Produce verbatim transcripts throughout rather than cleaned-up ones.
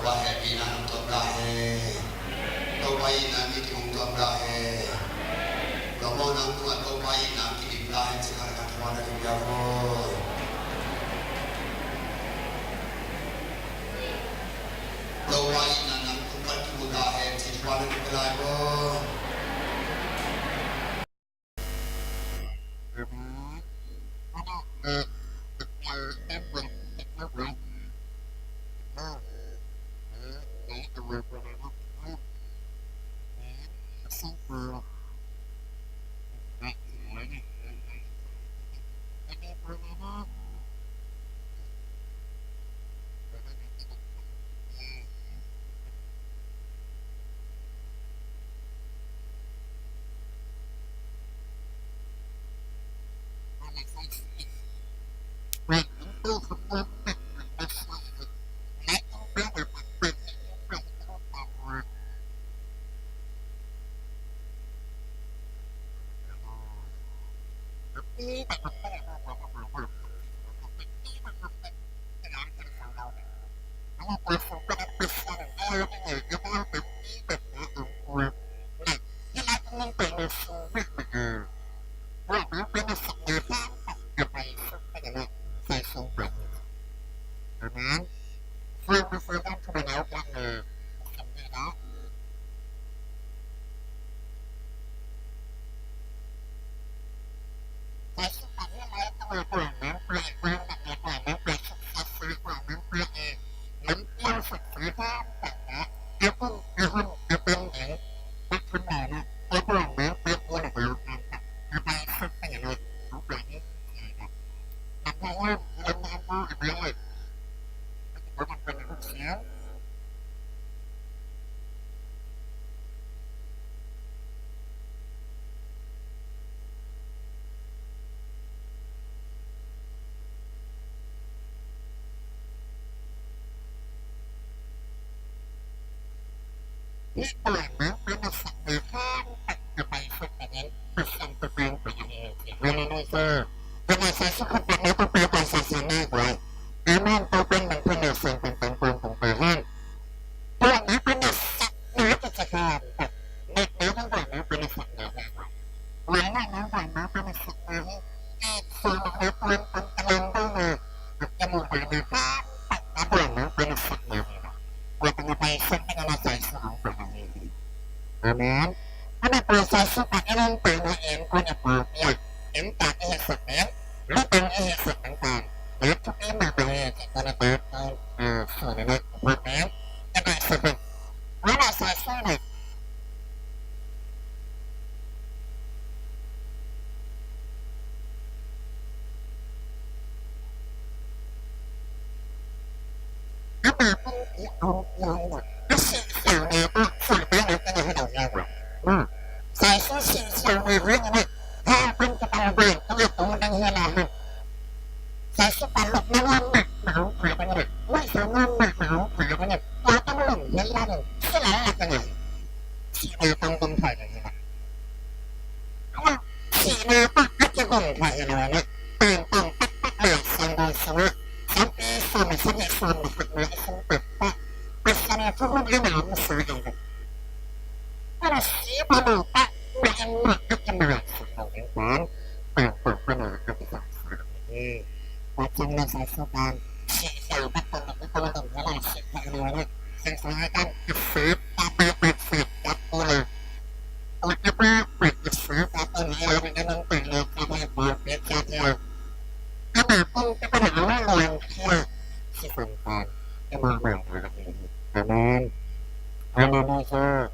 Topa hehpihna nang tuam ta hen. Topa itna mi kihong tuam ta hen. Tua mawh nang tungah Topa itna kidim ta hen ci khat a khat thuan a kipiak aw. Topa itna nang tung pan kimu ta hen ci thuan a kipia lai aw. Amen. Amen. Amen. Amen. Amen. Amen. Hallelujah.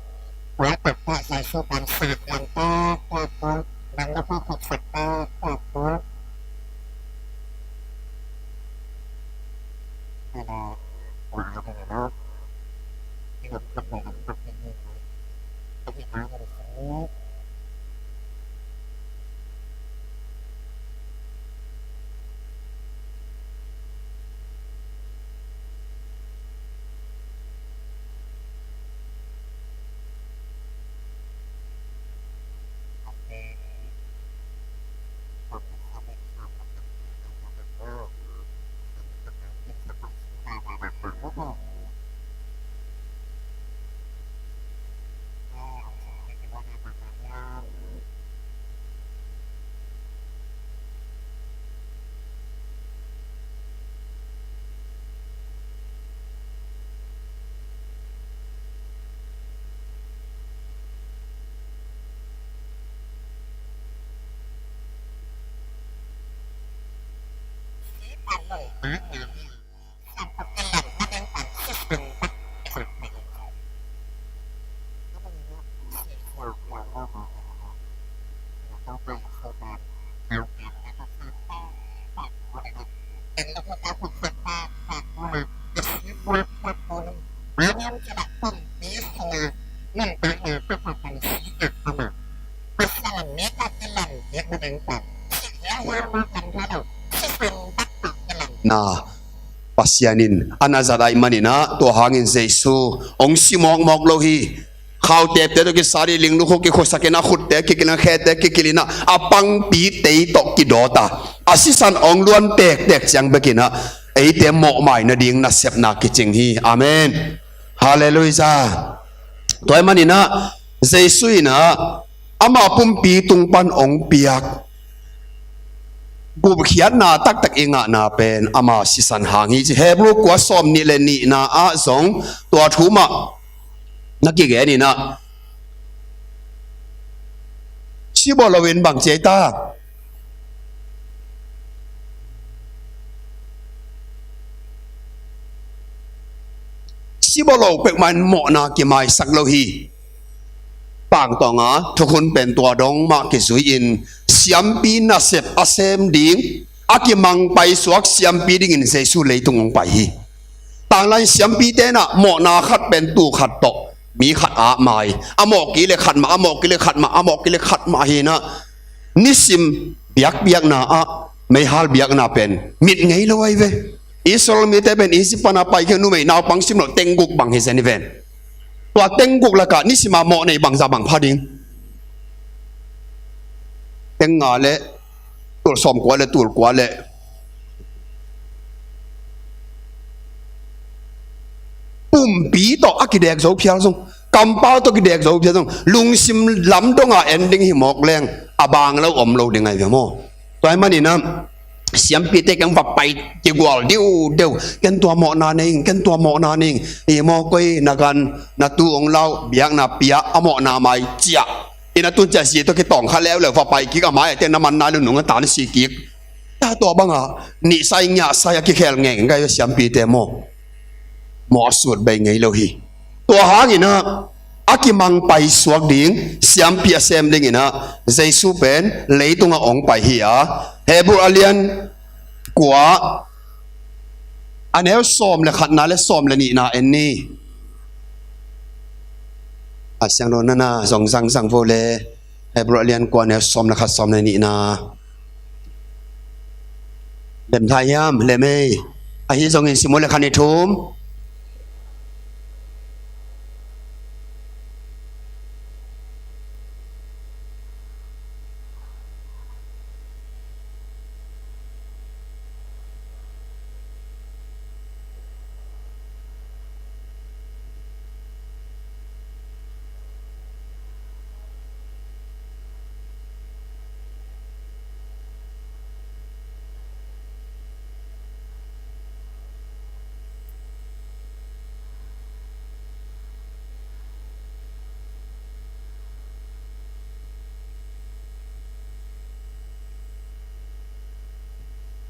Na, Pasian in a na zat ahih manin ah, tua hangin Jesu hong si mawkmawk lo hi. Khau tepte tawh kisat hi, ling lukhu kikhuasak in, a khutte kikilh in, a khete kikilh in ah, a pangpi tei tawh kidawt a, a sisan hong luan tektek ciang bekin ah, eite mawhmai nading nasepna kicing hi. Amen. Halleluiah. Tua ahih manin ah, Jesu in ah ama pumpi tung pan hong piak gupkhiatna taktak i ngahna pen ama sisan hang hi ci. Hebru kua sawm nih le nihna ah zong tua thu mah na kigen in ah, sibawh loin bang ci ei ta? Sibawh lo peuhmah in mawhna kimaisak lo hi. Pangtawng a thukhun pen tua dong mah kizui-in, siampi nasep a sem ding, a kimang paisuak siampi dingin Jesu leitung hong pai hi. Tanglai siampite in ah mawhna khat pen tuu khat tawh mi khat ah mai, a mawh kik le khat mah, a mawh kik le khat mah, a mawh kik le khat mah hi in ah, nisim biakpiakna ah meihal biakna pen mit ngei lo ahi ve. Israel mite pen Egypt pan a paikhia, numei naupang sim loh teng guk bang hi zen hi ven. Tua teng guk lakah nisim a mawh nei bangzah bang pha ding? Teng nga le tul sawmkua le tul kua le pumpi tawh a kidek zo phial zong, kampau tawh kidek zo phial zong, lungsim lam dong a en ding hi mawk leng, a bang lo om lo ding ahi ve maw. Tua ahih manin ah, siampite kiang va pai kigual diudeu, ken tua mawhna nei ing, ken tua mawhna nei ing, hi maw, koi na gan na tu hong lau, biakna pia, a mawhna mai ciah. Inn a tun ciah zi tawh kitawng kha leuleu, va pai kik a mai ah, te na man nai lo, nung a tan si kik. Tua bangah nihsai ngiahsai a kikhel ngei ngai siampite maw. Mawh a sut bei ngei lo hi. Tua hangin ah, a kimang paisuak ding siampi a sem dingin ah, Jesu pen leitungah hong pai hi a. Hebru a lian kua, a neu sawm le khatna le sawm le nihna en ni. A siangtho nana zong zangzang vo le, Hebru a lian kua, neu sawm le khat, sawm le nihna. Lem thei hiam? Lem ei. Ahi zongin sim un le, khat, nih, thum.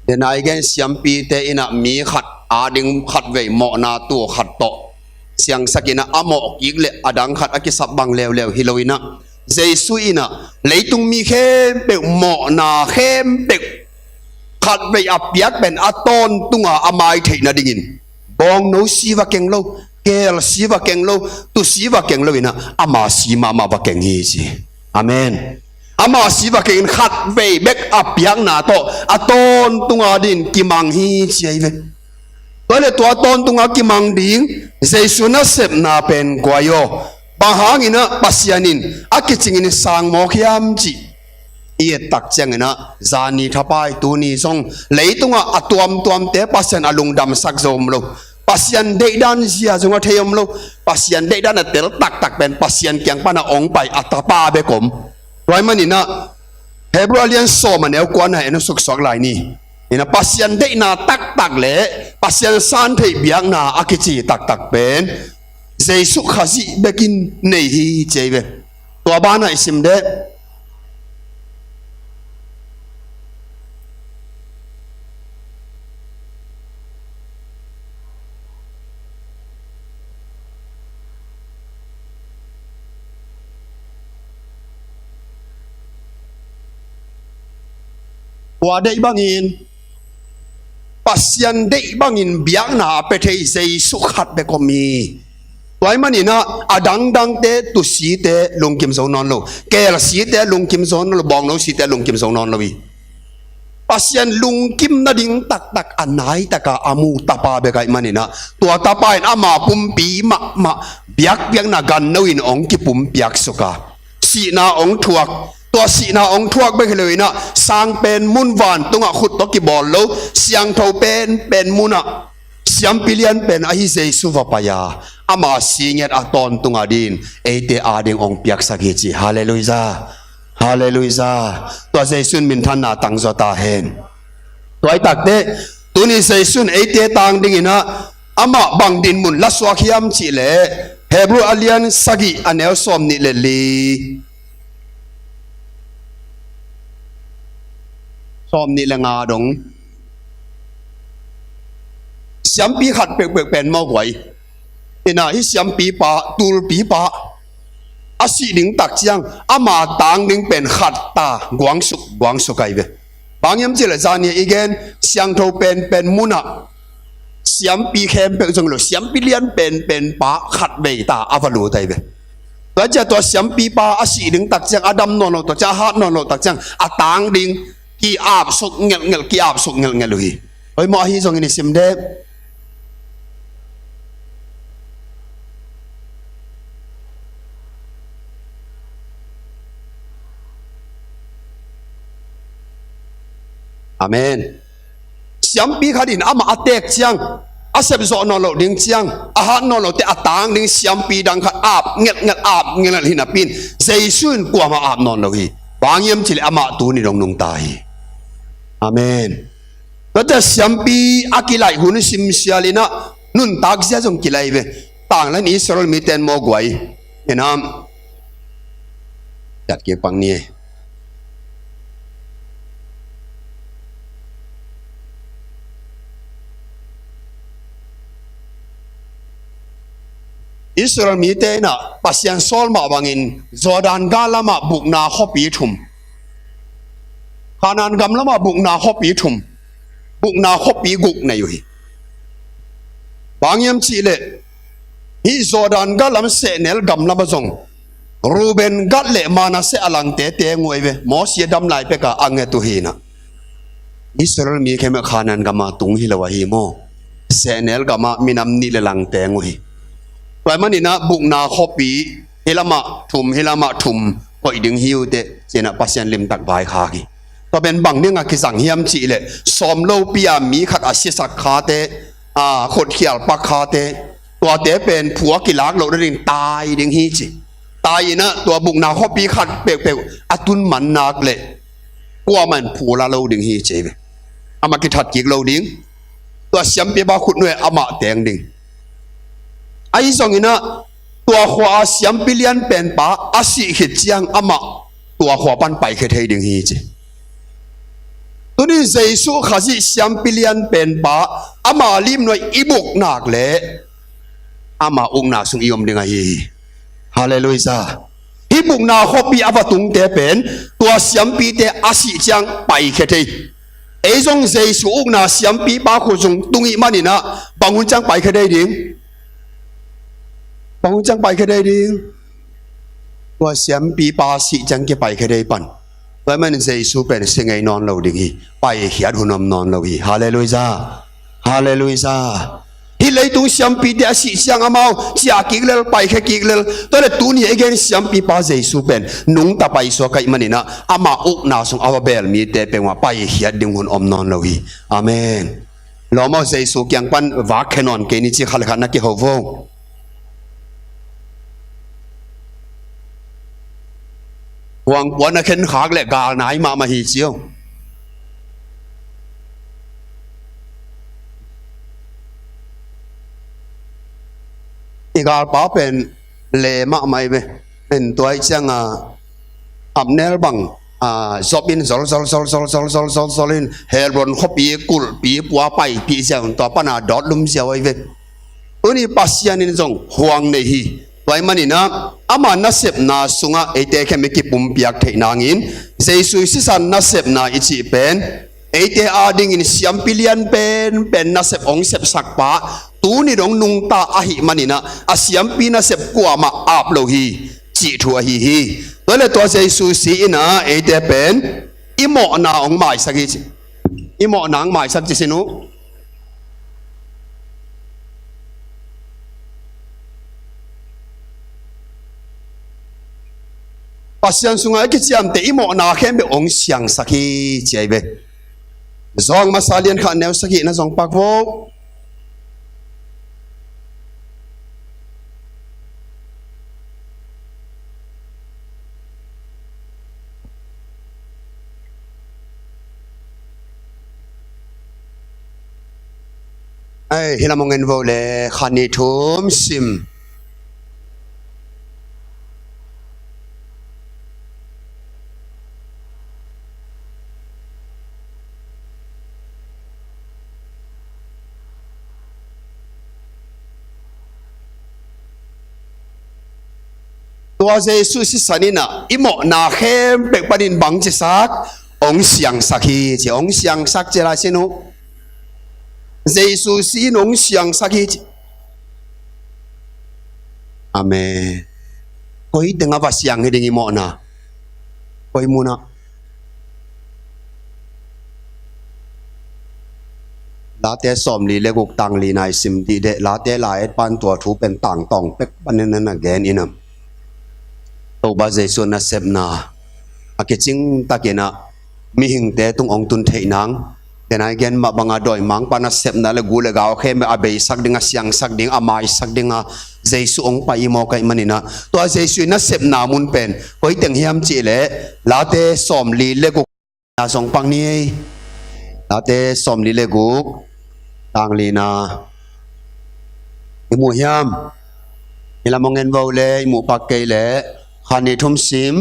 Denai gen siampite in ah mi khat ading khatvei mawhna tuu khat tawh siangsak in ah, a mawh kik le a dang khat a kisap bang leuleu hi lo in ah, Jesu in ah leitung mi khempeuh mawhna khempeuh khatvei a piak pen a tawntunga a mai theih nadingin, bawngno si va keng lo, keel si va keng lo, tu si va keng lo in ah, ama si mahmah va keng hi ci. Amen. Ama si va keng in khatvei bek a piakna tawh a tawntunga dingin kimang hi ci ahi ve. Tua le tua tawntunga kimang ding Jesu nasepna pen guai aw. Bang hangin ah Pasian in a kicingin sang mawk hiam cih i et tak ciangin ah, zani thapai tuni zong leitungah a tuamtuamte Pasian a lungdamsak zo om lo. Pasian deihdan zia zong a thei om lo. Pasian deihdan a tel taktak pen Pasian kiang pan a hong pai a tapa bek om. Tua ahih manin ah, Hebru a lian sawm a neu kuana en uh, suksuak lai ni. In ah, Pasian deihna taktak le Pasian san theih biakna a kici taktak pen Jesu Khazih bekin nei hi ci ahi ve. Tua banah i sim deh. Kua deih bangin, Pasian deih bangin biakna a pia thei Jesu khat bek om hi. Tua ahih manin ah, a dangdangte, tusite lungkim zo nawn lo, kelsite lungkim zo nawn lo, bawngnosite lungkim zo nawn lo hi. Pasian lungkim nading taktak a nai taka a mu tapa bek ahih manin ah, tua tapa in ama pumpi mahmah biakpiakna ganno in hong kipumpiak suk a, sihna hong thuak. Tua sihna hong thuak bek hi lo in ah, sangpen mun, vantungah khut tawh kibawl lo, siangtho penpen munah siampi lianpen ahi Jesu va pai a, ama si ngiat a tawntung adingin eite ading hong piaksak hi ci. Halleluiah. Halleluiah. Tua Jesu in minthanna tangzaw ta hen. Tua ahih takteh, tuni Jesu in eite tang dingin ah, amah bang dinmun la suak hiam cih leh, Hebru a lian sagih, a neu sawmnih le li, sawmnih le nga dong. Siampi khat peuhpeuh pen mawk uh ahi. Ina, hih siampipa, tulpipa a sih ding tak ciang, ama tang ding pen khat ta guangsuk guangsuk ahi ve. Bang hiam cih leh zan ni i gen, siangtho penpen munah siampi khempeuh zong lo, siampi lian penpen pa khat vei ta a va lut ahi ve. Tua ciang tua siampipa a sih ding tak ciang, a dam nawn lo tak ciang, a hat nawn lo tak ciang, a tang ding ki-apsuk ngelhngelh, ki-apsuk ngelhngelh uh hi. Hoih maw, ahi zongin i sim dek. Amen. Siampi khat in amah a teek ciang, a sepzawh nawn loh ding ciang, a hat nawn lote a tang ding siampi dang khat ap ngelhngelh, ap ngelhngelh hi napi in, Jesu in kuamah ap nawn lo hi. Bang hiam cih leh amah tuni dong nungta hi. Amen. Tuate siampi a kilaih hun simsial in ah, nuntak zia zong kilaih ve. Tanglan Israel mite in mawk uh ahi. Inam. Yat kik pak ni. Israel mite in ah Pasian sawl mah bangin Jordan gal lamah bukna khuapi thum, Kanaan gam lamah bukna khuapi thum, bukna khuapi guk nei uh hi. Bang hiam cih leh, hih Jordan gal lam sehnel gam lamah zong Reuben, Gad le Manasseh a langte teng uh ahi ve. Mosi a dam lai peka a nget uh hi in ah, Israel mi khempeuh Kanaan gamah tung hi lo ahi maw. Sehnel gamah minam nih le lang teng uh hi. Tua ahih manin ah bukna khuapi, hih lamah thum, hih lamah thum koih ding hi uh teh, ci-in ah Pasian limtak vaikhak hi. Tua pen bang dingin a kizang hiam cih leh, sawm lopi-a mi khat a sisak khate, a, khotkhial pak khate, tuate pen phu a kilak loh nading tai ding hi ci. Tai in ah tua bukna khuapi khat peuhpeuh a tun man nak leh, kuamah in phu la lo ding hi ci ve. Amah kithat kik lo ding. Tua siampipa khutnuai amah teng ding. Ahi zongin ah, tua khua-a siampi lianpenpa a sih khit ciang amah tua khua pan paikhia thei ding hi ci. Tuni Jesu Khazih siampi lianpenpa, ama limnuai i buk nak leh, ama ukna sung i om ding ahi hi. Halleluiah. Hih bukna khuapi a va tungte pen, tua siampite a sih ciang paikhia thei. Ei zong Jesu ukna siampipa khut sung tung i hih manin ah, bang hun ciang paikhia thei ding? Bang hun ciang paikhia thei ding? Tua siampipa sih ciang kipaikhia thei pan. Tua ahih manin Jesu pen si ngei nawn lo ding hi. Paikhiat hun om nawn lo hi. Halleluiah. Halleluiah. Hih leitung siampite a sih ciang amau ciah kik lel, paikhia kik lel. Tua leh tuni a i gen siampipa Jesu pen nungta paisuak ahih manin ah, ama ukna sung a va bel mite peuhmah paikhiat ding hun om nawn lo hi. Amen. Lawm aw, Jesu kiang pan vak khia nawn kei ni ci, khat le khat na kiho vo. Huang kua na khenkhak leh gal nai mahmah hi ci aw. I galpa pen le mahmah hi ve. En, tua ahih ciangin Abner bang, a, zop in zol zol zol in Hebron khuapi kulhpi pua paipih ziau in, tua pana dawt lum ziau ahi ve. Tuni Pasian in zong huang nei hi. Tua ahih manin ah, ama nasepna sungah eite khempeuh i kipumpiak theih nangin, Jesu i sisan nasepna i cih pen, eite adingin siampi lian penpen nasep hong sepsak pa, tuni dong nungta ahih manin ah, a siampi nasep kuamah ap lo hi, cih thu ahi hi. Tua le tua Jesu si in ah, eite pen i mawhna hong maisak hi ci. I mawhna hong maisak ci sin uh. Pasian sungah i kiciamteh i mawhna khempeuh hong siangsak hi ci ahi ve. Johan masa lian khat neu sagih na zong pak vo. Ai, hi lam hong en vo le, khat nih thum sim. Tua Jesu sisan in ah, i mawhna khempeuh panin bang cisak, hong siangsak hi ci, hong siangsak ci lai sin uh. Jesu si in hong siangsak hi ci. Amen. Koi teng ah va siang hi ding i mawhna? Koi mun ah? Late sawmli le guk tang li na i sim dih deh, Late lai et pan tua thu pen tangtawng pek panin na gen in ah. Topa Jesu nasepna a kicing takin ah mihingte tung hong tun theih nang, ken a i gen mah banga dawimangpa nasepna le gu le gau khempeuh a beisak ding, a siangsak ding, a maisak ding a Jesu hong pai i mawk ahih manin ah, tua Jesu i nasepna mun pen koi teng hiam cih leh Late sawmli le guk na zong pak ni. Late sawmli le guk tang li na i mu hiam? Hi lam hong en vo le, i mu pak kei leh, khat nih thum sim.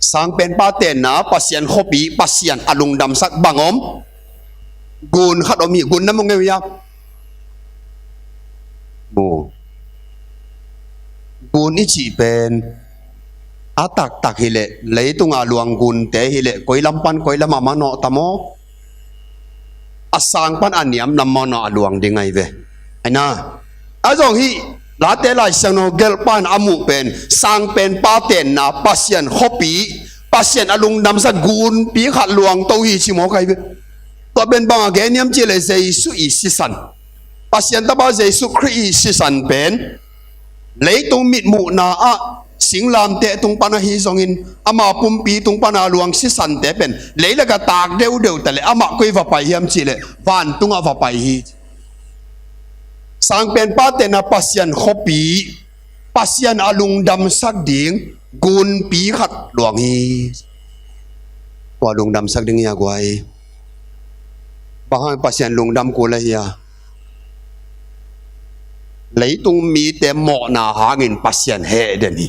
Sangpenpa tenna, Pasian khuapi, Pasian a lungdamsak bang om? Gun khat om hi, gun na mu ngei uh hiam? Mu. Gun i cih pen a taktak hi leh, leitunga luang gunte hi leh, koi lam pan koi lamah manawh tam aw. A sang pan a niam lam manawh a luang ding ahi ve. Ahi na. A zong hih Late Lai Siangtho gelhpa in a muh pen, sangpenpa tenna, Pasian khuapi, Pasian a lungdamsak gunpi khat luang to hi ci mawk ahi ve. Tua pen bang a gen hiam cih leh Jesu i sisan, Pasian tapa Jesu Khrih i sisan pen leitung mitmuhna ah singlamteh tung pan ahi zongin, ama pumpi tung pana luang sisante pen leilakah tak deudeu ta leh amah koi va pai hiam cih leh vantungah va pai hi. Sangpenpa tenna, Pasian khuapi, Pasian a lungdamsak ding gunpi khat luang hi. Kua lungdamsak ding hi a guai? Bang hang Pasian lungdam kul ahi a? Leitung mite mawhna hangin Pasian heh den hi.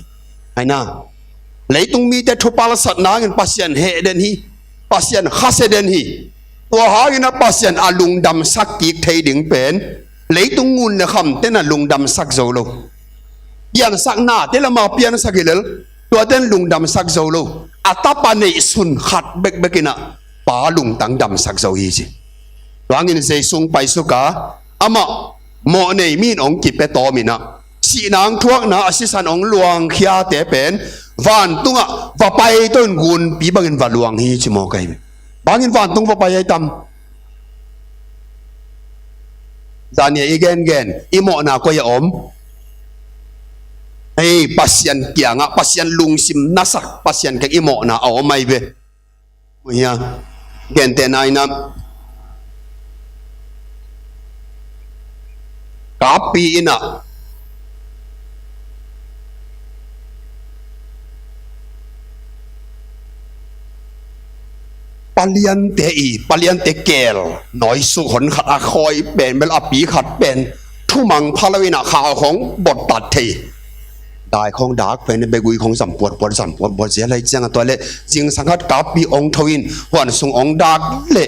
Ahi na. Leitung mite thupalsatna hangin Pasian heh den hi. Pasian khasia den hi. Tua hangin a Pasian a lungdamsak kik thei ding pen leitung ngun le khamte in a lungdamsak zo lo. Piansaknate lama piansak hi lel, tuate in lungdamsak zo lo. A tapa neihsun khat bekbek in a Pa lungtang damsak zo hi ci. Tua hangin Jesu hong paisuk a, amah mawhnei mi in hong kipia tawm in a, sihna hong thuakna a sisan hong luangkhiate pen vantungah va paito in gunpi bangin va luang hi ci mawk ahi. Bangin vantung va pai ahi tam? Zan ni a i gengen i mawhna koi a om? Hei, Pasian kiangah, Pasian lungsim nasak, Pasian kiang i mawhna a om ahi ve. Muhia, gentehna in a, kappi in a, paliante i, paliante keel, nawisuk hon khat a khawi pen bel a pi khat pen thumang pha lo in a khau khong bot tat thei. Dai khong dak pen begui khong zam puat puat, zam puat puat zia lai ciang a tua le zingsang khat kappi ong tho in huan sung ong dak le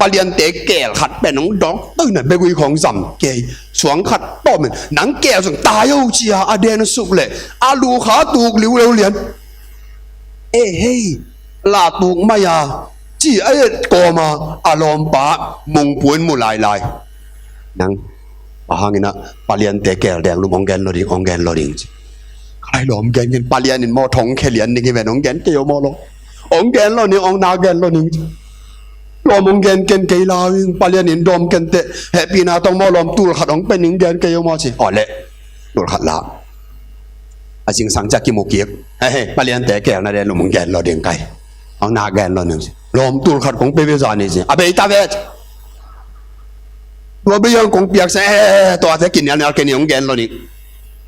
Paliante keel khat pen hong dawk toina begui khawng zam kei. Suang khat tawmin nang keel sung tai o cia a den suk leh a lu kha tuk liuleu lian. E hei, la tuk mai a ci a et kawma a lawmpa mungpuin mu lailai. Nang a hanginah Paliante keel deng lum hong gen lo ding, hong gen lo ding ci. Ka lai lawm gen gen Palian in maw thong khe lian ding hi ven hong gen kei o maw lo. Hong gen lo ning, hong na gen lo ning ci. Lawm hong gen ken kei la ing Palian in dawm ken teh hehpihna tawng maw lawm tul khat hong pe ning gen kei o maw ci. Aw leh tul khat la. A zingsang ciah kimu kik. Hei hei Paliante keel na den lum hong gen lo ding kai. Hong na gen lo ning ci. Lawm tul khat kong pe ve zani ci. A bei ta ve. Tua bei ang kong piak sa eh tua te kinialnial kei ni hong gen lo ning.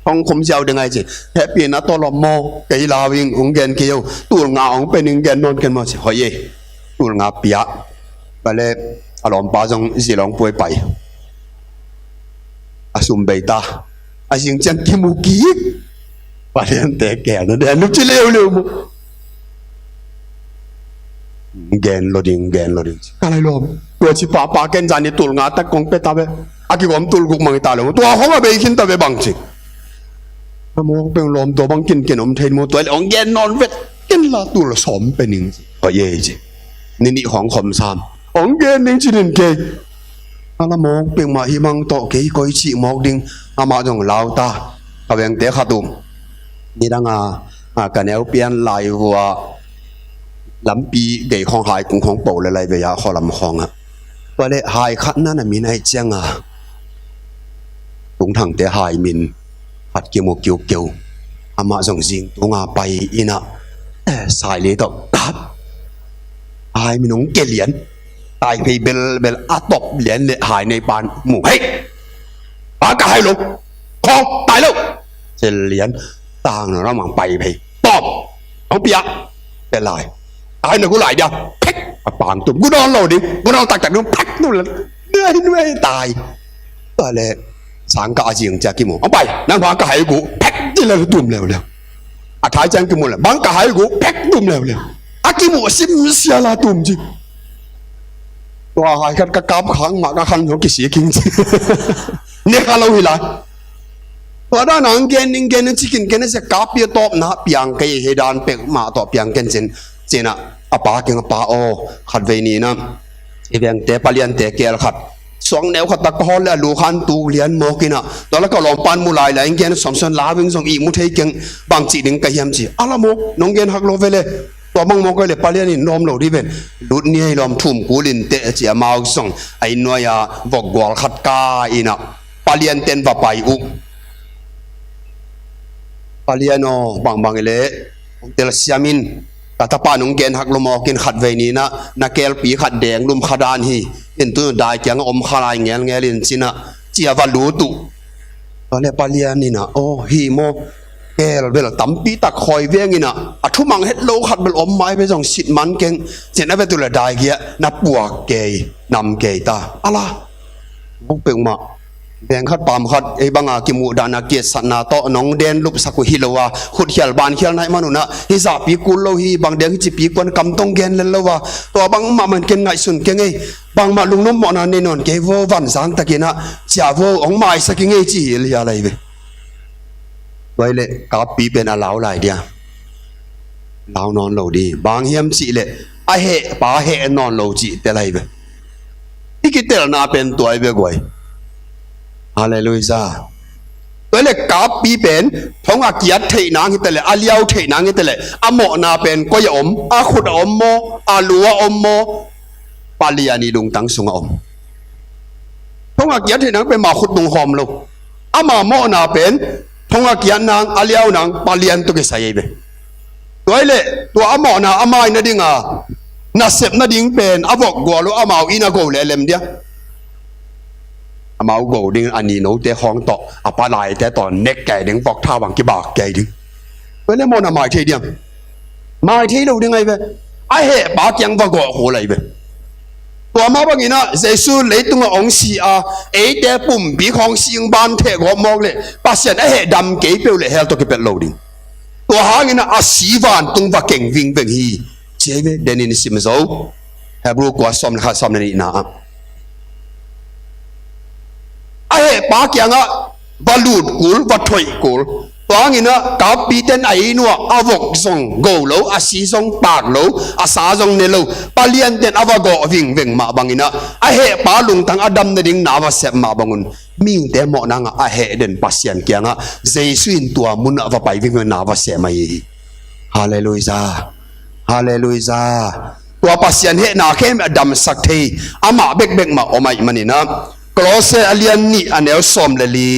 Hong khum ziau ding ai ci. Hehpihna tawh lawm maw kei la ing hong gen kei o. Tul nga hong pe ning gen nawn ken maw ci. Hoi e. Tul nga pia. Bale a lawmpa zong zi lawng puai pai. A sum bei ta. A zing ciang kimu kik. Paliante keel na den lum ci leuleu mu. Gen lo ding, gen lo ding. Ka lai lawm. Tua ci papa ken zani tul nga tak kong pe ta ve. A kigawm tul guk mang ta lo. Tua khong a bei khin ta ve bang ci. A mawk peng lawm tua bang kin ken om thei mu tua le hong gen nawn vet. Ken la tul sawm pe ning ci. Hoi e ci. Ni nih khawng khom sam. Hong gen ning ci nin kei. A la mawk peng mah hi bang tawh kei koi cih mawk ding. Amah zong lau ta. Ka vengte khat um. Nidang a, a ka neu pian lai vua lampi gei khawng hai kung khawng po le lai vei a khaw lam khawng a. Tua le hai khat na na min ai ciang a. Tungthangte hai min khat kimu kiukeu. Amah zong zing tunga pai ina. Eh, sai le tawh kap. Hai min hong ke lian. Tai phei bel bel a top lian le hai nei pan mu. Hei! Ba ka hai lo. Khawng tai lo. Cel lian. Tang no ramang pai phei. Pawm. Hong pia. Te lai. Ai na gu lai dia. Phek. A pang tum. Gu nawn lo ding. Gu nawn taktak ding. Phek tum le. Nuai nuai tai. Tua le. Sang ka a ziang cia kimu. Hong pai. Nang hua ka hai gu. Phek di le tum leuleu. A thai ciang kimu le. Bang ka hai gu. Phek tum leuleu. A kimu sim sia la tum ci. Tua hai khat ka kap khang mah ka khan zong kisi king ci. Ne kha lo hi lai. Tua dan ang gen ning gen ning cikin gen ning sia kap pia tawp na piang kei he dan pek mah tawh piang ken cin. Cina a pa keng a pa aw khat vei ni na. I vengte Paliante keel khat. Suang neu khat tak ka hawl le a lu khan tuk lian mawk ina. Tua la ka lawmpan mu lai lai in gen sawmsuan la ving zong i mu thei keng bang cih ding ka hiam ci. A la mawk nong gen hak lo ve le. Tua bang mawk ai le Palian in lawm lo di ven. Lut ni hei lawm thum kul in teh ci amau zong. Ai nuai a vok gual khat ka ina. Palian ten va pai uh. Palian aw bangbang i le. Tel siam in. Ka tapa nong gen hak lo mawk in khat vei ni na. Na kelpi khat deng lum kha dan hi. In tu dai kiang a om kha lai ngelngel in cina. Cia va lut uh. Tua le Palian ina aw hi maw. Keel bel tampi tak khawi veng ina a thumang het lo khat bel om mai ve zong sit man keng. Cin a ve tu le dai kia na puak kei nam kei ta. Ala. Buk pek mah. Veng khat pam khat ei banga kimuh dana kiatsatna tawh nong den lupsak uh hi lo a. Khut khial ban khial naih man unah. Hi zahpi kul lo hi bang deng hi cipi kuan kam tong gen lel lo a. Tua bang mah man ken ngaihsun keng ei. Bangmah lungnom mawhna nei nawn kei vo van zang takinah cia vo hong maisak i ngei ci hi lia lai ve. Tua hi leh kappi pen a lau lai dia. Lau nawn lo di. Bang hiam cih leh a heh pa heh nawn lo cih te lai ve. I kitelna pen tua hi ve guai. Halleluiah. Tua hi leh kappi pen thong a kiat theih nang hi te leh a liau theih nang hi te leh a mawhna pen koi a om, a khut a om maw, a lu a om maw, Palian i lungtang sungah om. Thong a kiat theih nang pen ma khut tung hawm lo. Ama mawhna pen thong a kiat nang a liau nang Palian tuk i sai ei ve. Tua hi leh tua a mawhna a mai nadinga nasep nading pen a vok gual uh amau inn a go leh lem dia. Amau go ding a ni note khawng tawh a palaite tawh nek kei ding vok tha bang kibak kei ding. Tua hi leh mawhna mai thei diam. Mai thei lo ding ahi ve. A heh pa kiang va gawh khul ahi ve. Tua mah banginah Jesu leitungah hong si a eite pumpi khawng sing ban theh gawh mawk leh Pasian a heh dam kei peuh leh hell tawh kipelh lo ding. Tua hanginah a si vantung va keng vingveng hi. Ci ahi ve denin sim zo. Hebrew kua sawm le khat, sawm le nihna ah, a hehpa kiangah va lut kul, va thoih kul. Tua hangin ah kappite'n a inn uah a vok zong go lo, a si zong pak lo, a sa zong ne lo, paliante'n a va gawh vingveng mah bangin ah, a hehpa lungtang a dam nading na va sep mah bangun, mite mawhna ngah a heh den Pasian kiangah Jesu in tua munah va pai vingveng na va sep mah hi. Halleluiah. Halleluiah. Tua Pasian hehna khempeuh a damsak thei amah bekbek mah om ahih manin ah, Kolose a lian nih, a neu sawm le li.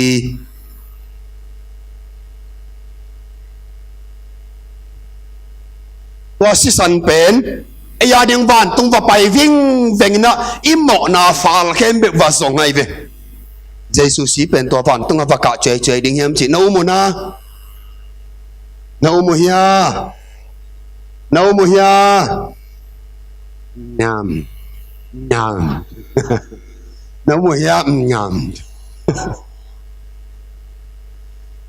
Tua sisan pen ei a ding vantung va pai vingveng in ah, i mawhna fak khempeuh va zong ahi ve. Jesu si pen tua vantung ah va kah cuaicuai ding hiam cih na um uh na? Na um uh hia? Na um uh hia? Ngam. Ngam. Na um uh hia? Ngam.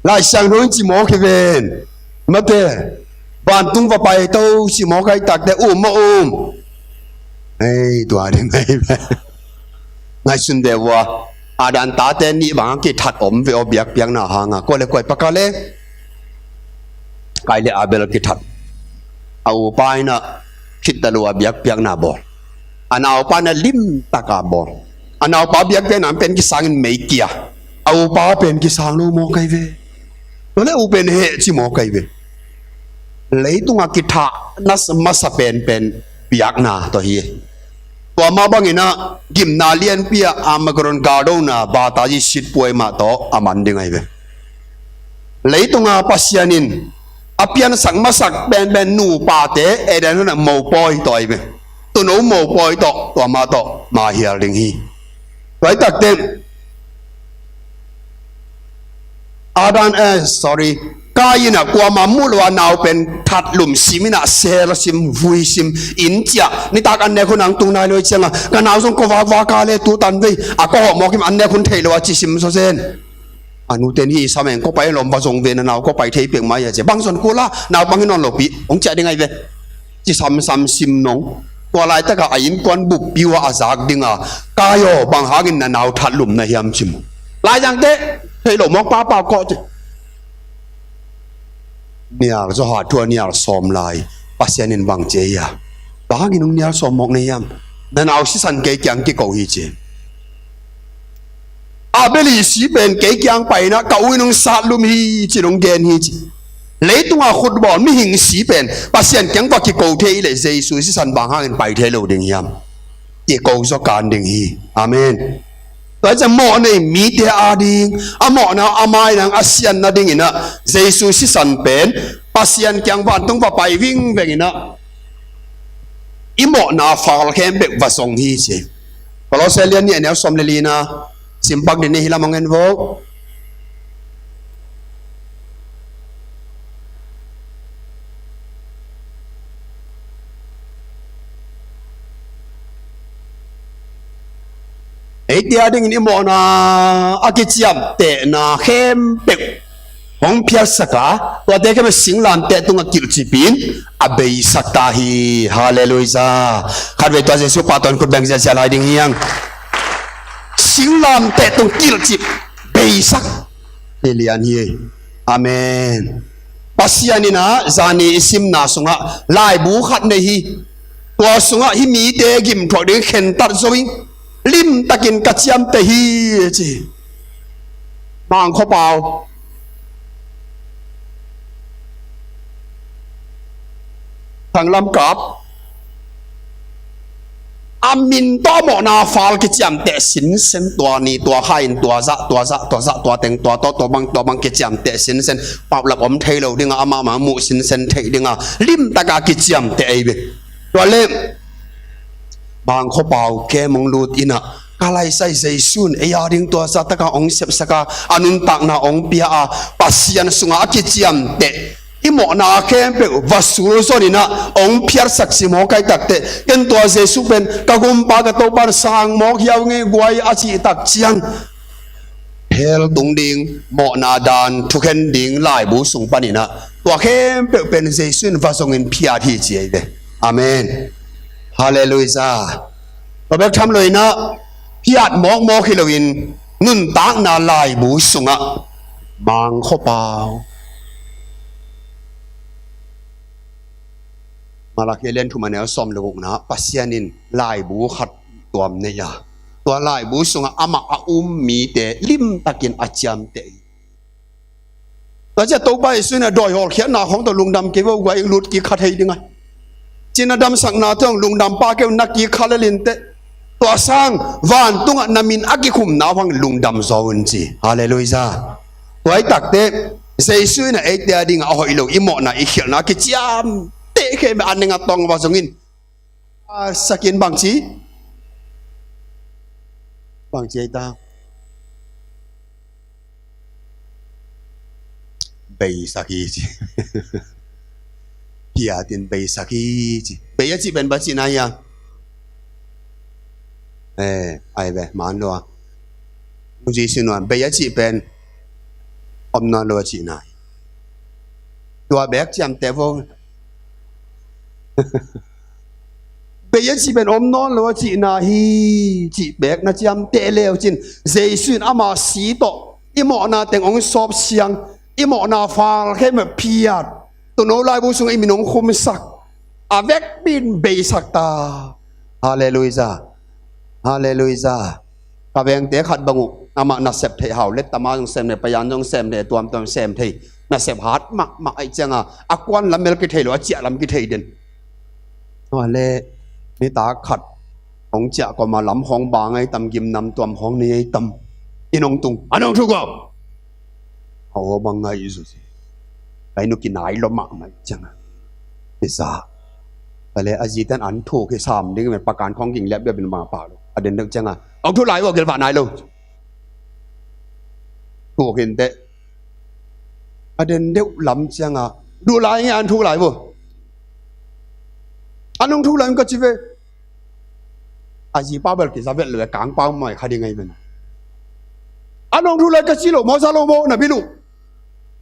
Lai Siangtho in ci mawk hi ven. Mate, vantung va pai to ci mawk ahih takte um mah um. Ei, tua ding ahi ven. Ngaihsun ve ua, Adam tate nih bang a kithat om ve aw, biakpiakna hanga. Kua le kua i paka le? Kain le Abel kithat. A upa in ah khit ta lo a biakpiakna bawl. A naupa in ah limtaka bawl. A naupa biakpiakna pen kisangin mei kia. A upa pen kisang lo mawk ahi ve. Tua le u pen heh ci mawk ahi ve. Leitunga kithahna masa penpen biakna tawh hi. Tua mah bangin ah gimna lianpi ah Armageddon galdona batazi sitpuai mah tawh a man ding ahi ve. Leitunga Pasian in a piansak masak penpen nupate Eden huan ah mopawi tawh ahi ve. Tuuno mopawi tawh, tua mah tawh ma hial ding hi. Tua ahih takte Adam, eh, sorry, Kain in ah kuamah muh lo a nau pen that lum sim in ah sel sim, vui sim, inn ciah, nitak an nek hun ang tung nai lo i cianga, ka nau zong kua vakvak a le tu tan vei, a kua hawh mawk him, an nek hun thei lo a ci sim sawzen. A nute in hi sam eng, kua pai lawm va zong ve, na nau kua pai thei pek mai a ci. Bang zon kul a, naupang hi nawn lo pi, hong ciah ding ahi ve. Ci samsam sim nong. Tua laitaka a innkuan buppi uah a zak dinga, Kain aw, bang hangin na nau that lum na hiam ci mu. Laizangte thei lo mawk papa kawh ci. Nial zaw, hat thu a nial sawm lai. Pasian in bang ci a, bang hangin hong nial sawm mawk na hiam? Na nau sisan kei kiang kiko hi ci. Abel i si pen kei kiang pai in ah ka u in hong sat lum hi ci, hong gen hi ci. Leitunga khutbawl mihing si pen Pasian kiang va kiko thei leh Jesu sisan bang hangin pai thei lo ding hiam? Kiko zaw kan ding hi. Amen. Tua ciang mawh nei mite a ding, a mawhna a mai nang a sianna dingin ah Jesu sisan pen Pasian kiang vantung va pai vingveng in ah i mawhna fak khempeuh va zong hi ci. Kolose lian nih, a neu sawm le lina. Simpak ding ni hi, lam hong en vo. Eite a dingin i mawhna a kiciamtehna khempeuh hong phiatsak a, tuate khempeuh singlamteh tungah kilhcipin a beisak ta hi. Halleluiah. Khatvei tua Jesu pahtawi in khut beng ziahziah lai ding hi hang. Singlamteh tung kilhcip, beisak. Hi lian hi. Amen. Pasian in ah zani i simna sungah laibu khat nei hi. Tua sungah hih mite gimthuak ding khentat zo ing. Limtakin ka ciamteh hi ci. Mangkhuapau, Thanglamkap, a min tawh a mawhna fak kiciamteh sinsen, tua ni tua kha in tua zah, tua zah, tua zah, tua teng, tua tawh, tua bang, tua bang kiciamteh sinsen. Paulap om thei lo dinga, amah mah muh sinsen theih dinga limtaka kiciamteh ei ve. Tua le Mangkhuapau kem hong lut in ah, ka laisai Jesu in ei a ding tua zah taka hong sepsak a, a nuntakna hong pia a, Pasian sungah a kiciamteh i mawhna khempeuh va sulzon in ah hong phiatsak ci mawk ahih takteh, ken tua Jesu pen ka gumpa ka Topa in sang mawk hiau ngei guai a cih tak ciang, hell tung ding, mawhna dan thukhen ding laibu sung panin ah tua khempeuh pen Jesu in va zongin phiat hi ci ahi ve. Amen. Halleluiah. Tua bek tham loinah phiat mawkmawk hi loin nuntakna laibu sungah mangkhuapau. Malakhi a lian thum a neu sawm le gukna Pasian in laibu khat tuam nei a, tua laibu sungah amah a um mite limtakin a ciamteh hi. Tua ciah Topa Jesuh in a dawi hawlkhiatna khawng tawh lungdam kei vo, gua ing lut kik kha thei ding a, cina damsakna tawh lungdam pa kei un na kik kha lel inteh. Tua sang vantungah na min a kikhumna hang lungdam zaw un ci. Halleluiah. Tua hi takteh Jesuh in a eite a dingah a hoih lo i mawhna i khialhna a kiciamteh khempeuh a neng a tawng va zongin a sakin bangci, bangci ei ta. Beisak hi ci. Phiatin beisak hi ci. Bei a cih pen bang cihna hi a? Eh, ai ve, man lo a. Nung ci sinuan, bei a cih pen om nawn lo a cihna hi. Tua bek ciamteh vo. Bei a cih pen om nawn lo a cihna hi, cih bek na ciamteh leu cin, Jesuh in ama si tawh i mawhna teng hong sawpsiang, i mawhna fal khempeuh phiat, tuuno laibu sung i min hong khumsak, a vekpi in beisak ta. Halleluiah. Halleluiah. Ka vengte khat bang uh, amah nasep theih hau, lettama zong sem thei, payan zong sem thei, tuamtuam sem thei, nasep hat mahmah ahih cianga a kuan lam bel kithei lo, a ciah lam kithei den. Tua le nitak khat hong ciah kawma lam khawng bang ahi tam, gimnam tuam khawng nei ahi tam. Inn hong tung, an hong thuk uh a, aw bang ngai zu si. Kai nu kinai lo mahmah cianga kisa. Pale a ziten an thuk hi sam ding men pakan khawng ging liapliap in ma pa lo. A den deuh cianga hong thuk lai uh a, gilvah nai lo. Thuk hinteh. A den deuh lam cianga duh lai nge an thuk lai uh. An hong thuk lai un ka ci ve. A zipa bel kiza vet lo e, kangpau mai kha ding ahi ven. An hong thuk lai ka ci lo maw, za lo maw, na bil uh.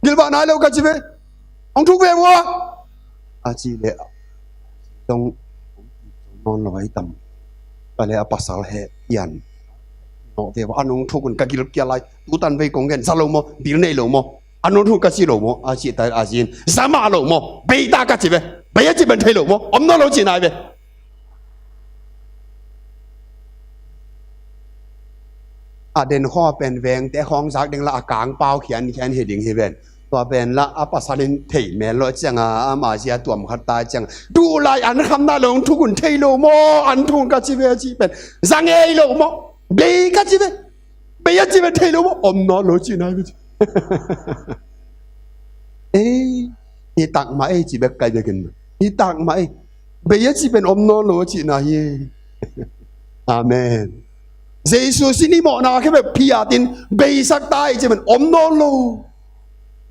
Gilvah nai lo ka ci ve. Hong thuk ve maw a ci le. Dong nawn lo ahi tam. Pale a pasal he ian. Nawh ve maw, an hong thuk un ka gil kia lai. Tutan vei kong gen, za lo maw, bil nei lo maw. An hong thuk ka ci lo maw a cih ta a zin. Za mah lo maw, bei ta ka ci ve. Bei a ci pen thei lo maw, om nawn lo cihna hi ve. A den khawng pen vengte khawng zak ding la a kangpau khiankhian hi ding hi ven. Tua pen la a pasal in thei mel lo cianga ama zia tuam khat ta cianga duh lai an kham na lo, hong thuk un thei lo maw, an thuk un ka ci ve a cih pen za ngei lo maw, bei ka ci ve. Bei a ci pen thei lo maw, om nawn lo cihna hi ve ci. Ei, hi tak mah ei ci bek kai bek in. Hi tak mah ei. Bei a ci pen om nawn lo a cihna hi. Amen. Jesuh sin i mawhna khempeuh phiatin beisak ta i ci pen om nawn lo.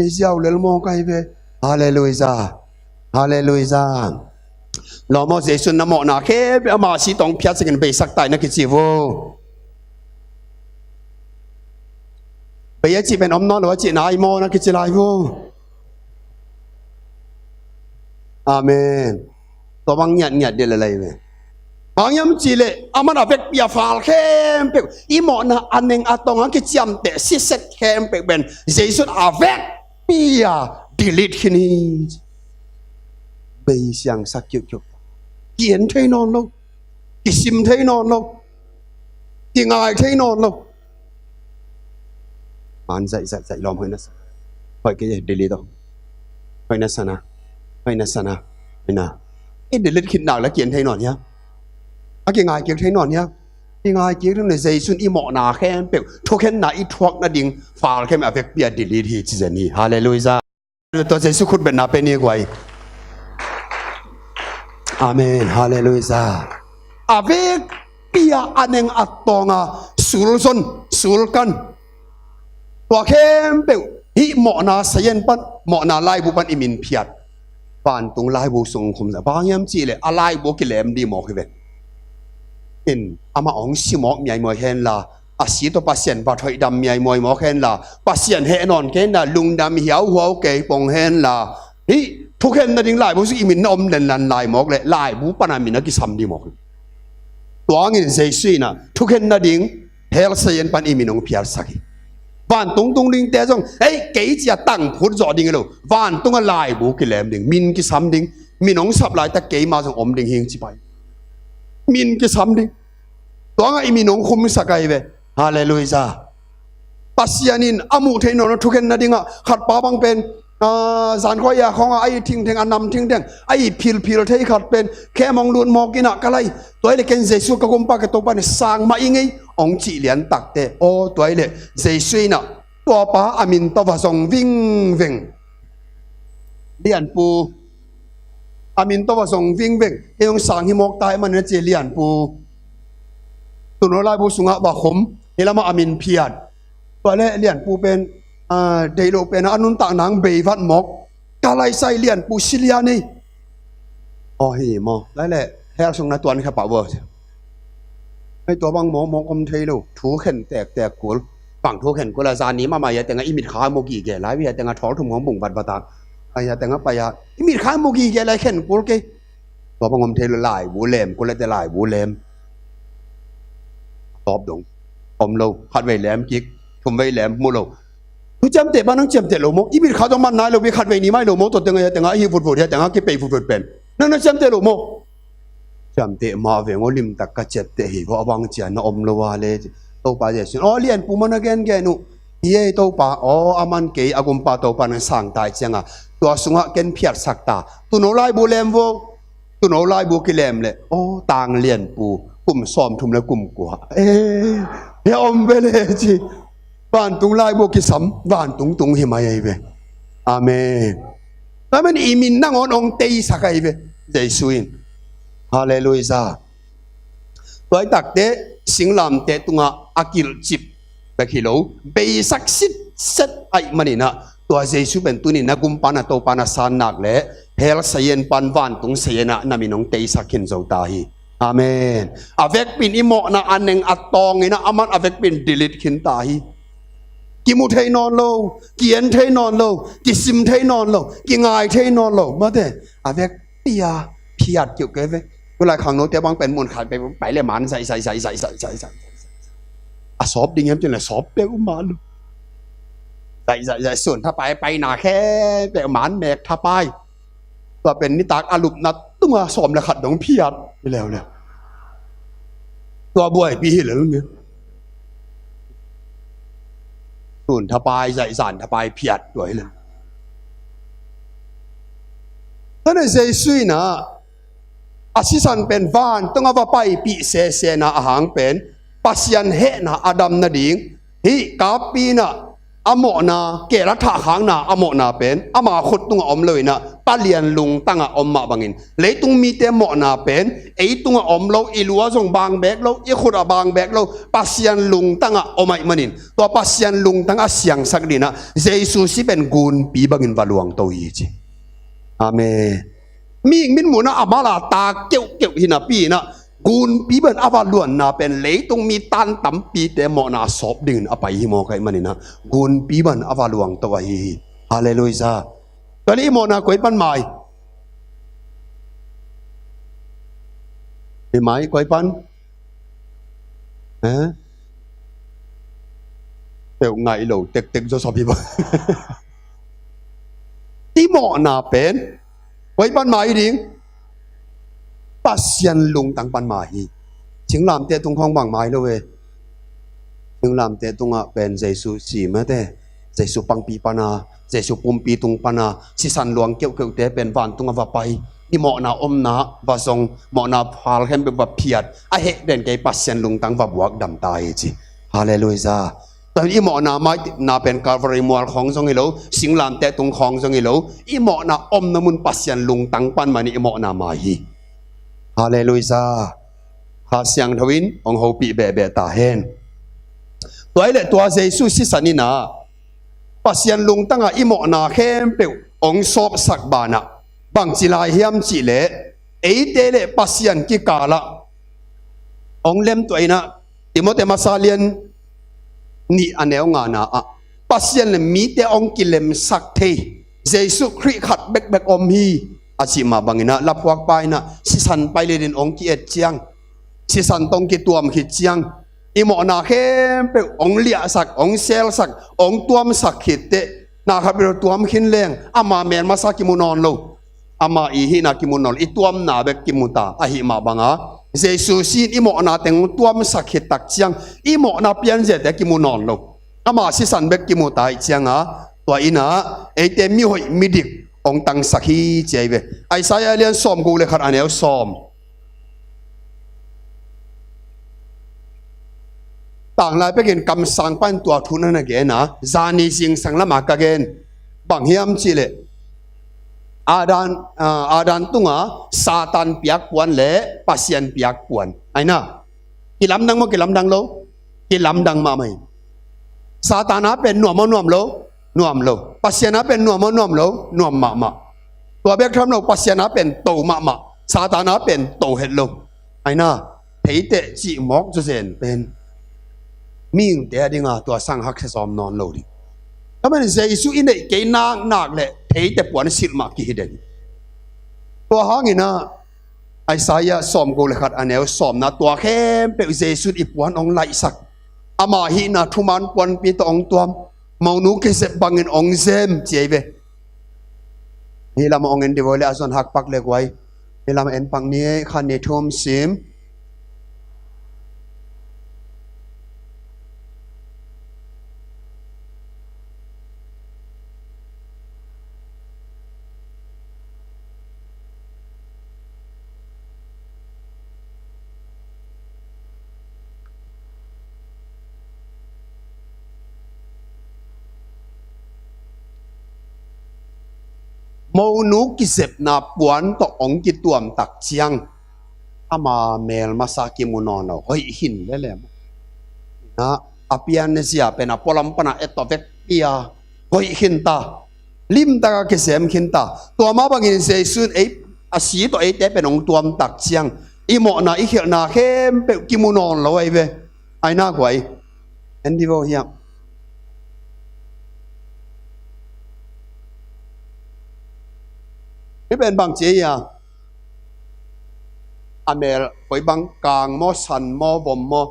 Ei ziau lel maw kai ve. Halleluiah. Halleluiah. Lawm aw, Jesuh na mawhna khempeuh ama si tawh hong phiatsakin beisak ta in na kici vo. Bei a cih pen om nawn lo a cihna hi maw na kici lai vo. Amen. Tua bang ngiatngiat dih le lai ve. Bang hiam cih leh aman a vekpi a fal khempeuh, i mawhna a neng a tawng a kiciamteh siset khempeuh pen Jesuh a vekpi a delete khin hi. Bei siangsak kiuhkiuh. Ki-en thei nawn lo. Kisim thei nawn lo. Kingai thei nawn lo. Man zaih zaih zaih lawm hoih na sa. Hoih kei delete aw. Hoih na sa na. Hoih na sa na. Hoih na. I delete khit nak la ki-en thei nawn hiam? A kingai kik thei nawn hiam? Kingai kik thei nawn. Jesuh in i mawhna khempeuh thukhenna i thuak nading fal khempeuh a vekpi a delete hi ci zen hi. Halleluiah. Tua Jesuh khutbetna pen hi guai. Amen. Halleluiah. A vekpi a a neng a tawng a sulzon sulkan, tua khempeuh hih mawhna sayan pan, mawhna laibu pan i min phiat. Vantung laibu sung khum za. Bang hiam cih leh a laibu kilem dih mawk hi ve. In amah hong si mawk miaimuai hen la, a si tawh Pasian va thoihdam miaimuai mawk hen la, Pasian heh nawn kei hen la, lungdam hiauhuau kei pong hen la, hih Thukhen nading laibu sung i min na om lenlan lai mawk le, laibu pana min a kisam ding mawk. Tua hangin Jesu in ah thukhen nading hell sayen pan i min hong phiatsak hi. Vantung tung dingte zong, "Ei, kei," ci-a tang phut zawh ding hi lo. Vantung a laibu kilem ding, min kisam ding, min hong sap laitak keima zong om ding hing ci pai. Min kisam ding. Tua hangah i min hong khumsak ahi ve. Halleluiah. Pasian in a muh theih nawn lo thukhen nadingah khat pa bang pen, ah, zankhuai a khawngah a it thingtheng, a nam thingtheng, a it philphil thei khat pen khem hong lut mawk in ah, "Ka lai, tua hi leh ken Jesu ka gumpa ka Topa na sang mah ing ei," hong cih lian takte. Aw, tua hi leh Jesu in ah tua pa a min tawh va zong vingveng. Lianpu. A min tawh va zong vingveng. Kei hong sang hi mawk ta ahih manin a ci Lianpu. Tuuno laibu sungah va khum. Hih lamah a min phiat. Tua leh Lianpu pen, ah, deih loh pen a nuntak nang bei vat mawk. Ka lai sai, Lianpu si lian ei. Aw hi maw. Lai leh hell sung na tuan kha pah vo. Hei, tua bang mawkmawk om thei lo. Thu khen tektek kul. Bang thu khen kul a, zani mahmah a tengah i mitkha mu gige lai, a tengah thawl thum hong bung vatvat a, a tengah pai a i mitkha mu gige lai khen kul kei. Tua bang om thei lo, laibu lem kul a te, laibu lem. Tawp dong. Om lo. Khatvei lem kik. Thumvei lem mu lo. Thu ciamteh bang nang ciamteh lo maw? I mitkha zong man nai lo, bia khatvei ni mai lo maw? Tua tengah a tengah hi vutvut, a tengah kipei vutvut pen. Nang na ciamteh lo maw? Ciamteh mah veng aw, limtak ka ciapteh hi vo, a bang cian na om lo a le. Topa Jesu in, aw, Lianpu maw na gengen uh? Hi ei Topa, aw, a man kei a gumpa Topa na sang tai cianga tua sungah ken phiatsak ta. Tuuno laibu lem vo. Tuuno laibu kilem leh, aw, tang Lianpu kum sawmthum le kum kua. Eh, hi a om ve le ci. Vantung laibu kisam, vantung tung hi mai ahi ve. Amen. Amen. I min nangawn hong teisak ahi ve Jesu in. Halleluiah. Tua hi takte singlamteh tungah a kilhcip bek hi lo, beisak sitset ahih manin ah, tua Jesu pen tuni na gumpa na Topa na san nak leh hell sayen pan vantung sayen ah na min hong teisak khin zo ta hi. Amen. A vekpi in i mawhna a neng a tawng in ah, aman a vekpi in delete khin ta hi. Kimu thei nawn lo, ki-en thei nawn lo, kisim thei nawn lo, kingai thei nawn lo. Mate, a vekpi a phiat kiuh kei ve. Tulai khangnote bang pen mun khat pai, pai le man zaih zaih zaih zaih zaih zaih zaih. A sawp ding hiam cih leh sawp peuhmah lo. Zaih zaih zaih, sun thapai paina khempeuh man mek thapai. Tua pen nitak a lupna tungah sawm le khat dong phiat hi leuleu. Tua buaipi hi lel nge. Sun thapai zaih, zan thapai phiat tua hi lel. Tua hi leh Jesu in ah a sisan pen vantung a va paipih sesena a hang pen Pasian hehna a dam nading, hih kappi in ah a mawhna, kehla thahkhakna a mawhna pen ama khut tungah om lo in ah, Pa lian lungtangah om mah bangin, leitung mite mawhna pen ei tungah om lo, i lu ah zong bang bek lo, i khut ah bang bek lo, Pasian lungtangah om ahih manin, tua Pasian lungtang a siangsak ding in ah Jesu si pen gunpi bangin va luangto hi ci. Amen. Mihing mitmuhna a mala ta keuhkeuh hi napi in ah, gunpi bang a va luanna pen leitung mi tan tampite mawhna a sawp dingin a pai hi mawk ahih manin ah, gunpi bang a va luangto ahi hi. Halleluiah. Tua leh i mawhna koi pan mai? I mai koi pan? Eh? Peuh ngaih lo tektek zaw sawp hi bang. I mawhna pen koi pan mai ding? Pasian lungtang pan mai hi. Singlamteh tung khawng bang mai lo ve. Singlamteh tungah pen Jesu si mate, Jesu pangpi pana, Jesu pumpi tung pana sisan luang keuhkeuhte pen vantung a va pai. I mawhna omna va zong, mawhna phal khempeuh va phiat, a heh den kei Pasian lungtang va buak dam ta hi ci. Halleluiah. Tua hi leh i mawhna maitipna pen Calvary mual khawng zong hi lo, singlamteh tung khawng zong hi lo, i mawhna omna mun Pasian lungtang pan mah in i mawhna mai hi. Halleluiah. Kha Siangtho in hong hopih behbeh ta hen. Tua hi leh tua Jesu sisan in ah Pasian lungtangah i mawhna khempeuh hong sawpsak banah, bangci lai hiam cih leh, eite le Pasian kikalah hong lemtuah in ah, Timoti masa lian nih a neu ngana ah, Pasian le mite hong kilemsak thei Jesu Khrih khat bekbek om hi a cih mah bangin ah, laphuakpa in ah sisan pailet in hong ki-et ciang, sisan tawh hong kituam khit ciang, i mawhna khempeuh hong liahsak, hong selsak, hong tuamsak khit teh, na khat peuh tuam khin leng ama mel masa kimu nawn lo. Ama i hihna kimu nawn lo, i tuamna bek kimu ta. Ahih mah banga Jesu si in i mawhna teng hong tuamsak khit tak ciang, i mawhna pianziate kimu nawn lo. Ama sisan bek kimu ta ahih cianga, tua in ah eite mihoih midik hong tangsak hi ci ahi ve. Isaiah lian sawmguk le khat, a neu sawm. Tanglai pekin kamsangpa in tua thu na na gen a, zani zingsang lama ka gen. Bang hiam cihleh, Adam, ah, Adam tunga Satan piak puan le Pasian piak puan. Aina, kilamdang maw, kilamdang lo? Kilamdang mahmah hi. Satan a pen nuam maw, nuam lo? Nuam lo. Pasian a pen nuam maw, nuam lo? Nuam mahmah. Tua bek tham lo, Pasian a pen to mahmah, Satan a pen to het lo. Aina, theiteh cih mawk zawzen pen mihingte a dinga tua sang haksa sawm nawn lo ding. Tua manin Jesu i neih kei naknak le theiteh puan silh mah kihi den. Tua hangin ah Isaiah sawmguk le khat, a neu sawmna, tua khempeuh Jesu in i puan hong laihsak. Ama hihna thuman puanpi tawh hong tuam. Monu kizep bangin hong zem ci ahi ve. Hih lamah hong en dih vo le, a zon hak pak le guai. Hih lamah en pak ni, khan ni thum sim. Monu kizepna puan tawh hong kituam tak ciang, ama mel masa kimu nawn lo. Hoih hin lele maw? Na, a pian zia pen a pualam pana et tawh vekpi a hoih khin ta. Limtaka kizem khin ta. Tua mah bangin Jesu in ei, a si tawh eite pen hong tuam tak ciang, i mawhna, i khialhna khempeuh kimu nawn lo ahi ve. Aina guai, en dih vo hiam. Hih pen bang ci ahi a, a mel koi bang, kang maw, san maw, vom maw?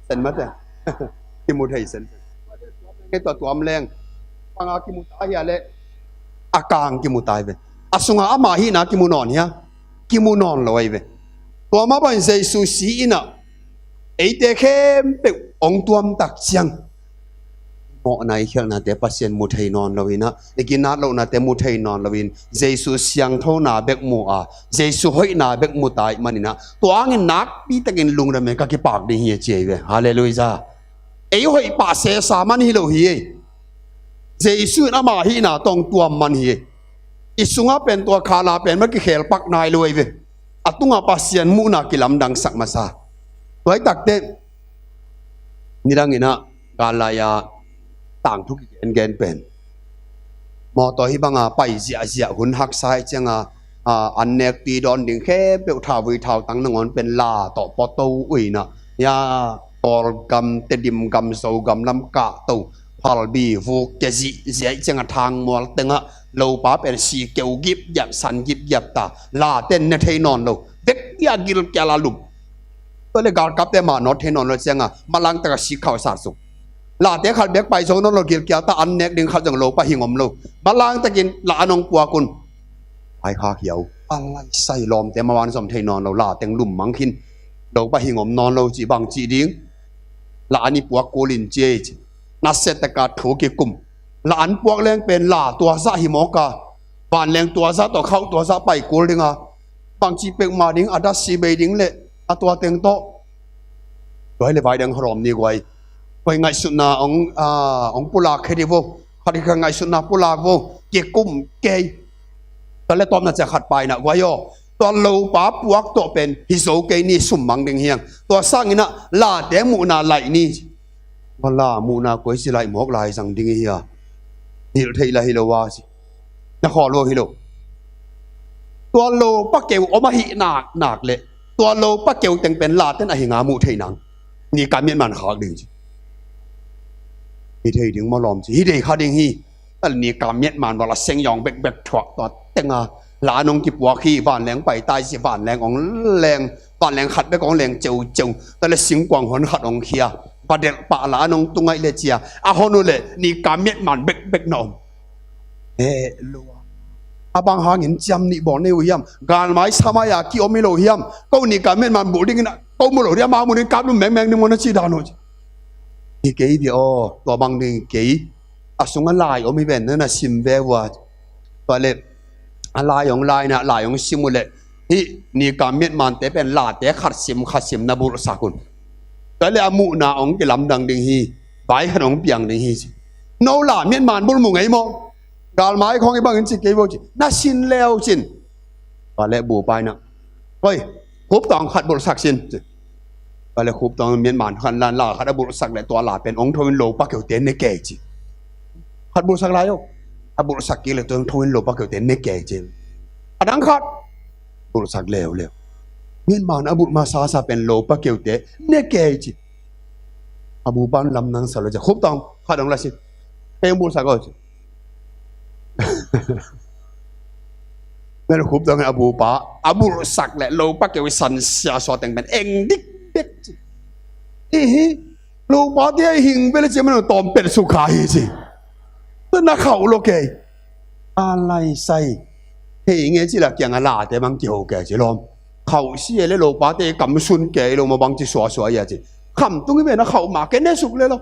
Sen mate. Kimu thei sen. Hei, tua tuam leng, banga kimu ta hia leh, a kang kimu ta hi ve. A sunga ama hihna kimu nawn hia? Kimu nawn lo ahi ve. Tua mah bangin Jesu si in ah eite khempeuh hong tuam tak ciang, mawhna, i khialhnate Pasian mu thei nawn lo in ah, i ginat lohnate mu thei nawn lo in, Jesu siangthona bek mu a, Jesu hoihna bek mu ta ahih manin ah, tua hangin nakpi takin lungdam in ka kipak ding hi a ci ahi ve. Halleluiah. Ei hoih pah sesa man hi lo hi. Jesu in ama hihna tawh hong tuam man hi. I sungah pen tua khala pen mah kikhel pak nai lo ahi ve. A tungah Pasian muhna kilamdangsak masa. Tua hi takteh, nidang in ah, gal lai-a tangthu kigengen pen, mawtaw hih banga pai ziahziah hun haksa ahih cianga, a, an nekpi dawn ding khempeuh, thauvui thautang nangawn pen la tawh pua to uh in ah, hia, Kawlgam, Tedim gam, Zogam lam kah to, phalbi vuk kia zihziah ahih cianga thangmual tengah lopa pen si keu gipgiap, san gipgiap ta, laten ne thei nawn lo, vekpi-a gilkial a lum. Tua le galkapte mah nawt thei nawn lo cianga, manlang taka si khauh sat suk. Late khat bek pai zo nawn lo, gilkial ta, an nek ding khat zong lopa hing om lo. Manlang takin la an hong puak un, ai khak hiau, a laisai lawmte mah van zom thei nawn lo, lateng lum mang khin. Lopa hing om nawn lo cih bang cih ding? La an i puak kul in ci ei ci. Nasia taka thu kikum. La an puak leng pen la tua zah hi mawk a, vanleng tua zah tawh khauh tua zah pai kul ding a, bangci peuhmah ding, a dasi bei ding le a tua teng tawh. Tua hi le vai dang hawm ni guai. Koi ngaihsutna hong, a, hong pulak khe dih vo. Khat khat ngaihsutna pulak vo. Kikum kei. Tua le tawpna ciang khat paina guai aw. Tua lopa puak tawh pen hi zo kei ni, sum mang ding hi hang. Tua sangin ah late muhna laih ni. Tua la muhna koi ci laih mawk lai zang ding hi a. Hilh theih lah hi lo a ci. Na khawl lo hi lo. Tua lopa keu om ahih nak, nak leh, tua lopa keu teng pen laten a hi nga muh theih nang. Ni ka miat man khak ding ci. Hi thei ding maw lawm ci. Hi thei kha ding hi. Tua leh nika miatman bang la seng yawng bekbek thuak, tua tenga la nong kipuak hi. Vanleng pai tai ci, vanleng ong leng, vanleng khat bek ong leng ceuceu. Tua leh singkuang hon khat ong khia, va delh pah la nong tung aih leh cia, a hon uh leh nika miatman bekbek na om. He lo a, a bang hangin ciam nih bawl nei uh hiam? Galmai samai a ki om hi lo hiam? Ko nika miatman bulh dingin ko mu lo ding, amau mu ding, kap lum mengmeng ding maw, na ci dan uh ci. Hi kei ve aw, tua bang ding hi kei. A sung a lai om hi ven, na na sim ve uh a. Tua leh a lai ong lai na, lai ong sim uh leh, hih nika miatmante pen late khat sim khat sim na bulhsak un. Tua leh a muhna ong kilamdang ding hi. Vai khat ong piang ding hi ci. No la miatman bulh mu ngei maw? Galmai khawng hi bangin ci kei vo ci, na sin leu cin. Tua leh bupa in ah, hoi, khuptawng khat bulhsak sin ci. Tua leh khuptawng miatman khat la, la khat a bulhsak leh tua la pen ong tho in lopa keute ne kei ci. Khat bulhsak lai aw. A bulhsak kik leh tua ong tho in lopa keute ne kei ci. A dang khat bulhsak leuleu. Miatman a bulh masasa pen lopa keute ne kei ci. A bupa in lamdang sa lo ci, khuptawng khat ong la sin. Kei ong bulhsak aw ci. Mel khuptawng in a bupa a bulhsak leh lopa keu i san sia sua teng pen eng dik bek ci. Ihi, lopate a hing bel ci, mel tawm pet sukha hi ci. Tua na khauh lo kei. A lai sai. Hei nge ci la kiang a late bang kiho kei ci lawm. Khauh si e leh lopate kamsun kei lo maw, bang ci suasua ia ci. Khamtung hi ve, na khauh ma kei ne suk leh lo.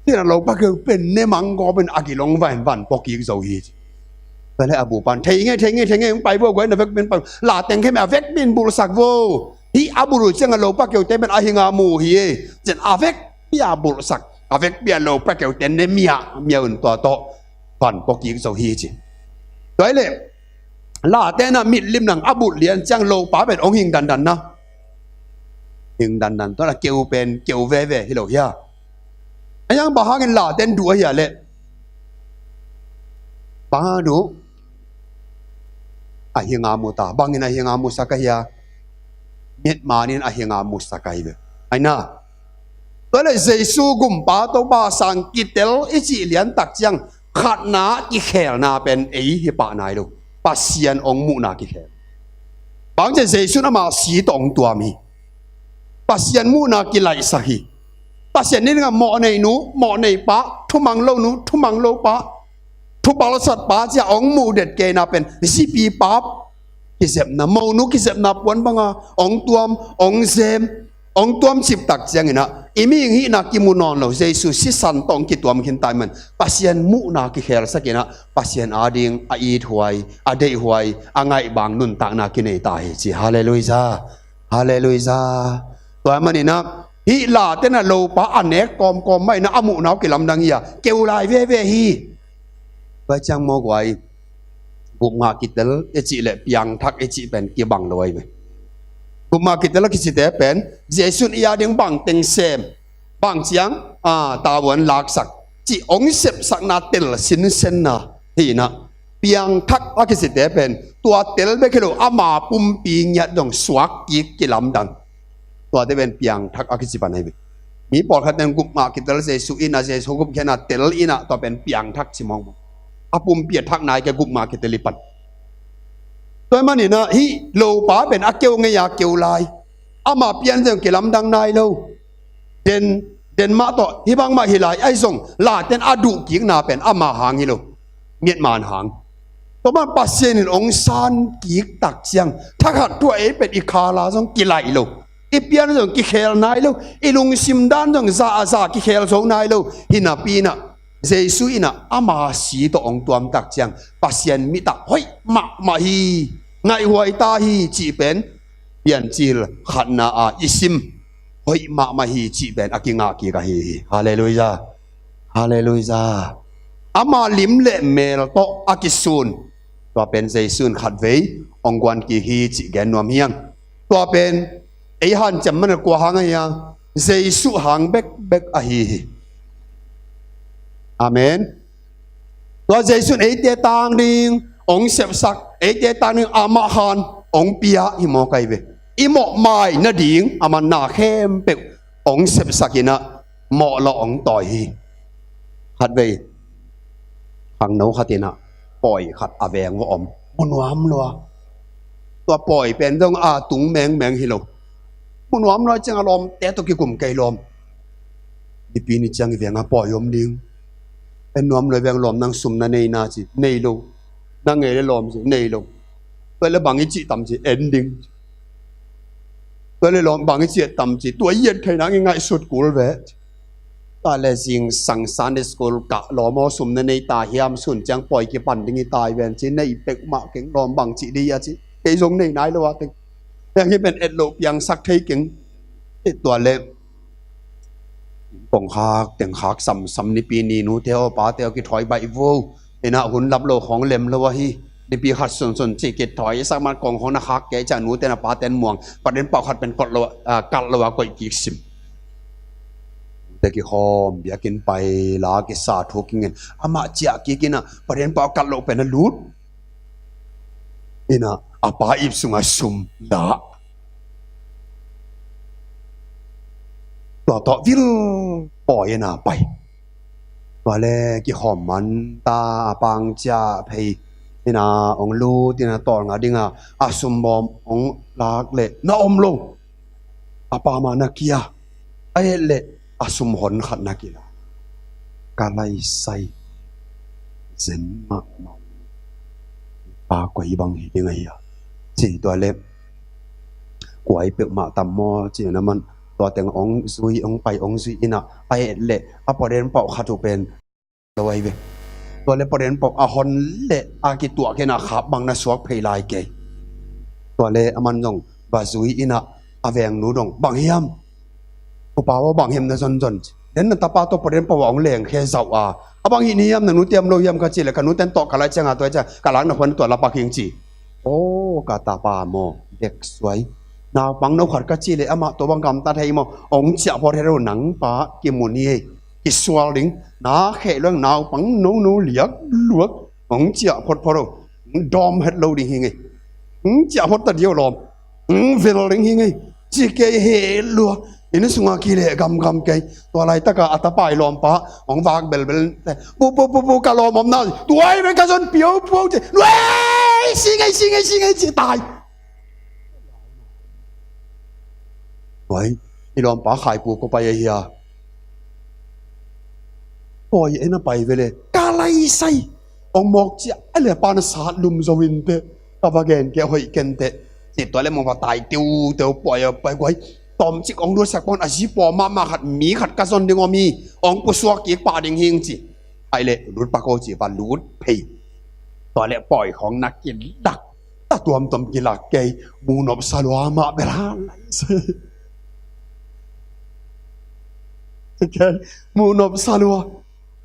Tina lopa keu pen ne mang gaw pen a kilong vain van pua kik zo hi ci. Tua leh a bupa in thei nge, thei nge, thei nge, ong pai vo, guai na vekpi in pai. La teng khem a vekpi in bulhsak vo. Hih a bulh uh ciang a lopa keute pen a hinga mu hi e. Cin a vekpi a bulhsak, a vekpi a lopa keute ne miah miah un, tua tawh van pua kik zo hi ci. Tua hi leh late na mitlim nang a bulh lian ciang lopa pen ong hing dandan na. Hing dandan, tua na keu pen keu veve hi lo hia? A yang bang hangin late in duh ahia leh? Bang hang duh? A hinga mu ta. Bangin a hinga musak ahia? Miatman in a hinga musak ahi ve. Ai na. Tua leh Jesu gumpa Topa sang kitel i cih lian tak ciang khatna kikhelna pen ei hi pah nai lo. Pasian ong muhna kikhel. Bang ci, Jesu in ama si tawh ong tuam hi. Pasian muhna kilaihsak hi. Pasian ni dingah mawh nei nu, mawh nei pa, thumang lo nu, thumang lo pa, thupalsat pa cia ong muh det keina pen zipi pa kizepna, monu kizepna puan banga ong tuam, ong zem, ong tuam ciptak cianginah i mihing hihna kimu nawn lo, Jesu sisan tawh ong kituam khin ta ahih man Pasian muhna kikhelsakinah Pasian ading a ithuai, a deihhuai, a ngaihbang nuntakna kinei ta hi ci. Halleluiah. Halleluiah. Tua ahih maninah hih late na lopa a nek kawmkawm mah inah a muhna uh kilamdang hi a, keu lai veve hi. Tua ciang mawk uai gupngah kitel i cih le piangthak i cih pen kibang lo ahi ve. Gupngah kitel a kicite pen Jesu in i ading bangteng sem, bangciang a tavuan laksak cih ong sepsakna tel sinsenna hinah, piangthak a kicite pen tua tel bek hi lo, ama pumpi ngiat dong suak kik kilamdang. Tuate pen piangthak a kici pan ahi ve. Mi pawlkhat ten gupngah kitel Jesu inah, Jesu gupkhiatna tel inah, tua pen piangthak ci mawkmawk. A pumpi a thak nai kei, gupngah kitel i pan. Tua ahih maninah hih lopa pen a keu ngei a keu lai, ama pian zeng kilamdang nai lo. Den, den mah tawh hih bangmah hi lai ahi zong laten a duhkikna pen ama hang hi lo, miatman hang. Tua mah Pasian in ong san kik tak ciang thakhat thu a ei pen i khala zong kilaih lo, i pian zong kikhel nai lo, i lungsim dan zong za a za kikhel zo nai lo. Hinapi inah Jesu inah ama si tawh ong tuam tak ciang Pasian mit ah hoih mahmah hi, ngaihhuai ta hi cih pen Piancil khatna a i sim hoih mahmah hi cih pen a kingah kik ahi hi. Halleluiah. Halleluiah. Ama lim le mel tawh a kisun tua pen Jesu in khatvei ong guan kik hi cih gen nuam hi hang. Tua pen ei hanciam man a kua hang ahi a, Jesu hang bekbek ahi hi. Amen. Tua Jesu in eite tang ding ong sepsak, eite tang ding amah han ong pia hi mawk ahi ve. I mawhmai nading a man na khempeuh ong sepsak inah mawh lawh ong tawi hi. Khatvei khangno khat in ah pawi khat a veng va om, mu nuam lua. Tua pawi pen zong a tung mengmeng hi lo. Mu nuam lua ciang a lawmte tawh kikum kei lawm. Nipi ni ciang i veng a pawi om ding. En nuam lua i veng lawm, nang sum na nei na ci, nei lo. Na ngei le lawm ci, nei lo. Tua le bang i cih tam ci, en ding. Tua le lawm bang i cih tam ci, tua i et thei nang i ngaihsut kul ve. Tua le zingsang Sunday school kah lawm aw, sum na nei ta hiam, sun ciang pawi kipan ding hi ta hi ven ci, nei pek mah keng, lawm bang cih ding a ci. Kei zong nei nai lo a teng. Heng hi pen et loh piangsak thei keng. Tua le kongkhak tengkhak samsam, nipi ni nute aw pate aw kithawi baih vo. Ina hun lap lo khawng lem lo ahi. Nipi khat sunsun cih kithawi sak man kong khawng na khak kei ciang nute na pate in muang. Paden pau khat pen kot lo, ah, kalh lo a koih kik sim. Te kikhawm biakinn pai la kisa thu kingen. Amah ciah kik ina paden pau kalh lo pen a lut. Ina a pa ip sunga sum dah. Tua tawh vil pawi ina pai. Tua le kikhawm man ta a pang ciah phei. Ina ong lut ina tawlnga dinga a sum bawm ong lak le na om lo. A pa ma na kia. A et le a sum hon khat na kila. Ka lai sai zen mahmah. Pa koi bang hi ding ahi a. Ci tua le kuai pek mah tam maw ci na man. Tua teng ong zui, ong pai ong zui ina. A et le a paden pau khat uh pen lo ahi ve. Tua le paden pau a hon le a kituah kena khap bang na suak phei lai kei. Tua le a man zong va zui ina a vengnu dong bang hiam. Upa aw bang hiam na zonzon ci. Den na tapa tawh paden pau a ong leng khe zauh a. A bang hi ni hiam, na nu tiam lo hiam ka ci le ka nu ten tawh ka lai cianga tua ciang ka lak na khuan tua lapak hing ci. Aw ka tapa maw dek suai. Naupang no khat ka ci le amah tua bang gamtat hei maw. Ong ciah phot hei lo nang pa kimun hi hei. Kisual ding, na kheh luang naupang nono liak luak, ong ciah photphot o, ong dawm het lo ding hi ngei, ong ciah phot ta dio lawm, ong vel ding hi ngei, ci kei he lua, inn sunga kileh gamgam kei, tua laitaka a tapai lawmpa, ong vak belbel, pu, pu, pu, pu, ka lawm om na, tuai men ka zon piau puau ci, luai, si ngei, si ngei, si ngei, ci tai. Oi, i lawmpa khaipu ko pai ahi a. Oi, ena pai vele. Ka lai sai. Ong mawk cia a le pa na sat lum zo inte. Ka va gen ke hoih kente. Ci tua le mong va tai tiu teu poi a pai guai. Tom cik ong luat sak pon a zi paw mahmah khat mi khat ka zon ding om hi. Ong pusuak kik pah ding hing ci. Ai le lut pa ko ci va lut phei. Tua le poi khong na kilak. Ta tuamtuam kilak kei, mu nop salua mah bel ha lai se. Kei, mu nop salua.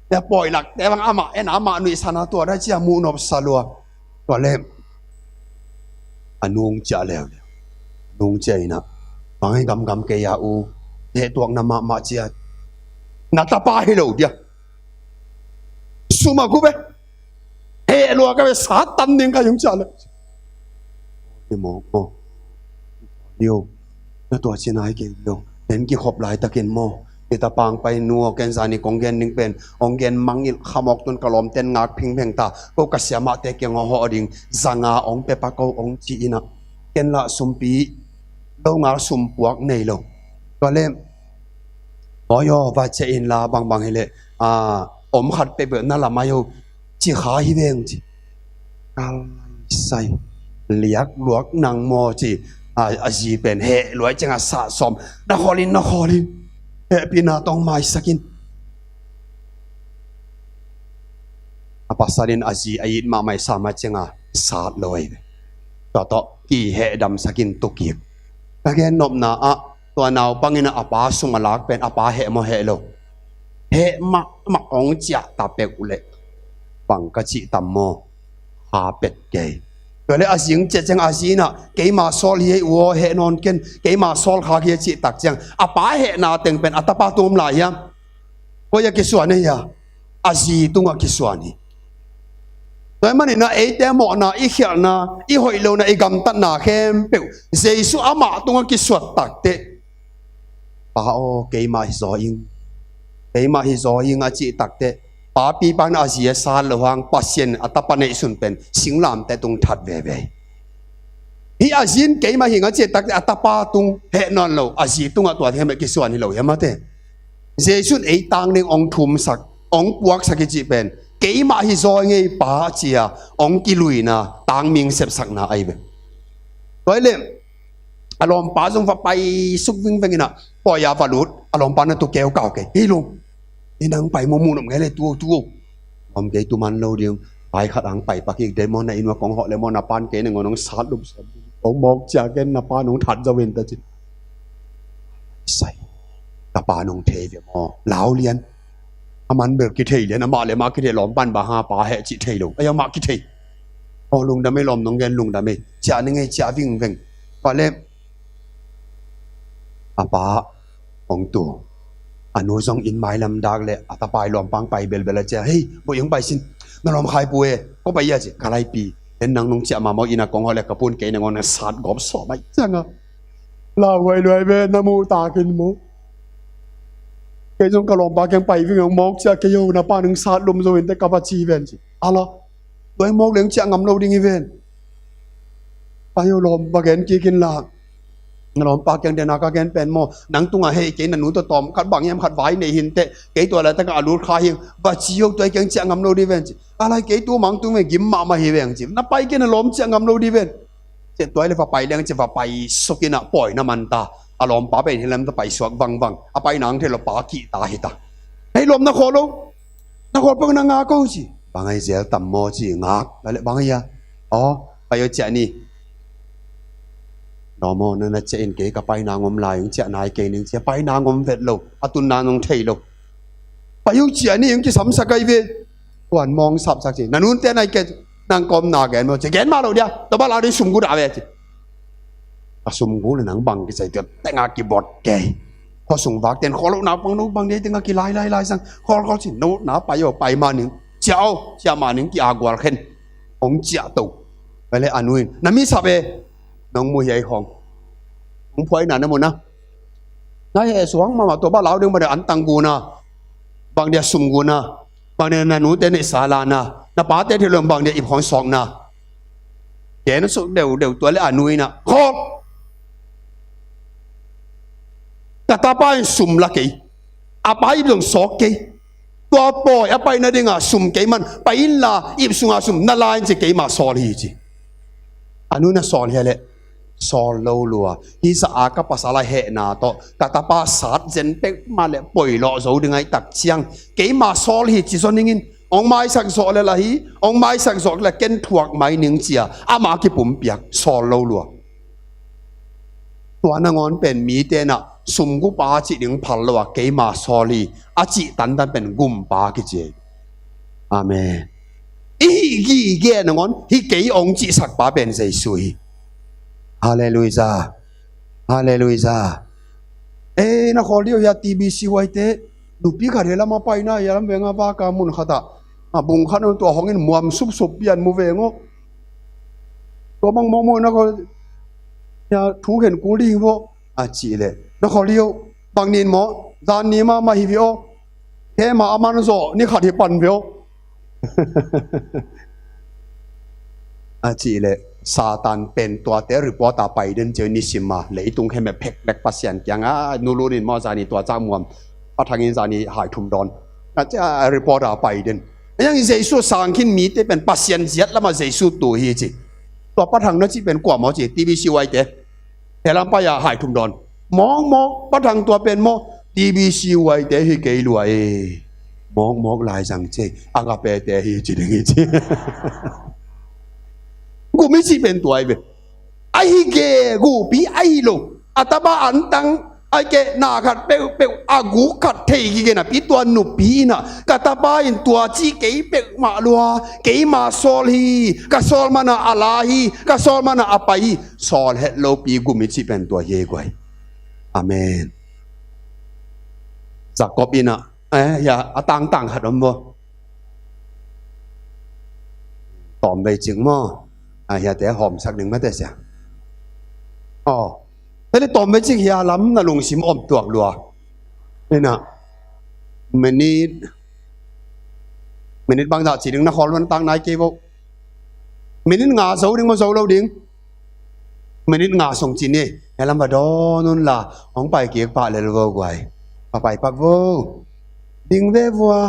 Te poi lak te bang amah en amah nuih sana tua da cia mu nop salua. Tua le a nung cia leuleu. Nung cia ina. Bang hi gamgam kei a u. He tuak na mahmah cia. Na tapa hi lo dia. Suma ku be. He lua ka be satan ding ka yung cia le. Hi mo mo. Yo. Na tua cina hi kei yo. Den kikhop laitakin maw. Hita pang pai nu aw ken zani kong gen ding pen. Ong gen mangil khamawk tun ka lawmten ngak phingpheng ta. Ko ka siamahte kiang aw hawh ding. Zanga ong pepa ko ong ci ina. Ken lah sumpi. Lo ngal sumpuak nei lo. Tua le. Aw yo, va cia in la bangbang hi le. A, om khat pepeu na lamai yo. Ci kha hi veng ci. Ka lai sai. Liak luak nang maw ci. A, a zi pen he luai cianga sa sawm. Na khawlin, na khawlin. He pina tong maisakin. A pasalin a zi a it mahmai sa ma cianga sat lo ei ve. Tua tawh ki he damsakin tukik. Ka gen nopna ah tua naupangin a pa sum a lak pen a pa heh maw heh lo. Heh mahmah ong ciah ta pek uh leh. Bang ka cih tam maw. Ha pet kei. Tua le a zing ciah ciang a zi inah keima sawl hi hei uh aw heh nawn ken. Keima sawl khak hi hei cih tak ciang. A pa hehna teng pen a tapa tum lai hiam. Koi a kisuan hi hia. A zi tungah kisuan hi. Tua hi maninah eite mawhna i khialhna i hoih lohna i gamtatna khempeuh Jesu amah tungah kisuat takteh. Pa aw keimah hi zaw ing. Keimah hi zaw ing a cih takteh. Papi pan a zi a sat loh hang, Pasian a tapa neihsun pen singlamteh tung that veve. Hih a zi in keimah hing a cih tak a tapa tung heh nawn lo, a zi tungah tua thei mah kisuan hi lo hiam a te. Jesu in ei tang ding hong thumsak, hong puaksak hi cih pen keimah hi zaw ngei Pa a ci a hong kiluina tangming sepsakna ahi ve. Tua hi leh a lawmpa zong va pai suk vingveng in a, pawi a va lut, a lawmpa na tu keu kau kei. Hei lung, i nang pai mawk mun om ngei le tu o, tu o. Om kei tu man lo ding, pai khat ang pai pakik dei maw, na inn ua kong hawh le maw, na pan kei nangawn hong sat lum sawm. Hong mawk ciah ken na pan hong that zo in ta ci. Sai, ka pan hong thei ve maw, lau lian. A man bel kithei lian, amah le amah kithei, lawmpan ba ha pa heh cih thei lo. Ai amah kithei. Aw lungdam ei lawm, nong gen lungdam ei. Ciah ning ei, ciah vingveng. Tua le a pa hong tu. A nu zong inn mailam dak le a tapa i lawmpa hong pai belbel a ciah. Hei, bu i hong pai sin. Na lawm khai pu e. Ko pai ia ci. Ka laipi. Hen nang nong ciah mamaw inn a kong hawh le ka pun kei nangawn na sat gawp sawm ai ciang a. Lauhuai luai ve na muh takin maw. Kei zong ka lawmpa kiang pai ving hong mawk ciah kei o, na pa nang sat lum zo in te ka va ci ven ci. Ala. Tua hong mawk leng ciah ngam lo ding hi ven. Pai o lawm, va gen kik in la. Na lawmpa kiang dena ka gen pen maw, nang tungah hei kei na nu tawh tawm khat bang hiam khat vai nei hin teh, kei tua laitak a lut kha hing, va ci o, tua kiang ciah ngam lo ding ven ci. A lai kei tu mang tung ve, gim mahmah hi veng ci. Na pai kei na lawm ciah ngam lo ding ven. Ciah tua le va pai leng ci, va pai suk in a pawi na man ta. A lawmpa pen hi lam ta pai suak vangvang. A pai nang thei lo pa kih ta hi ta. Hei lawm na khawl lo. Na khawl pang na ngak o ci. Bang ai zel tam maw ci ngak. Tua le bang ai a. Aw, pai o ciah ni. Lawm aw, na na ciah in kei ka pai nang om lai, hong ciah nai kei ning ciah pai nang om vet lo. A tun nang hong thei lo. Pai o ciah ni, hong kisamsak ai ve. Kuan mawng sapsak ci. Na nun te nai kei nang kawm na gen maw ci. Gen mah lo dia. Tua ba la ding sum gu dah ve ci. A sum gu le nang bang kisai tua. Teng a kibot kei. Khuasung vak ten khawl lo na pang no bang dia teng a kilai lai lai sang. Khawl khawl ci. No na pai o pai ma ning. Ciah o ciah ma ning ki a gual khen. Hong ciah to. Pai le a nu in. Na mi sap e. Nong mu hiai khawng. Hong phuai na na mu na. Na heh suang mahmah tua ba lau ding bang dia an tang gu na. Bang dia sum gu na. Bang dia na nu te neih sa la na. Na pa te thei lo bang dia ip khawng sawk na. Gen suk deuhdeuh tua le a nu in a. Khawk. Ka tapa in sum la kei. A pa ip zong sawk kei. Tua pawi a pai nading a sum kei man. Pai in la ip sung a sum na la in ci keimah sawl hi ci. A nu na sawl hia le. Sawl lo lua. Hi sa a ka pasal a hehna tawh ka tapa sat zen pek mah le poi lawh zo ding ai tak ciang. Keimah sawl hi ci zaw ning in. Hong maisak zawh le la hi. Hong maisak zawh le ken thuak mai ning cia. Ama kipumpiak. Sawl lo lua. Tua nangawn pen mite na sum gu pa cih ding phal lo a keimah sawl hi. A cih tantan pen gum pa kici. Amen. I hih gige nangawn hi kei hong cihsak pa pen Jesu hi. Halleluiah. Halleluiah. Ei na khawl dih uh hia T B C huaite. Nupi khat hia lam a paina hia lam veng a vaka mun khat ah. A bung khat uh tua hong in muam supsup pian mu veng uh. Tua bang mawkmawk na khawl hia thu khen kul dih uh. A cih leh na khawl dih uh. Bang nin maw zan ni mahmah hi ve aw. Khe mah a man zawh ni khat hi pan ve aw. A cih leh Satan pen tuate report a pai den cio nisim a leitung khe meh phek lek Pasian kiang a nulun in maw zani tua ca muam. Pathang in zani hai thum dawn. A cia report a pai den. A yang Jesu sang khin mite pen Pasian ziat lam a Jesu tu hi ci. Tua pathang na cih pen kua maw ci T B C huaite. He lam pai a hai thum dawn. Mawk mawk pathang tua pen maw T B C huaite hi kei lua e. Mawk mawk lai zang ci. Agape te hi ci ding hi ci. Gum i cih pen tua i ve. A hi ge gupi a hi lo. A tapa an tang a keh na khat peuhpeuh a guk khat thei gige napi tua nupi in a ka tapa in tua cih kei peuhmah lua. Keimah sawl hi. Ka sawl man a a la hi. Ka sawl man a a pai hi. Sawl het lopi gum i cih pen tua hi ei guai. Amen. Jacob in a eh hia a tangtang khat om bo. Tawm vei cing maw. A hiate hawmsak ding mate sia. Aw. Tele tawm vei cing hia lam na lungsim om tuak lua. Ina. Minute. Minit bangzah ci ding na khawl man tang nai kei vo. Minit nga zo ding maw, zo lo ding? Minit nga sung ci ni. Hia lam va dawn un la, hong pai kik pah lel vo guai. Va pai pak vo. Ding ve vua.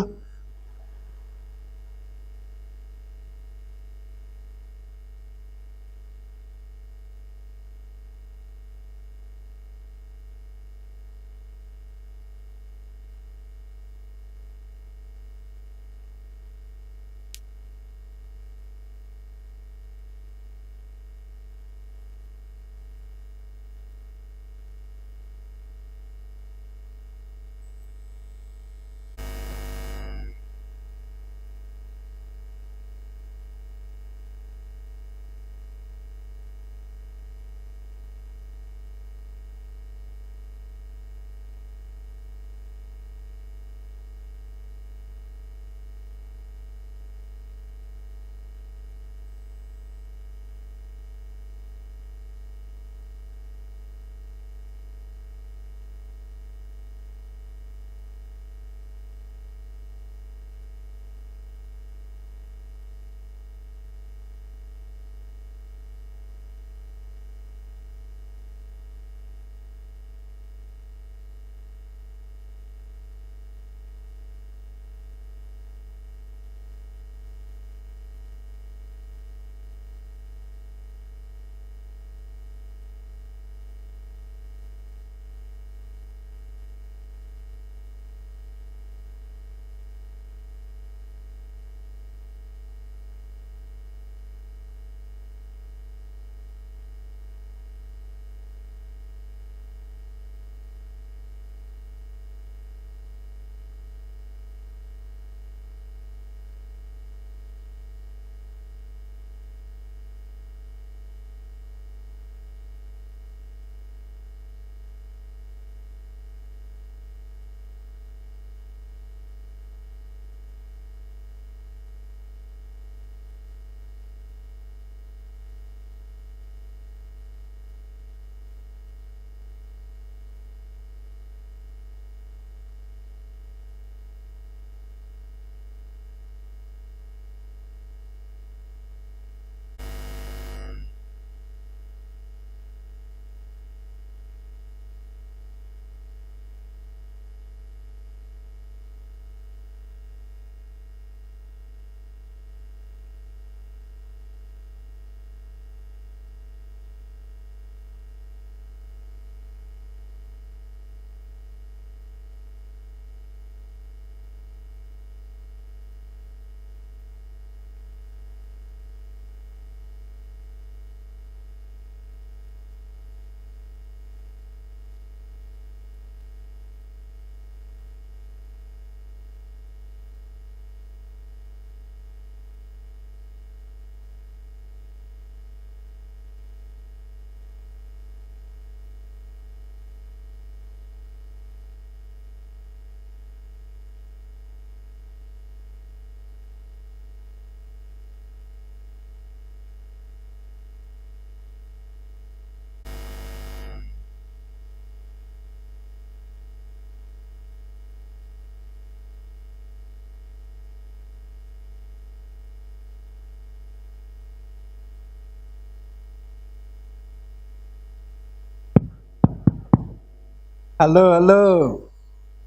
Hello, hello.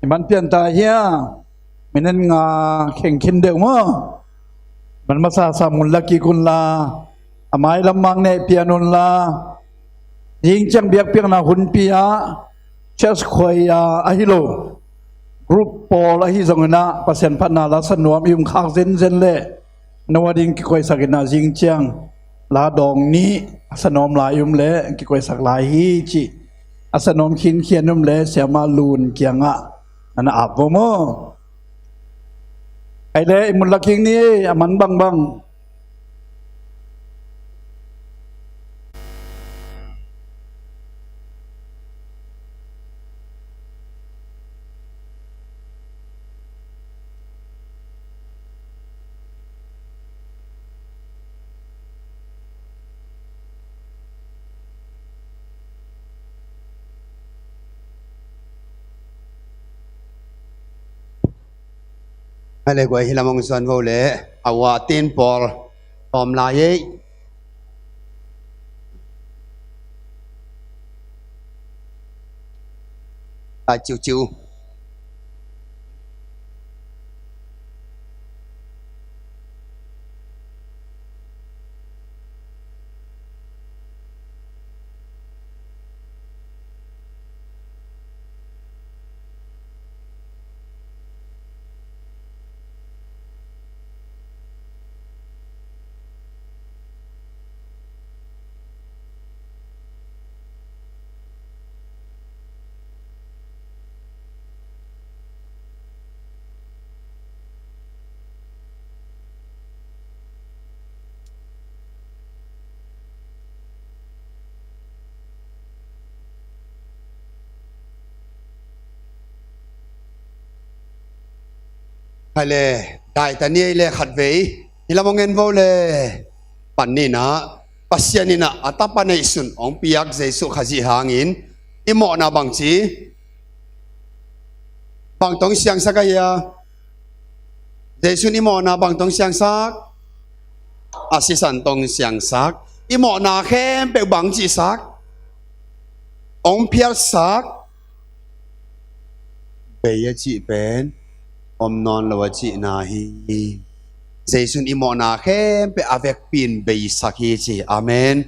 I man pian ta hia? Minute nga kheng khin deuh maw? Man masa sa mun la kik un la, a mai lam mang neh pian un la. Zing ciang biakpiakna hunpi ah church choir ahi lo, group pawl ahi zongin ah Pasian phatna la sa nuam i um khak zenzen leh no a ding kikoihsak in ah zing ciang la dawng nih a sa nuam lai um leh kikoihsak lai hi cih a sa nuam khinkhian um leh siamah Lun kiangah na na ap vo maw? Ai leh i mun la kik ni, a man bangbang. Hale guai, hih lam hong zuan vo le, a ua tin pawl tawm lai ei. Lai ciuciu. Hai le, dai ta ni ei le khatvei. Hih lam hong en vo le. Pan ni in ah, Pasian in ah a tapa neihsun hong piak Jesuh Khazih hangin i mawhna bangci, bang tawh hong siangsak ahi a? Jesuh in i mawhna bang tawh hong siangsak? A sisan tawh hong siangsak. I mawhna khempeuh bang cihsak? Hong phiatsak. Bei a cih pen om nawn lo a cihna hi. Jesuh in i mawhna khempeuh a vekpi in beisak hi ci. Amen.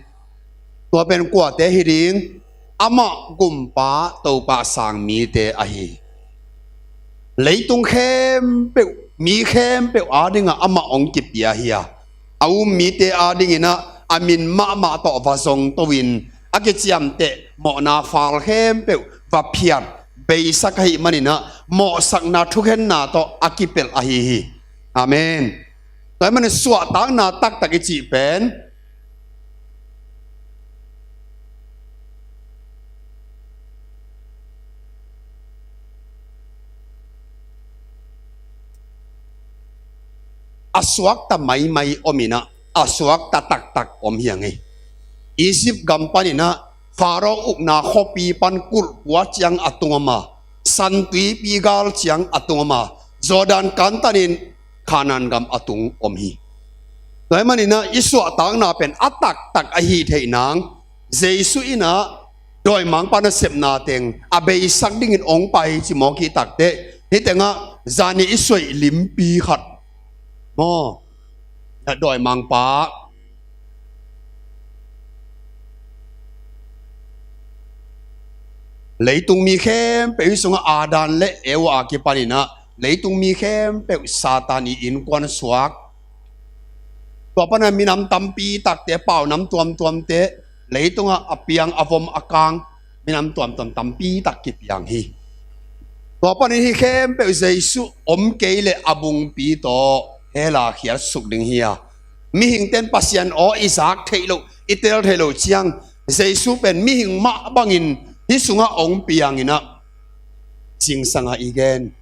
Tua pen kuate hi ding? Amah gumpa Topa sang mite ahi. Leitung khempeuh, mi khempeuh adingah amah hong kipia hi a, a um mite adingin ah a min mahmah tawh va zongto in, a kiciamteh mawhna fal khempeuh va phiat, beisak ahih manin ah mawhsakna thukhenna tawh a kipelh ahi hi. Amen. Tua ahih manin suahtakna taktak i cih pen a suakta maimai om in ah, a suakta taktak om hi a ngei. Egypt gam panin ah Pharaoh ukna khuapi pan kulh pua ciang a tung om a, San Tuipi gal ciang a tung om a, Jordan kantanin Kanaan gam a tung om hi. Tua ahih manin ah i suahtakna pen a taktak ahi theih nang, Jesuh in ah dawimangpa nasepna teng a beisak dingin hong pai ci mawk hi takteh, hih tengah zani i suaih limpi khat maw, dawimangpa leitung mi khempeuh, hih sungah Adam le Eva a kipanin ah leitung mi khempeuh Satan i innkuan suak. Tua panin ah minam tampi takte, paunam tuamtuamte, leitungah a piang a vom a kang minam tuamtuam tampi tak kipiang hi. Tua panin hih khempeuh Jesuh om kei leh a bungpi tawh hell ah khiatsuk ding hi a, mihingte in Pasian aw i zak theih loh, i tel theih loh ciang, Jesuh pen mihing mah bangin hih sungah hong piang in ah, zingsang a i gen,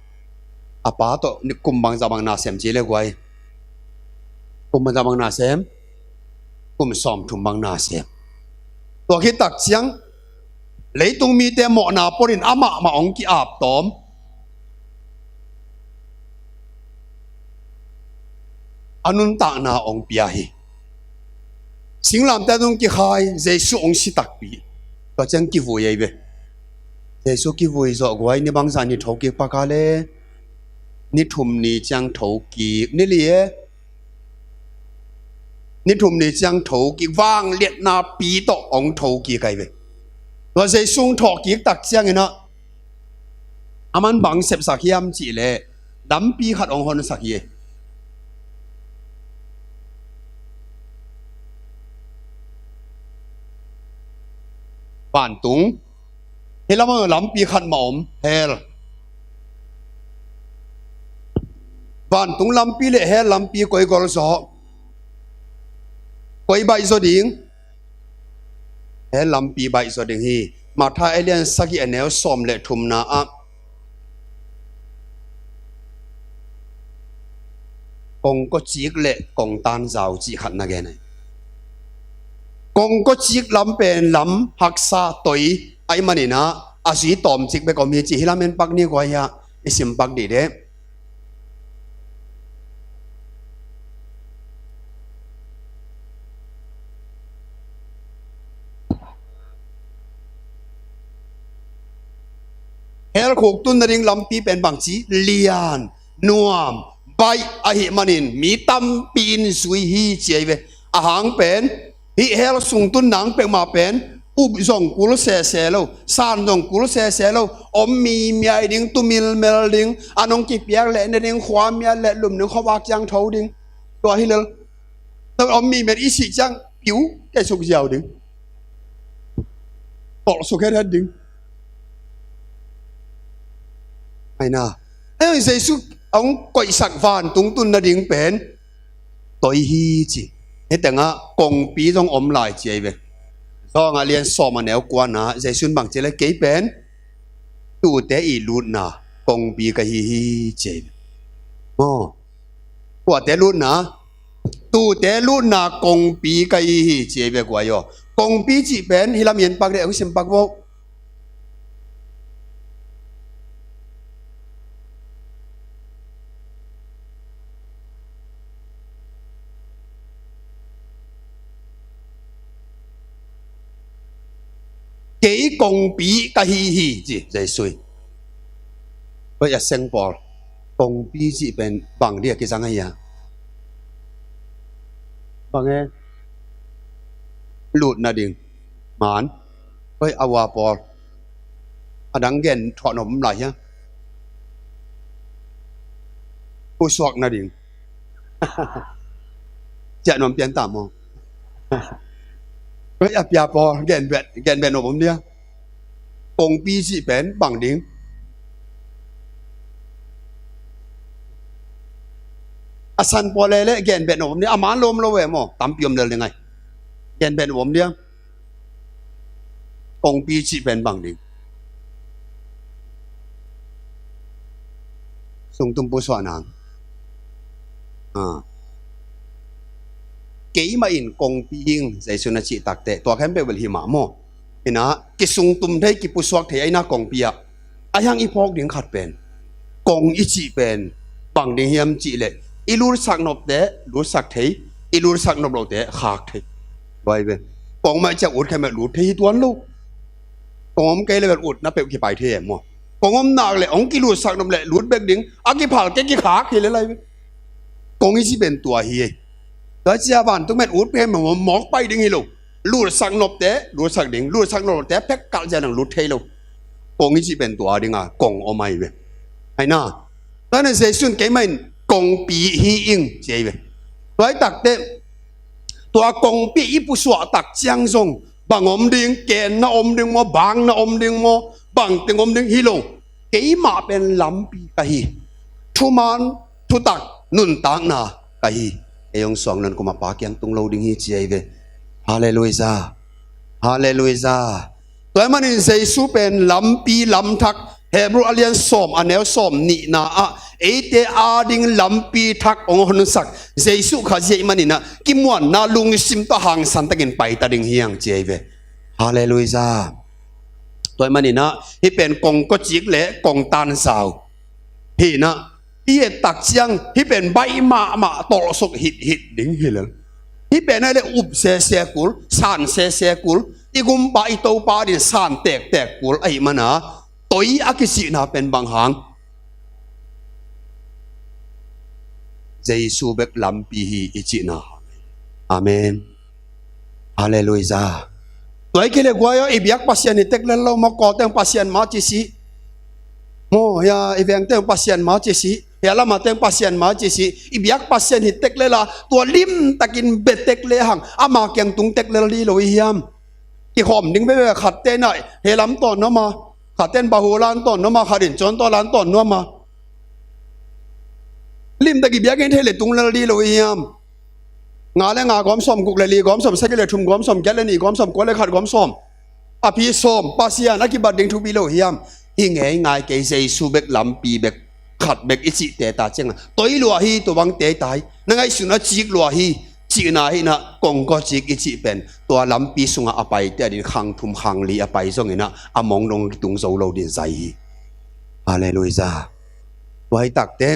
a Pa tawh kum bangzah bang na sem ci le guai? Kum bangzah bang na sem? Kum sawmthum bang na sem. Tua khit tak ciang leitung mite mawhna pua in amah mah hong ki-ap tawm, a nuntakna hong pia hi. Singlamteh a tung kikhai, Jesuh hong si takpi. Tua ciang kivui ahi ve. Jesuh kivui zawh guai, ni bangzah ni thokik pak a le, ni thum ni ciang thokik, ni li e, ni thum ni ciang thokik, vangliatna pi tawh hong thokik ahi ve. Tua Jesuh hong thawhkik tak ciangin ah, a man bang sepsak hiam cih leh, lampi khat hong honsak hi. Vantung, hih lamah lampi khat mah om, hell. Vantung lampi le hell lampi koi gol zaw? Koi baih zaw ding? Hell lampi baih zaw ding hi. Matthai a lian sagih a neu sawm le thumna ah, kongkocik le kongtanzau cih khat na gen ahi. Kongkocik lam pen lam haksa toi ahih manin ah, a zui tawmcik bek om hi ci. Hih lam en pak ni guai, hiah i sim pak dih deh. Hell khuk tun nading lampi pen bangci lian, nuam, baih ahih manin mi tampi in zui hi ci ahi ve. Ahang pen hih hell sung tun nang peuhmah pen up zong kul sese lo, san zong kul sese lo, om mimia ding, tumilmel ding, an hong kipiak leh ne ding, khua miat leh lum ding, khuavak ciang tho ding. Tua hi lel. Tua om mimia i sih ciang piu kei suk ziau ding. Tolh suk hethet ding. Aina. Ei Jesu hong koihsak vantung tun nading pen toi hi ci. Hih tengah kongpi zong om lai ci ahi ve. Zong a lian sawm a neu kuana Jesu in bang ci le kei pen tuute i lutna kongpi ka hi hi ci ahi ve. Maw. Kuate lutna, tuute lutna kongpi ka hi hi ci ahi ve guai aw. Kongpi cih pen hih lam i en pak deh, hong sim pak vo. Kei kongpi ka hi hi ci Jesu in. Oi a seng pawl, kongpi cih pen bang dia kizang ahi a? Bang e? Lutna ding. Man. Oi a ua pawl, a dang gen thuah nop om lai hia? Pusuak nading. Ciah nuam pian ta maw? Oi a pia pawl, gen bet, gen bet nop om dia. Kongpi cih pen bang ding? A san pawl lele gen bet nop om dia, a man lom lo ve maw, tampi om lel ding ai. Gen bet nop om dia. Kongpi cih pen bang ding? Sungtum pusuah nang. Ah. Keimah in kongpi hing, Jesu na cih takte, tua khempeuh bel hi mah maw. Ina, kisungtum thei, kipusuak thei, aina kongpi ah. A hiang i phawk ding khat pen, kong i cih pen bang ding hiam cih leh, i lutsak nopte lutsak thei, i lutsak nop lote khak thei. Bai ve. Kong mah i ciah ut khe mah lut thei hi tuan lo. Kong om kei le bel utna peuh kipai thei em maw? Kong om nak le hong kilutsak nop le lut bek ding, a kiphal ke kikhak hi le lai ve. Kong i cih pen tua hi ei. Tua cia vantung met ut phe mawk pai ding hi lo. Lutsak nopte lutsak ding, lutsak nopte phek kalh cia nang lut thei lo. Kong i cih pen tua dinga kong om ahi ve. Aina. Tua na Jesu in keimah in kongpi hi ing ci ahi ve. Tua hi takte, tua kongpi i pusuah tak ciang zong bang om ding, kenna om ding maw, bangna om ding maw, bangteng om ding hi lo. Keimah pen lampi ka hi. Thuman, thutak, nuntakna ka hi. Ei hong suang nan kumah Pa kiang tung lo ding hi ci ahi ve. Halleluijah. Halleluijah. Tua ahih manin Jesu pen lampi lamthak, Hebrew a lian sawm a neu sawm nihna ah eite ading lampi thak hong honsak Jesu Khazih ahih maninah kimuanna lungsim tawh hangsan takin paita ding hi hang ci ahi ve. Halleluijah. Tua ahih maninah hih pen kongkawcik le kongtanzau hi inah i et tak ciang hih pen baih mahmah tawlhsuk hithit ding hi lel. Hih pen ahih leh up sese kul, san sese kul, i gumpa i topa din san tektek kul ahih mana toi a kicihna pen bang hang? Jesu bek lampi hi i cihna. Amen. Halleluijah. Tua i kile guai aw, i biak Pasian hi tek lel lo maw, Kawl teng Pasian ma ci si. Maw, hia i veng teng Pasian ma ci si. Hia lama teng Pasian ma ci si. I biak Pasian hi tek lel a, tua limtakin be tek le hang, ama kiang tung tek lel di lo i hiam? Kikhawm ding veve khat tenah he lam tawn nuam a, khat ten bahu lan tawn nuam a, khat in cawn tawn lan tawn nuam a. Limtak i biakinn thei le tung lel di lo i hiam? Nga le nga gawm sawm, guk le li gawm sawm, sagih le thum gawm sawm, giat le nih gawm sawm, kua le khat gawm sawm. A phi sawm, Pasian a kibat ding thupi lo hiam? Hi ngei ngai kei, Jesu bek lampi bek, khat bek i cihte ta ciangah toi lua hi, tua bang tei tai. Na ngaihsun a cik lua hi. Cihna hi inah kongkawcik i cih pen tua lampi sungah a paite adin khang thum khang li a pai zong inah a mong dong kitung zo lo din zai hi. Halleluijah. Tua hi takte,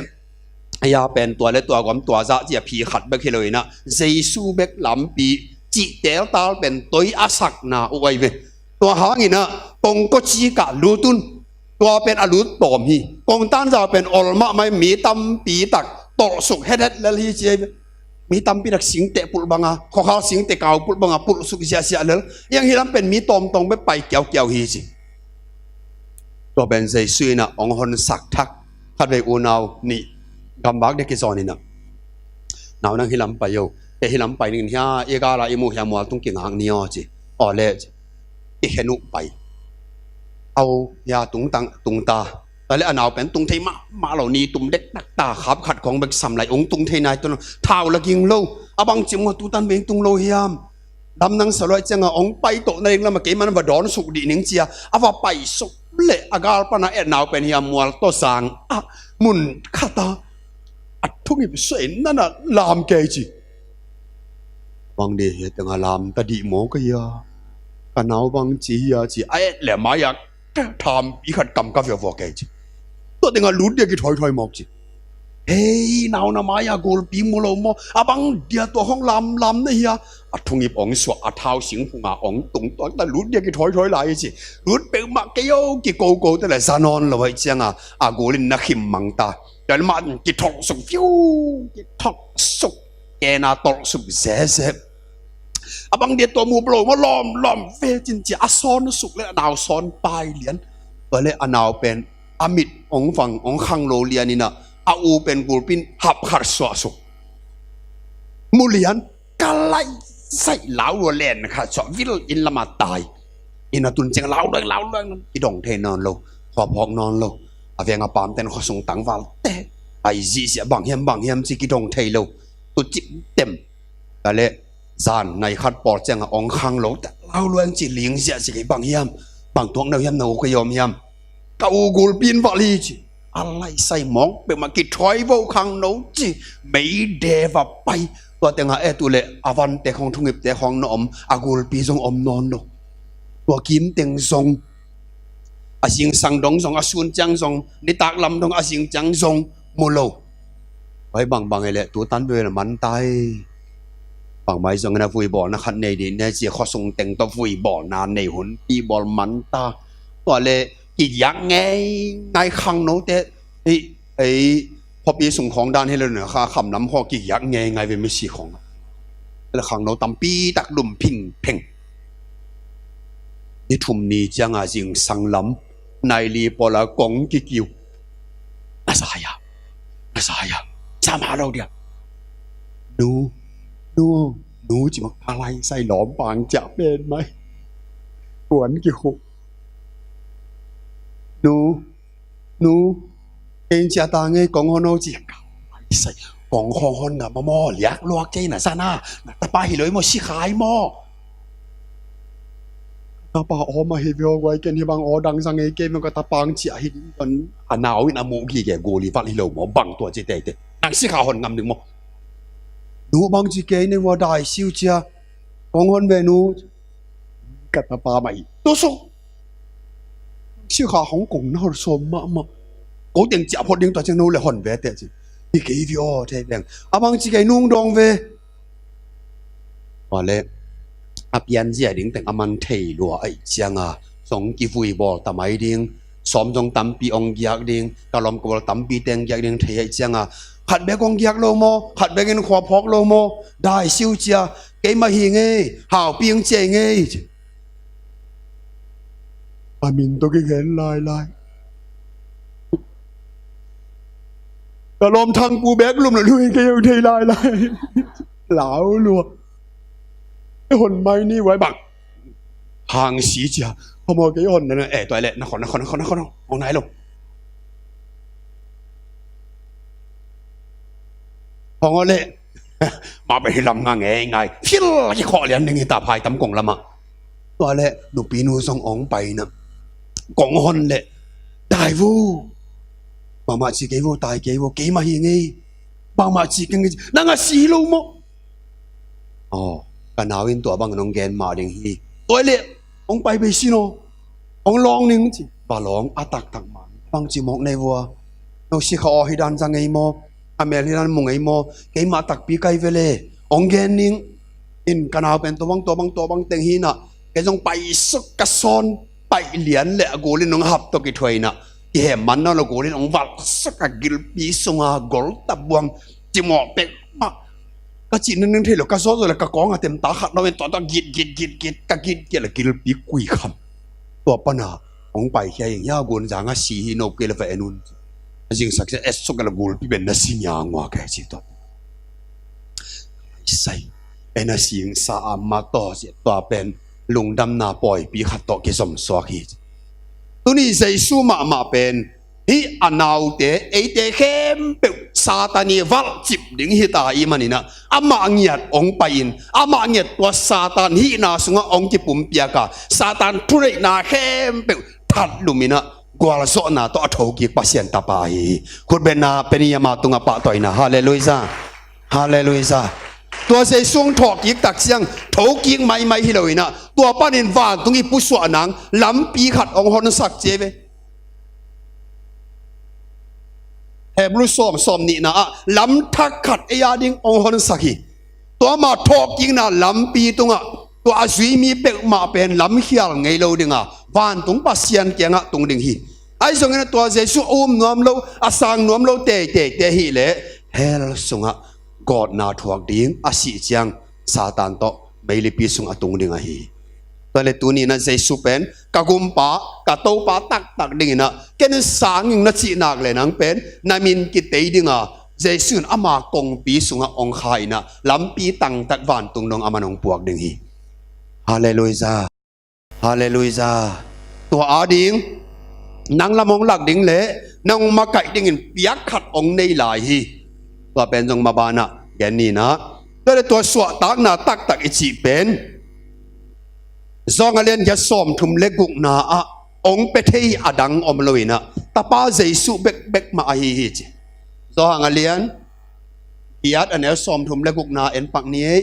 a ya pen tua le tua gawm tua zah ci a phi khat bek hi lo inah Jesu bek lampi cih teltal pen toi a sakna uh ahi ve. Tua hang inah kongkawcik ah lut un. Tua pen a lut tawm hi. Kongtan zau pen ol mahmah, mi tampi tak tolhsuk hethet lel hi ci. Mi tampi tak singteh pulh banga, khuakhal singteh kau pulh banga pulhsuk ziahziah lel. Iang hi lam pen mi tawmtawng bek pai kiaukiau hi ci. Tua pen Jesu in ah hong honsak thak. Khatvei unau nih gamvak dek kizawn in ah, "Nau, nang hi lam pai o. Kei hi lam pai ning hia, i gala i muh hia, mual tung kingak ni aw," ci. "Aw le," ci. Kikhen uh pai. Au, hia tungtang, tungta. Tua le a nau pen tung thei mahmah lo, ni tum dek takta, khap khat khong bek sam lai, hong tung thei nai tuan lo. Thau la ging lo. A bang ci maw, tu tan beng tung lo hiam? Lamdang sa luai cianga hong pai tawh na ding lama keiman va dawnsuk dih ning cia, a va paisuk le a gal pana et nau pen hia, mual tawh sang a, mun khata a thungip suai nana lam kei ci. Bang dih hia, tengah lam ta dih maw ka hia? Ka nau bang ci hia ci a et le mai-ah thampi khat kam ka viavua kei ci. Tua tengah lut dia kithoithoi mawk ci. "Hei, nau, na mai-ah gulpi mu lo maw? A bang dia tua hong lamlam na hia?" A thungip hong suah, a thau singphunga hong tung, tua ta lut dia kithoithoi lai ci. Lut peuhmah kei o, kikoko te le za nawn lo aih cianga a gul in na khim mang ta. Tua le mah kitholhsuk fiu, kitholhsuk, kena tolhsuk zeze. "A bang dia tua mu lo maw, lawm lawm ve cin," cia a sawn suk le a nau sawn pai lian. Tua le a nau pen a mit hong vang, hong khang lo lian in ah, a u pen gulpi in hap khat suah suk. Mu lian, ka lai sai lau lua len khat suah vil in lama tai. In a tun ciang lau luang, lau luang, kidong thei nawn lo, khuaphawk nawn lo. A veng a pamten khuasung tangval te ai zihziah, bang hiam, bang hiam ci kidong thei lo. Tu cip tem. Tua le zan nai khat pawl cianga hong khang lo ta, lau luang ci, ling ziahziah kei, bang hiam, bang tuak neu hiam, na u ka yawm hiam? Ka u gulpi in va li ci. A lai sai mawng peuhmah kithoivo khang no ci. Meide va pai. Tua tengah et uh le a vante khong, thungipte khong na om, a gulpi zong om nawn lo. Tua kim teng zong, a zingsang dong zong, a sun ciang zong, nitak lam dong a zing ciang zong mu lo. Vai bangbang e le tu tan vei na man ta hi. Bangmah zong na vuibawlna khat nei dih ne ci, khuasung teng tawh vuibawlna nei hun pi bawl man ta. Tua le kigiak ngeingai khang note, ei, ei, khuapi sung khawng dan hi lo na, kha kham lam khaw kigiak ngeingai ve, misi khawng. Le khang no tampi tak lum phingpheng. Ni thum ni cianga zingsang lam nai li pawla kong kikiu. Na za hia? Na za hia? Za mah lo dia. Nu, nu, nu ci mah, ka lai sai lawm pang ciah pen mai. Kuan kikhu. Nu, nu, kei in ciah ta ngei, kong hon o ci. Ka lai sai, kong khong hon ngam maw, liak luak kei na za na. Na tapa hi lo i maw, si khai maw? Tapa aw mah hi ve aw guai, ken hi bang aw dang za ngei kei maw, ka tapa ang ciah hi ding ton. A nau in a muh gige guli val hi lo maw, bang tua ci teitei. Nang si kha hon ngam ding maw? Nu bang ci kei ne vua, dai siu cia. Kong hon ve nu. Ka tapa mah hi. Tusuk. Si kha hong kong na hon sawm mahmah. Ko teng ciah phot ding tua ciang no le hon ve teh ci. Hi kei ve aw thei veng. A bang ci kei nung dawng ve. Tua le a pianzia ding teng a man thei lua aih cianga zong kivui bawl ta mai ding. Sawm zong tampi ong giak ding, ka lawm ka bawl tampi teng giak ding thei aih cianga, khat bek ong giak lo maw, khat bek in khua phawk lo maw, dai siu cia, keimah hi ngei, haupi ong cia ngei. A min tawh kigen lailai. Ka lawm Thangpu bek lum lo, lui kei ong thei lailai. Lau lua. I hon mai ni vai bang. Hang si cia. Hamaw kei hon na, eh, tua le, na khon, na khon, na khon, na khon, hong nai lo. Hong o le. Ma pen hi lam nga ngei ngai. Fil ki khawh lian ding hi ta phai tam kong lama. Tua le, nupi nu zong ong pai na. Kong hon le. Dai vu. Bangmah ci kei vu, tai kei vu, keimah hi ngei. Bangmah ci kei ngei. Nang a si lo maw? Aw, ka nau in tua bang nong gen mah ding hi. Tua le, ong pai bei si no. Ong lawng ning ci. Ba lawng a taktak man. Bang ci mawk nei vua. No si kha aw hi dan za ngei maw? A mel hi dan mu ngei maw? Keimah takpi kai ve le. Ong gen ning. In ka nau pen tua bang, tua bang, tua bang teng hi na. Kei zong pai suk ka sawn. Pai lian le a gul in nong hap tawh kithuai na. Kihem man nawn lo gulin hong valh suk a, gilpi sunga gol tabuang, cimawh pek mah. Ka cih ningning thei lo, ka zawh zawh le ka kawng a temta khat lo in, tua tua git git git git, ka git git le gilpi kui kham. Tua pana hong paikhia ing, hia, Gunzang a si hi, no kei le va en un. A zingsak ciang et suk a le gulpi pen na si ngiangua kei ci tua. Sai, en a singsa a ma taw ci, tua pen lungdamna pawipi khat tawh kizom suak hi. Tuni Jesu mahmah pen hih a naute, eite khempeuh Satan i valhcip ding hita i maninah, amah ngiat hong pai-in, amah ngiat tua Satan hihna sungah hong kipumpiak a, Satan thuneihna khempeuh thatluminah gualzawhna tawh a thokik Pasian tapa ahi hi. Khutbetna pen i ama tungah pahtawina. Halleluiah. Halleluiah. Tua Jesu hong thawhkik tak ciang thokik maimai hi loinah, tua panin vantung i pusuah nang lampi khat hong honsak ci ve. Hebru sawm, sawm nihna ah lamthak khat ei a ding hong honsak hi. Tua ama thawhkikna lampi tungah tua a zui mi peuhmah pen lamkhial ngei lo dinga, vantung Pasian kiangah tung ding hi. Ahi zongin tua Jesu a um nuam lo, a sang nuam lo teiteite hileh hell sungah gawtna thuak ding, a sih ciang Satan tawh meilipi sungah tung ding ahi hi. Tua le tuninah Jesu pen ka gumpa, ka Topa taktak dinginah ken sanging na cih nak le nang pen na min kitei dinga, Jesu in ama kongpi sungah hong kha inah lampi tangtak vantung dong aman hong puak ding hi. Halleluiah. Halleluiah. Tua ading nang lam hong lak ding le nang hong makaih dingin piak khat hong nei lai hi. Tua pen zong mabanah gen ninah, tua le tua suahtakna taktak i cih pen Johan a lian giat sawmthum le gukna ah hong pia thei a dang om loinah, Tapa Jesu bekbek mah ahi hi ci. Johan a lian giat, a neu sawmthum le gukna en pak ni ei.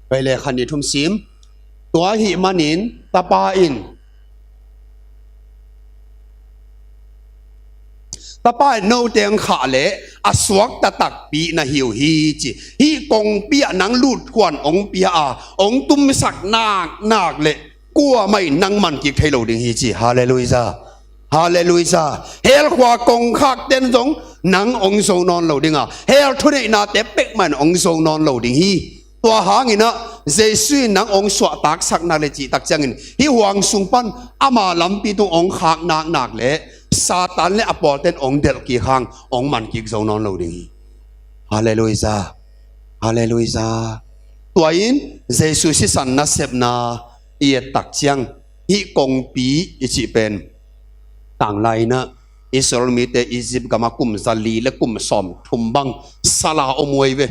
Pai le, khan ni thum sim. Tua ahih manin Tapa in, Tapa in note hong khah le a suakta takpi na hi uh hi ci. Hih kongpi ah nang lutkhuan hong pia a, hong tumsak naknak le kuamah in nang mankik thei lo ding hi ci. Halleluiah. Halleluiah. Hell khua kongkhakten zong nang hong zo nawn lo dinga, hell thuneihnate pekmah in hong zo nawn lo ding hi. Tua hanginah Jesu in nang hong suahtaksak nak le cih tak ciangin hih huang sung pan ama lampi tung hong khak naknak le Satan le a pawlten hong delhkik hang hong mankik zo nawn lo ding hi. Halleluiah. Halleluiah. Tua in Jesu sisan nasepna i et tak ciang hih kongpi i cih pen, tanglai inah Israel mite Egypt gamah kum zali le kum sawmthum bang sala om uh ahi ve.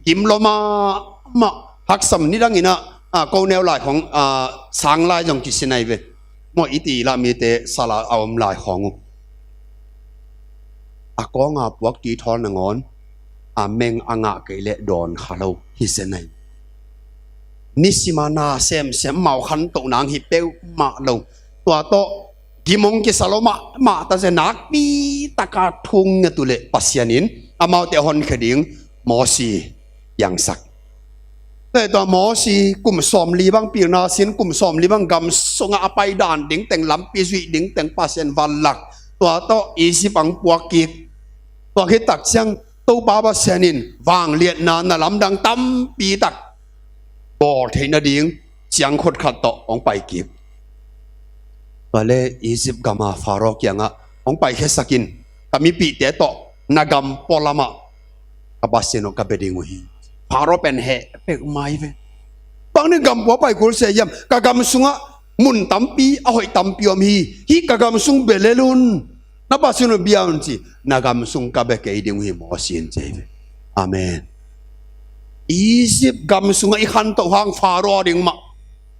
Gim lua mahmah, haksam, nidanginah a, ko neu lai khawng, a, sang lai zong kisin ahi ve. Maw, i ti lah mite sala a om lai khawng uh. A kawnga puak tui thawl nangawn a meng a ngah kei leh dawn kha lo hi zen ahi. Nisima na semsem, mau khantoh nang hi peuhmah lo. Tua tawh gim hong kisa lo mahmah ta zen, nakpi taka thung nget uh leh Pasian in amaute a honkhia ding Mosi piangsak. Tua Mosi kum sawmli bang pilna sin, kum sawmli bang gam sungah a pai dan ding teng, lampi zuih ding teng Pasian vanlak. Tua tawh Egypt ang puak kik. Tua khit tak ciang Topa Pasian in vangliatna na lamdang tampi tak bawl theih nading ciangkhut khat tawh hong pai kik. Tua le Egypt gama Pharaoh kiangah hong paikhiasak in, ka mipihte tawh na gam pualamah ka Pasian aw ka bia ding uh hi. Pharaoh pen heh peuhmah hi ve. Bang ni gam pua pai kul se hiam? Ka gam sungah mun tampi, a hoih tampi om hi. Hih ka gam sung bia lel un. Na Pasian uh bia un ci, na gam sung ka bia kei ding uh hi Mosi in ci hi ve. Amen. Egypt gam sungah i khantoh hang Pharaoh a ding mah.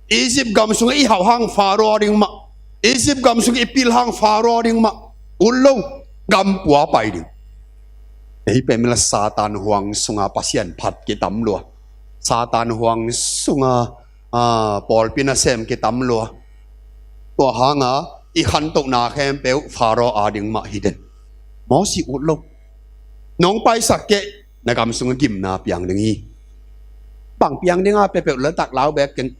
Egypt gam sungah i hauh hang Pharaoh a ding mah. Egypt gam sungah i pil hang Pharaoh a ding mah. Ut lo, gam pua pai ding. Ei pemila Satan huang sunga Pasian phat kitam lua. Satan huang sunga, a, pawlpi nasem kitam lua. Tua hanga i khantohna khempeuh Pharaoh a ding mah hi den. Mosi ut lo. Nong paisak kei, na gam sungah gimna piang ding hi. Bang piang ding a, peuhpeuh laltak lau bek keng.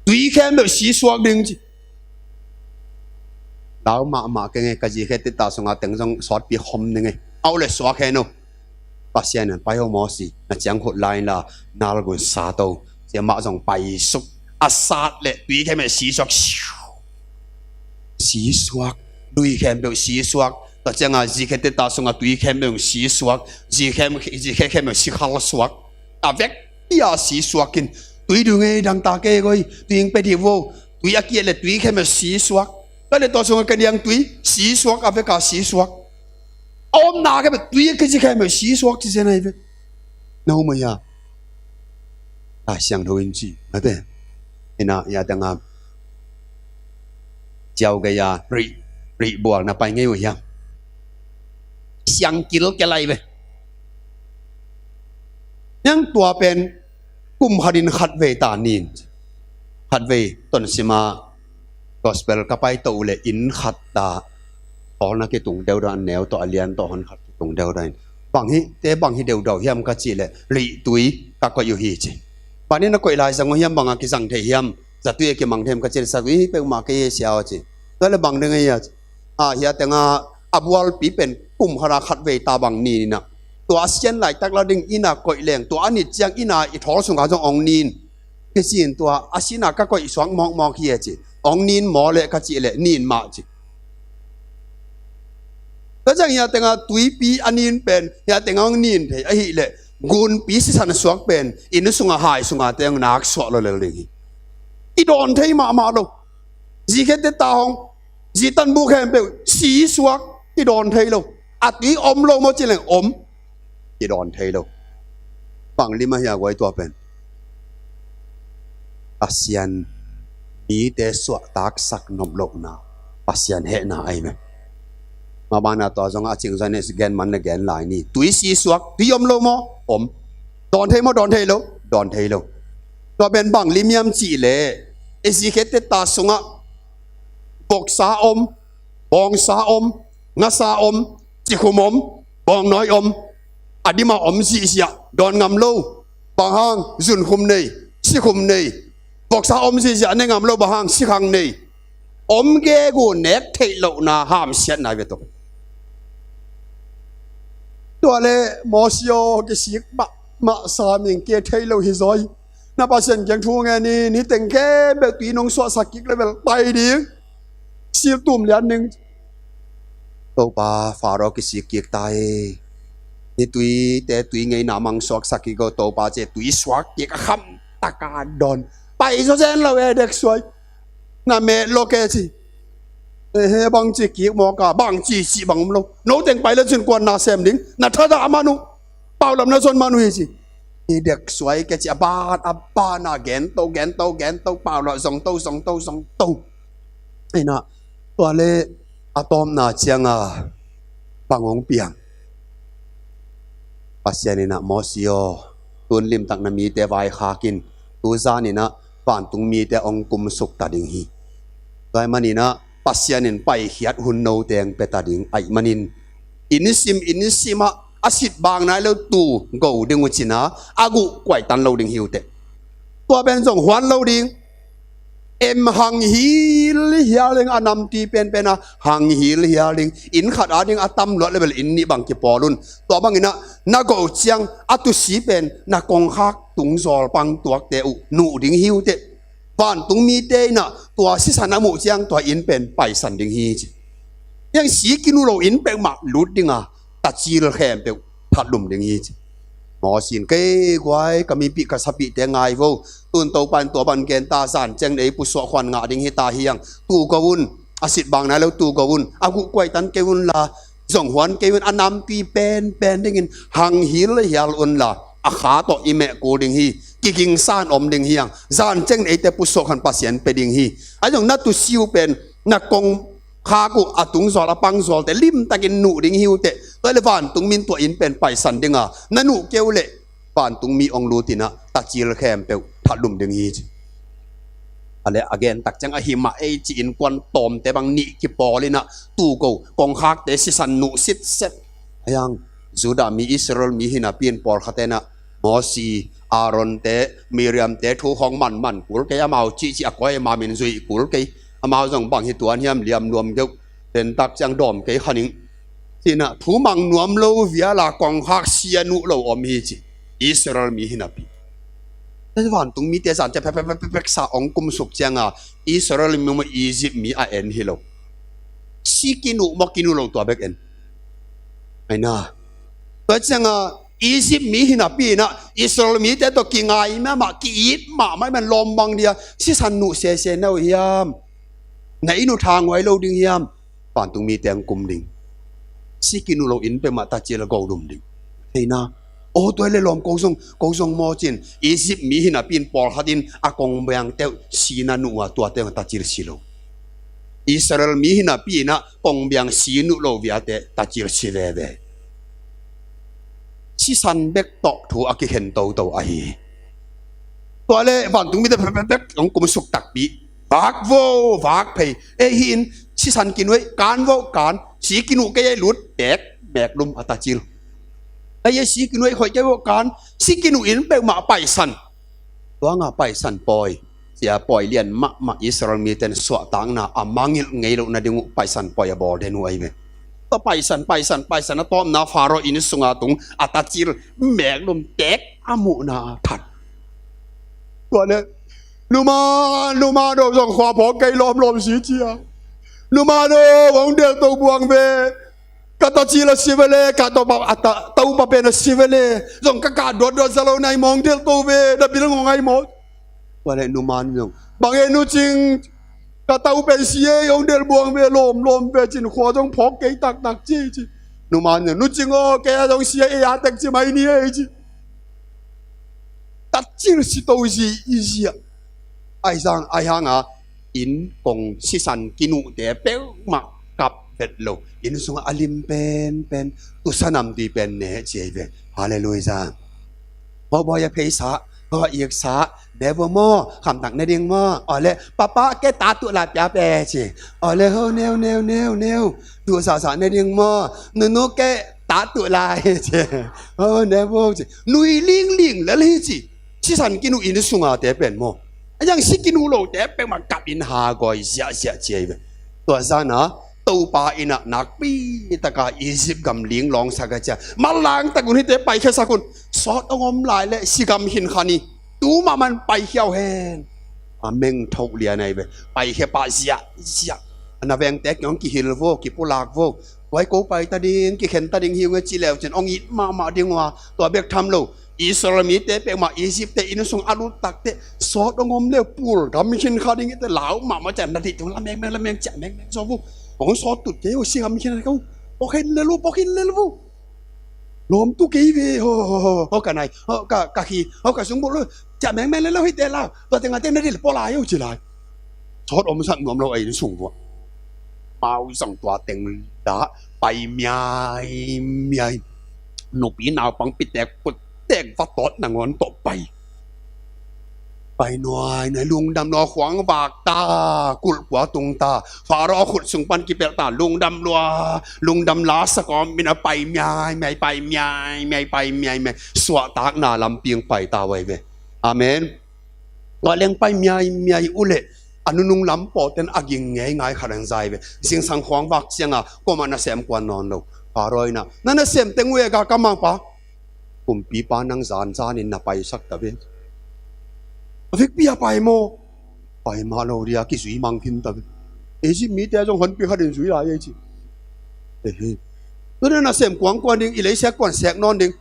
Tui khempeuh sisuak ding ci. Lau mahmah keng e, ka zi khe tita sungah teng zong sawtpi khom ding e. Au le suak hen o. Pasian in pai ho Mosi, na ciangkhut lai inla, Nile gun sat o. Sia mah zong paisuk. A sat le tui khempeuh sisuak. Sisuak. Lui khempeuh sisuak. Tua ciangah zi khe tita sungah tui khempeuh sisuak. Zi khe, zi khe khempeuh sikhal suak. A vek pia sisuak in. Tui ding e, dangtak e koi. Tui ing pe dih vo. Tui a kiat le tui khempeuh sisuak. Ka le tua sungah ka diang tui sisuak, a vek a sisuak. A omna khempeuh tui a kici khempeuh sisuak ci zen ahi ve. Na um ahi a. Lai Siangtho in ci. Mate. Ina, ya tengah. Ciau gaya, rih, rih bual na pai ngei uh hiam. Siang kilkel ahi ve. Yang tua pen, kum khat in khat vei ta nin. Khat vei, Tonsima gospel ka pai to uh le inn khat ta. Tawlna kitung deuh dan neu tawh a lian tawh hon khat kitung deuh dan. Bang hi, te bang hi deuh deuh hiam ka cih le, rih tui ka koih uh hi ci. Bang in na koih lai zang uh hiam, bang a kizang thei hiam, zatui a kimang thei hiam ka cih le, zatui hi peuhmah kei hi sia aw ci. Tua le bang ding hi a, a, hia tengah a bualpi pen kum khat a khat vei ta bang nin inah. Tua a sian laitak la ding ina koih leng, tua a nit ciang ina i thawl sungah zong ong nin. Kicin tua a sina ka koih suak mawkmawk hi a ci. Ong nin maw le ka cih le nin mah ci. Tua ciang hia tengah tuipi a nin pen, hia tengah ong nin thei ahih le, gunpi sisan suak pen, inn sungah hai sungah teng nak suah lo lel ding hi. I dawn thei mahmah lo. Zi khe tita hong, zi tanbu khempeuh sisuak, i dawn thei lo. A tui om lo maw ci leng om. I dawn thei lo. Bang lim ahi a guai tua pen. Pasian mite suahtaksak nop lohna. Pasian hehna ahi ve. Mah bana tua zong a cing zong ne gen man na gen lai ni. Tui sisuak, tui om lo maw? Om. Dawn thei maw? Dawn thei lo. Dawn thei lo. Tua pen bang lim hiam cih le, e zi khe tita sungah voksa om, bawngsa om, ngasa om, cikhum om, bawngnawi om, a dima om zihziah, dawn ngam lo, bang hang, zunkhum nei, sikhum nei, voksa om zihziah, ne ngam lo, bang hang, sikhang nei, om gegu nek theih lohna hamsiatna ve tok. Tua le Mosi aw, kisik mahmah sa ming kia thei lo hi zaw hi. Na Pasian kiang thu ngen in, hih teng khempeuh tui nong suahsak kik le bel pai ding. Sil tum lian ning. Topa, Faro kisik kik ta hi. Hih tuite tui ngeina mang suaksak kik o Topa ci e, tui suak kik a kham taka dawn. Pai zaw zen lo e, dek suai. Na meh lo ke ci. Ehe, bang ci kik mawk a, bang ci ci bang om lo. No teng pai le cin kuan na sem ding. Na thadah man uh. Paulam na zon man uh hi ci. I dek suai ke ci a ban, a ban a gen to, gen to, gen to, paulam zong to, zong to, zong to. Ina, tua le a tawpna cianga bang hong piang. Pasian inah Mosi aw, tun limtak na mite vaikhak in, tu zan inah vantung mite hong kumsuk ta ding hi. Tua ahih maninah Pasian in paikhiat hun no teng pia ta ding ahih manin, inn sim, inn simah a sit bang nai lo tu go ding uh cina, a guh kuaitan lo ding hi uh teh. Tua pen zong huan lo ding. Em hang hil hial ding a namti penpen a hang hil hial ding. Inn khat a ding a tam luat le bel inn nih bang kipawl un. Tua bangin ah na go ciang a tusi pen na kongkhak tungzawl pang tuakte uh nuh ding hi uh teh. Vantung mite in ah tua sisan a muh ciang tua inn pen paisan ding hi ci. Hiang si kinu lo inn peuhmah lut ding a, tacil khempeuh thatlum ding hi ci. Mawsin kei guai ka mipih ka sapihte ngai vo. Tun Topa in tua ban gen ta, zan ciang nei pusuah khuan ngah ding hi ta hiang. Tu go un, a sit bang nai lo tu go un, a guh kuaitan kei un la, zong huan kei un, a nampi penpen dingin hang hil hial un la, a kha tawh i meh kul ding hi. Kigingsan om ding hiang. Zan ciang neite pusuah khuan Pasian pe ding hi. A zong na tusiu pen na kong khak uh a tungzawl a pangzawlte limtakin nuh ding hi uh teh. Tua le vantung min tua inn pen paisan ding a, na nuh keu leh vantung mi ong lut in ah tacil khempeuh thatlum ding hi ci. A le a gen tak ciang a himah ei ci innkuan tawmte bang nih kipawl in ah tu go kongkhakte sisan nuh sitset. A hiang Judah mi, Israel mi hi napi in pawlkhat in ah Mosi, Aaron te, Miriam te thu khawng manman kul kei, amau cihcih a koi, amau min zuih kul kei, amau zong bang hi tuan hiam, liam nuam keuh, tentak ciang dawm kei kha ning, ci-in ah thu mang nuam lo vial a kongkhak sia nuh lo om hi ci. Israel mi hi napi. Tua vantung mite zan ciang pekpekpek sa hong kumsuk ciang a, Israel mi maw Egypt mi a en hi lo. Si kinuh maw kinuh lo tua bek en. Ai na. Tua ciang a Egypt mi hi napi in ah Israel mite tawh kingai mahmah, ki-it mahmah, man lawm mang dia, sisan nuh sese na uh hiam? Na inn uh tha nguai lo ding hiam? Vantung mite hong kum ding. Si kinuh lo inn peuhmah tacil a go lum ding. Thei na. Aw, tua hi leh lawm, ko zong, ko zong maw ci-in, Egypt mi hi napi in pawlkhat in a kongbiang teuh si na nuh uh a, tuate hong tacil si lo. Israel mi hi napi in ah kongbiang si nuh lo vialte tacil si veve. Sisan bek tawh thu a kikhen toto ahi hi. Tua leh vantung mite pekpekpek hong kumsuk takpi. Vak vo, vak phei. Ei hi in, sisan kinuh ei, kan vo, kan. Si kinuh kei ei, lut, tek, mek lum a tacil. Ei ei, si kinuh ei, khoih kei vo, kan. Si kinuh inn peuhmah paisan. Tua nga paisan pawi. Sia pawi lian mahmah Israel mite in suahtakna a mangngilh ngei loh nading uh paisan pawi a bawl den uh ahi ve. Tua paisan, paisan, paisan a tawpna Pharaoh inn sunga tung a tacil, mek lum, tek a muhna a that. Tua leh, numa, numa do zong khua phawk kei lawmlawm si cia. Numa do, hong delto buang ve. Ka tacil a si ve le, ka topa, a ta, topa pen a si ve le. Zong ka kah duatduat za lo nai maw, hong delto ve, na bil ngawng ai maw. Tua leh numa in zong, bang e Nu Cing, ka to pen si ei, hong del buang ve, lawmlawm ve ci-in khua zong phawk kei taktak ci ci. Numa in zong, Nu Cing aw, kei a zong si ei, ei a tek ci mai ni ei ci. Tacil si to zi i ziah. Ai zang, ai hang a, inn kong sisan kinuhte peuhmah kap vet lo. Inn sungah a lim penpen, tusa namtui pen ne ci ei ve. Halleluiah. Hawh bawi a pheisa, hawh a iksa, ne vo maw, khamtak ne ding maw. Aw le, papa ke ta tuh lai pia pe ci. Aw le, ho neu, neu, neu, neu. Tuh sasa ne ding maw. Nunu ke ta tuh lai ci. Ho ne vo ci. Nui lingling lel hi ci. Sisan kinuh inn sungate pen maw. A yang si kinuh lote peuhmah kap in hagawi ziahziah ci ei ve. Tua zan a, Topa in ah nakpi taka Egypt gam linglawngsak a cia. Manlang tak un, hihte paikhiasak un. Sawt hong om lai leh si gam khin kha ni. Tu mahmah in paikhia uh hen. A meng thok lian ahi ve. Paikhia pah ziahziah. A na vengte kiang hong kihil vo, kipulak vo. Tua hi ko pai ta ding, kikhen ta ding hi ung e ci leu cin hong it mahmah ding uh a. Tua bek tham lo. Israel mite peuhmah Egypt-te inn sung a lut takteh sawt hong om leh pul gam khin kha ding hi teh, lau mahmah ciah, na dih tung la mengmeng, la meng ciah mengmeng zaw vo. Hong sawt tut kei uh, si gam khin kha uh. Pawk khin lel uh, pawk khin lel uh. Lawm tu kei ve, ho, ho, ho, ho, ka nai, ho, ka, ka khi, ho, ka sung bul uh. Ciah mengmeng lel uh hi teh lau. Tua teng a teng na dih leh pawk lai uh ci lai. Sawt omsak nuam lo a inn sung uh a. Mau zang tua teng dah pai miaimiai. Nupi naupang pitek puttek va tawt nangawn tawh pai. Pai nuainuai, lungdam lua, khuang vak ta, kulh kua tung ta. Pharaoh khut sung pan kipelh ta, lungdam lua, lungdam la sa kawm in a pai miaimiai, pai miaimiai, pai miaimiai. Suahtakna lampi hong pai ta uh ahi ve. Amen. Tua leng pai miaimiai uh leh a nunung lam pawten a ging ngeingai khat hong za hi ve. Zingsang khuang vak ciang a kuamah nasem kuan nawn lo. Pharaoh in ah, na nasem teng uh e, ka, ka mangpa. Kumpipa, nang zanzan in na paisak ta ve. A vekpi a pai maw? Pai mah lo dia kizui mang khin ta ve. Egypt mite zong honpi khat in zui lai ei ci. Ehe. Tua na nasem kuangkuan ding, i leisek kuan sek nawn ding.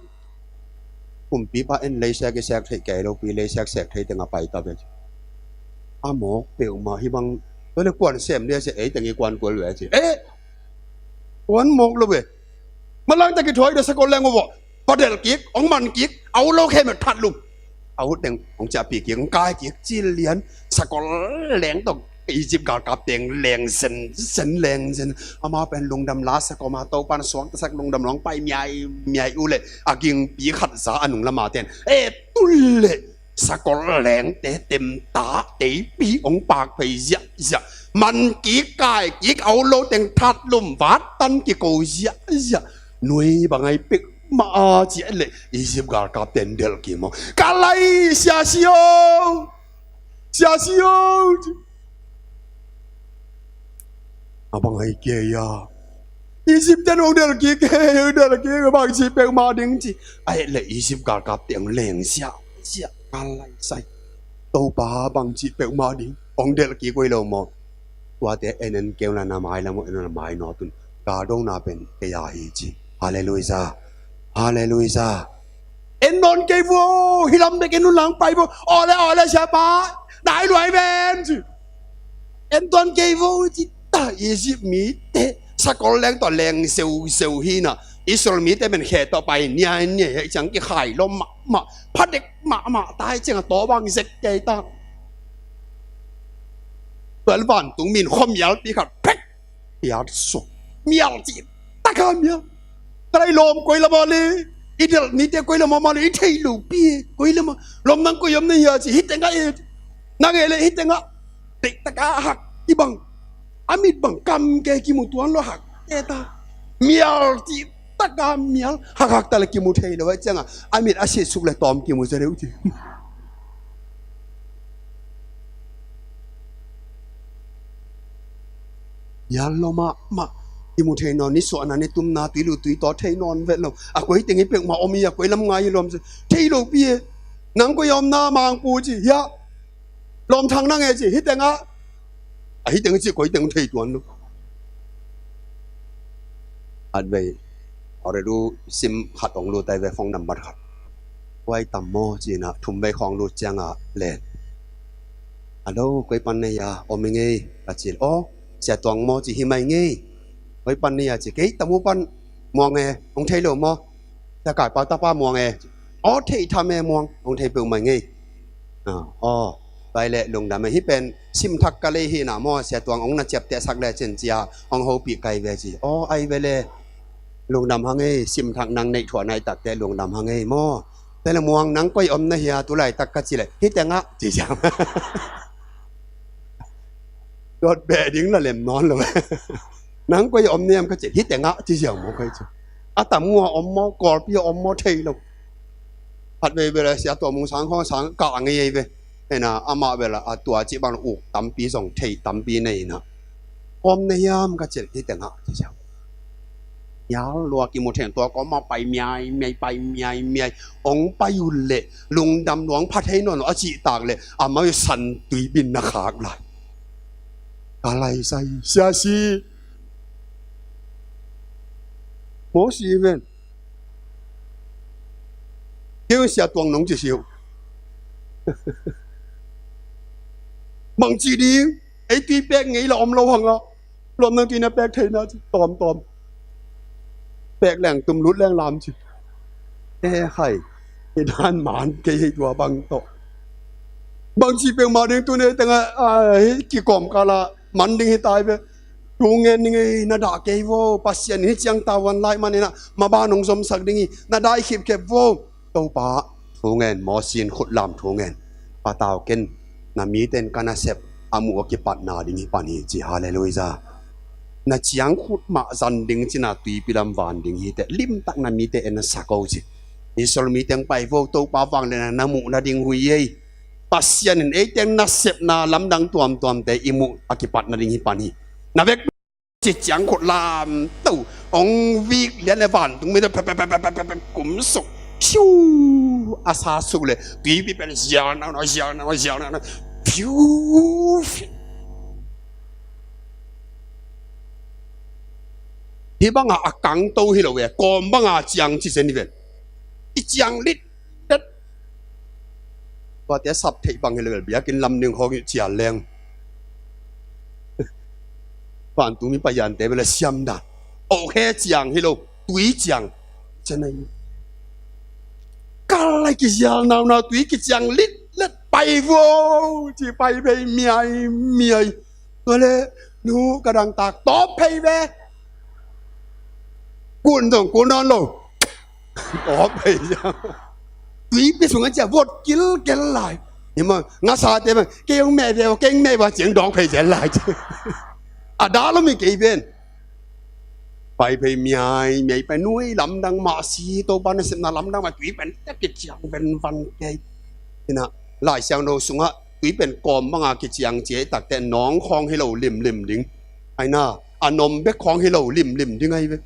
Kumpipa in leisek i sek theih kei lo pi, leisek sek thei teng a pai ta ve ci. A mawk peuhmah hi bang. Tua leh kuan sem dia ci, ei teng i kuan kul ve ci. Eh! Kuan mawk lo ve. Manlang tak i thuai dia sakol leng uh vawh. Padelh kik, hong man kik, a ut lo khem uh that lum. A ut teng hong ciahpih kik, hong kai kik, cil lian, sakol leng tawh Egypt galkap teng leng zenzen, leng zen. Amau pen lungdam la sa kawm a, Topa in suaktasak lungdam lua, hong pai miaimiai uh leh a gingpi khat za a nung lam a ten, e, tul leh sakol lengte temta teipi hong pak phei ziahziah. Man kik, kai kik, a ut lo teng that lum, vat tan kiko ziahziah. Nui bang ai pek mah a ci a leh Egypt galkapte in delh kik maw. Ka lai, sia si o, sia si o ci. A bang ai kei a, Egypt ten hong delh kik, hong delh kik, bang ci peuhmah ding ci. Ai leh Egypt galkapte hong leng siahsiah, ka lai sai. Topa bang ci peuhmah ding, hong delh kik uh hi lo maw. Tuate en en kei un la, na mai lam uh en un la, mai nawt un. Galdona pen kei a hi ci. Halleluiah. Halleluiah. En nawn kei vo, hih lam bek en un la hong pai vo. Aw le, aw le, siapa, dai lua hi ven ci. En tawn kei vo ci ta. Egypt mite sakol leng tawh leng seuseu hi na, Israel mite pen khe tawh pai niainiai, hih ciang kikhai lua mahmah, phadek mahmah ta. Hih ciang a taw bang zek kei ta. Tua vantung mi in khuamialpi khat phek piat suk. Mial cih taka mial. Ka lai lawm koi lam ah le, i delh mite koi lam ah mah le, i thei lopi e, koi lam ah. Lawm nang koi om na hia ci, hih tengah e. Nang e le hih tengah. Deih taka a hak, i bang, a mit bang kam ke kimu tuan lo, hak e ta. Mial cih taka mial, hakhak ta le kimu thei lo. Hih ciangah a mit a sit suk le tawm kimu zel deuh ci. Mial lua mahmah. Kimu thei nawn, nisuahna nitumna, tuilut tuitaw thei nawn vet lo. A koi teng hi peuhmah om hi a, koi lam ngai hi lawm ci. Thei lopi e. Nang koi a om na, Mangpu ci. Hiah. Lawmthang nang e ci. Hih tengah. A hih teng ci, koi teng thei tuan lo. Khatvei, already sim khat hong lut ai ve, phone number khat. Koi tam maw ci-in ah, thumvei khawng lut ciangah len. Hello, koi pan na hia, om hi ngei, ka ci. Aw, Sia Tuang maw ci, hi mai ngei. Koi pan na hia ci, kei Tamu pan, Muang e, hong thei lo maw. Sia Kai Pau tapa Muang e. Aw, thei tham e Muang, hong thei peuhmah ngei. Aw, bai le lungdam e, hih pen sim thak ka lei hi na maw, Sia Tuang hong na ciaptehsak le cin cia, hong hopih kai ve ci. Aw, ai ve le, lungdam hang ei, sim thak nang neih thuah nai takte lungdam hang ei maw. Te le Muang nang koi om na hia, tu laitak ka ci le, hih tengah ci siam. Dot beh ding la lem nawn lo. Nang koi om na hiam ka ci, hih tengah ci siam maw koi ci. A Tamu a om maw, Kawlpi a om maw, thei lo. Khatvei bel a Sia Tuang Mung sang khawng sang kah ngei ei ve. Hena, amah bel a tua cih bang lo uk tampi zong thei tampi nei na. Om na hiam ka ci le, hih tengah ci siam. Mial lua kimu thei, tua kawm ah pai miai miai, pai miai miai. Hong pai uh leh lungdam lua, hong pha thei nawn lo a cih tak leh amah uh san tuipi in na khak lai. Ka lai sai, sia si. Maw si ven. Kei un Sia Tuang nong ci si uh. Bang ci ding, ei tui pek ngei la om lo hang a. Lawm nang tui na pek thei na ci, tawm tawm. Pek leng tum, lut leng lam ci. E khai, i dan man kei hei tua bang tawh. Bang ci peuhmah ding, tu nei tengah, a, hih kikawm kal ah man ding hi tai ve. Thu ngen ding ei, na dah kei vo, Pasian in hih ciang tavuan lai manin ah, maban hong zomsak ding hi, na dai khipkhep vo. Topa thu ngen, Mosi in khut lam thu ngen. Patau ken, na mite in ka nasep a muh a kipatna ding hi pan hi ci, halleluiah. Na ciangkhut mah zan ding cina, tuipi lam van ding hi teh, limtak na mite en na sak o ci. Israel mite hong pai vo, Topa vangliatna na muh nading hi ei. Pasian in eite nasepna lamdang tuamtuamte i muh a kipat nading hi pan hi. Na vek ci ciangkhut lamto, hong vik lian le vantung mite pep pep pep pep pep kum suk. Phiu, a sa suk le, tuipi pen zial nau nau, zial nau nau, zial nau nau. Phiu, phiu. Hih banga a kangto hi lo ve, kawm banga ciang ci zen hi ven. I ciang lit tet. Tuate a sap theih bang hi lo ve, biakinn lam ding khawng i cial leng. Vantung mi paziante bel a siam dan. Awh khe ciang hi lo, tui ciang. Cian ai. Kal lai kizial naunau, tui kiciang lit let, pai vo ci, pai vei miai miai. Tua le, nu ka dangtak, tawp phei ve. Kun dong kun nawn lo. Tawp phei cia. Tuipi sungah cia vot kilkel lai. Hima, ngasate bang, kei hong meh ve, kei hong meh ve, ciang dawk phei zel lai cia. A dah lo mi kei ven. Pai phei miai miai pai, nui lamdang mah si, Topa nasepna lamdang mah, tui pen tek kiciang pen van kei. Ina, Lai Siangtho sungah tui pen kawm banga kiciang ci ei takte nawng khawng hi lo limlim ding. Aina, a nom bek khawng hi lo limlim ding ahi ve.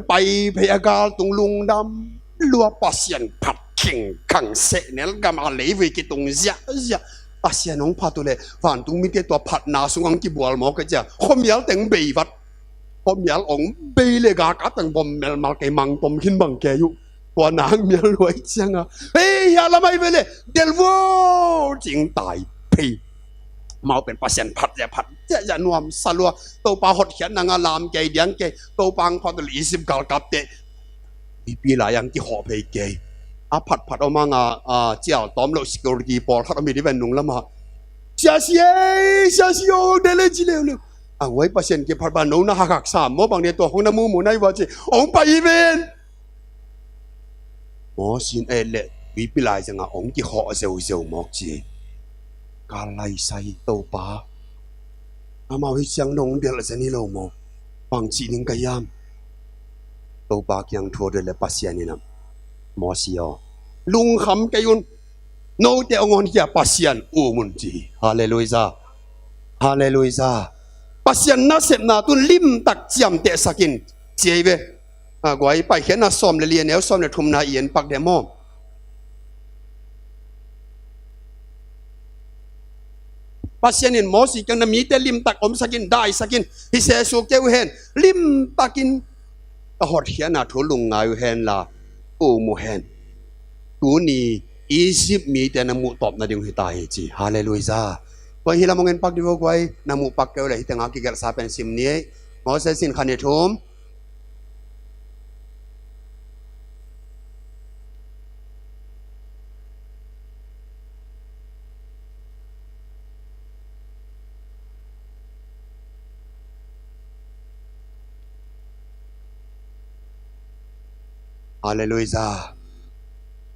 Pai phei a gal tung lungdam lua, Pasian phat khingkhang, sehnel gam a leivui kitung ziahziah. Pasian hong phat uh leh vantung mite tua phatna sung ang kibual mawk ka cia, khuamial teng bei vat. Khuamial ong bei le gaka teng bom melmal kei, mang tom khin bang kei uh. Tua nang mial luai cianga, hei, hia lamai vele, del vo cing tai phei. Mau pen Pasian phat le phat, cia cia nuam salua. Topa hotkhiat nanga lam kei diang kei, Topa ang phat le Egypt galkapte ipi lai ang kihawh phei kei. A phat phat om anga, a, cial tawm lo security pawl khat om hi di ven nung lama. Sia si ei, sia si o, dele ci leuleu. A huai Pasian kiphat ba no na hakak sam maw bang ne, tua khong na mumu nai va ci. Ong pai ven. Mawsin et leh tuipi lai zanga ong kihawh zeuzeu mawk ci. Ka laisai Topa, amau hi ciang nong delh zen hi lo maw? Bang ci ning ka hiam? Topa kiang thu a delh leh Pasian in a, Mawsi aw, lungkham kei un. Note ong honkhia Pasian um un ci hi. Halleluiah. Halleluiah. Pasian nasepna tun limtak ciamtehsak in ci ei ve. A guai, Paikhiatna sawm le li a neu sawm le thumna i en pak deh maw? Pasian in Mawsi kiang na mite limtak omsak in, daisak in, hi sesu keu hen, limtakin ka hotkhiatna thu lungngai uh hen la, um uh hen. Tuni Egypt mite na muh tawpna ding uh hi ta hi ci. Halleluiah. Koi hi lam ong en pak di vo guai, na muh pak keu le hi tenga kigelhsa pen sim ni ei. Moses in khan i thum. Halleluiah.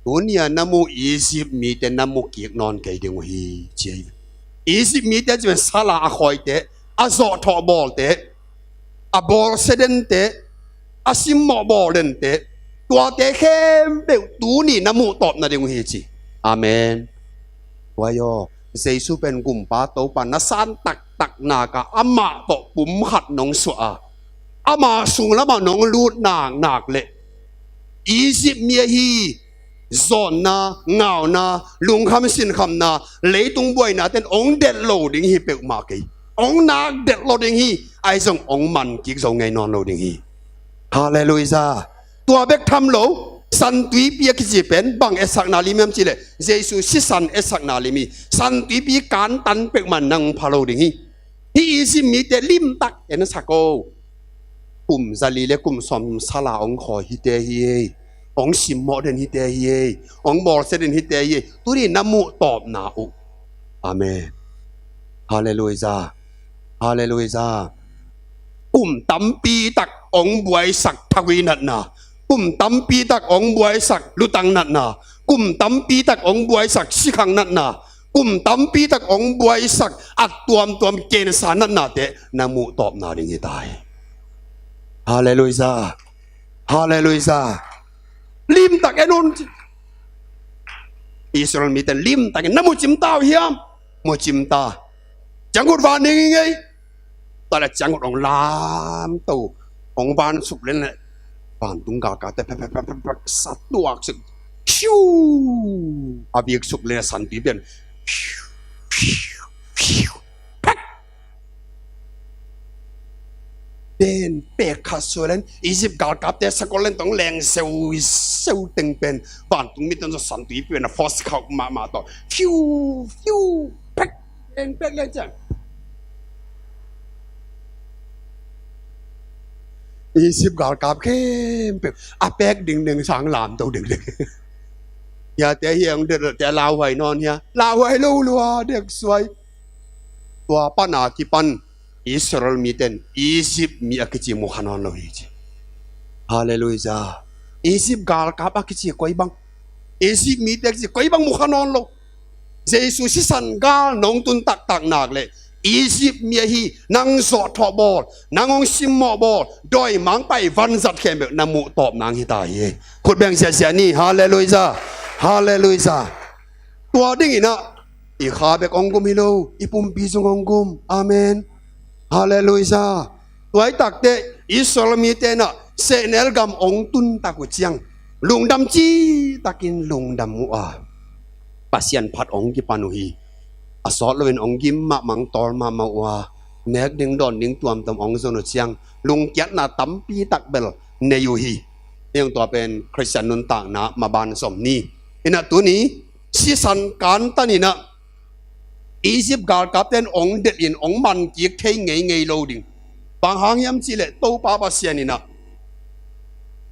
Tunia na muh Egypt mite na mu kik nawn kei ding uh hi ci. Egypt mite ci pen sala a khawite, a zawhthawh bawlte, a bawlsia dente, a simmawh bawl dente, tuate khempeuh tuni na muh tawpna ding uh hi ci. Amen. Tua hi aw, Jesu pen Gumpa Topa na san taktak naka amah tawh pum khat nong suah a, ama sung lamah nong lut naknak leh Egypt mi ahi zawnna, ngauna, lungkham sinkhamna, leitung buaina ten ong delh lo ding hi peuhmah kei. Ong nak delh lo ding hi, ahi zong ong man kik zo ngei nawn lo ding hi. Halleluiah. Tua bek tham lo, Santuipi a kici pen bang etsakna lim hiam cihleh, Jesu sisan etsakna lim hi. Santuipi kantan peuhmah nang pha lo ding hi. Hih Egypt mite limtak ensak o. Kum zali le kum sawm sala ong khawi hite hi ei. Ong simmawh den hite hi ei. Ong bawlsia den hite hi ei. Tuni na muh tawpna uh. Amen. Halleluiah. Halleluiah. Kum tampi tak ong buaisak thagui natna, kum tampi tak ong buaisak lutang natna, kum tampi tak ong buaisak sikhang natna, kum tampi tak ong buaisak a tuamtuam kensa natnate na muh tawpna ding hi ta hi. Halleluiah. Halleluiah. Limtak en un. Israel mite limtakin na mucim ta uh hiam? Mucim ta. Ciangut van ning i ngei. Tua le ciangut ong lamto, ong van suk len le vantung galkapte pek pek pek pek pek sa tuak suk. Hiu. A vik suk len le Santuipi pen hiu, hiu, hiu, pek. Pen pek khat sua len Egypt galkapte sakol len tong leng seu seu teng pen vantung mite zong Santuipi pen a force khauh mahmah tawh hiu, hiu, pek. Eng pek lian ciang Egypt galkap khempeuh a pek dingding sang lamto dingding. Hiate hi ang dek te lauhuai nawn hia, lauhuai lo lua dek suai. Tua pana kipan Israel miten Egypt mi a kici mu kha nawn lo hi ci. Halleluiah. Egypt galkap a kici koi bang, Egypt mite a kici koi bang mu kha nawn lo. Jesu sisan gal nong tun taktak nak le Egypt mi ahi nang zawhthawh bawl, nang hong simmawh bawl, dawimangpa i vanzat khempeuh na muh tawp nang hi ta hi. Khut beng siasia ni. Halleluiah. Halleluiah. Tua dinginah i kha bek hong gum hi lo, i pumpi zong hong gum. Amen. Halleluiah. Tua i takte Israel mite inah sehnel gam hong tuntak uh ciang lungdam citakin lungdam uh a, Pasian phat hong kipan uh hi. A sawt loin hong gim mahmah, hong tawl mahmah uh a, nek ding dawn ding tuamtuam hong zon uh ciang lungkiatna tampi tak bel nei uh hi. Hih hong tua pen Khristian nuntakna maban zom ni. Inah tuni sisan kantan inah Egypt galkapte in hong delhin hong mankik thei ngeingei lo ding. Bang hang hiam cihleh Topa Pasian inah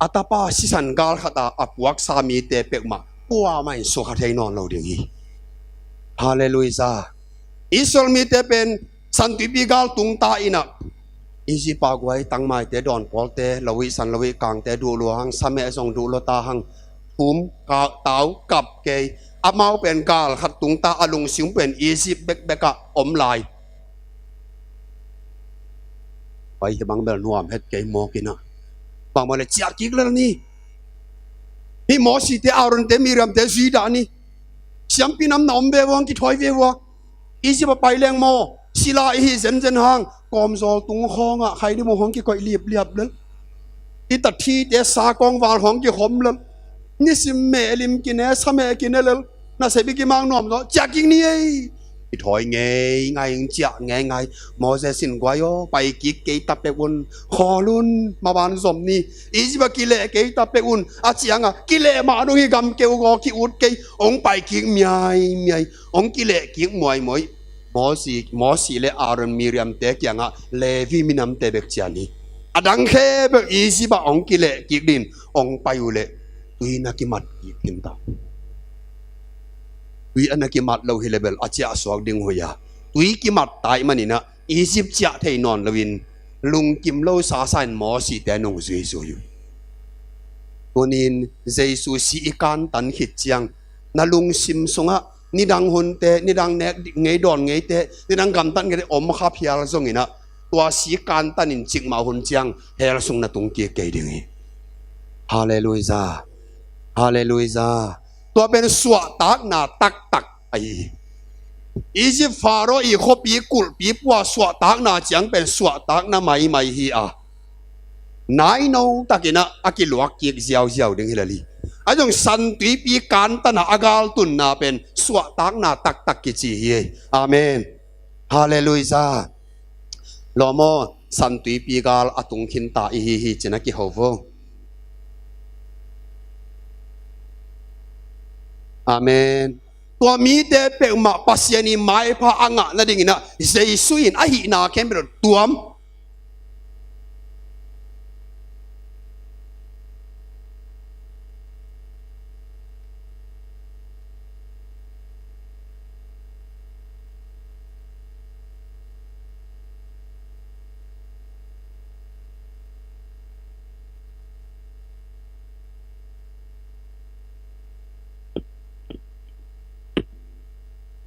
a tapa sisan gal khata a puaksa mite peuhmah kuamah in sukha thei nawn lo ding hi. Halleluiah. Israel mite pen Santuipi gal tungta inah Egypt a guai tangmaite, dawnpawlte, lo ih san lo ih kangte duh lua hang, sameh zong duh lua ta hang, thum, ka, tau, kap kei. Amau pen gal khat tungta a lungsim pen Egypt bekbekah om lai. Pai hi bang bel nuam het kei mawk inah bang maw le ciah kik lel ni. Hih Mosite, Aaronte, Miriamte zui dah ni. Siampi nam na om ve uh a, hong kithawi ve uh a. Egypt a pai leng maw, sila i hi zenzen hang, kawmzawl tung khawngah khaidimung hong kikoih liapliap lel. I tathite sa kawngval hong kikhom lel. Nisim meh lim kine, sa meh kine lel. Nasep i kimang nuam zaw, ciah kik ni ei. I thawi ngeingai, ciah ngeingai. Moses in guai aw, pai kik kei ta pek un, khawl un, maban zom ni. Egypt a kileh kei ta pek un, a ciangah kileh mah dong hi, gam keu gaw ki-ut kei, hong pai kik miaimiai. Hong kileh kik muaimuai. Mosi, Mosi le Aaron, Miriamte kiangah Levi minamte bek cian hi. A dang khempeuh Egypt ah hong kileh kik din hong pai uh leh tui na kimat kik khin ta. Tui a na kimat lo hi leh bel a ciah suak ding uh hi a. Tui kimat ta ih maninah Egypt ciah thei nawn loin lungkim lo sasa in Mosite nungzuizui uh. Tunin Jesu si i kantan khit ciang na lungsim sungah nidang hunte, nidang nek ngei dawn ngeite, nidang gamtat ngeite om kha phial zonginah tua si kantanin cikmah hun ciang hell sung na tung kik kei ding hi. Halleluiah. Halleluiah. Tua pen suahtakna taktak ahi hi. Egypt Pharaoh i khuapi kulhpi pua suahtakna ciang pen suahtakna maimai hi a, naino takinah a kiluak kik ziauziau ding hi lel hi. A zong Santuipi kantanah a galtunna pen suahtakna taktak kici hi. Amen. Halleluiah. Lawm aw, Santuipi gal a tung khinta i hi hi cin a kiho vo. Amen. Tua mite peuhmah Pasian i maipha a ngah nadinginah Jesu in a hihna khempeuh tuam.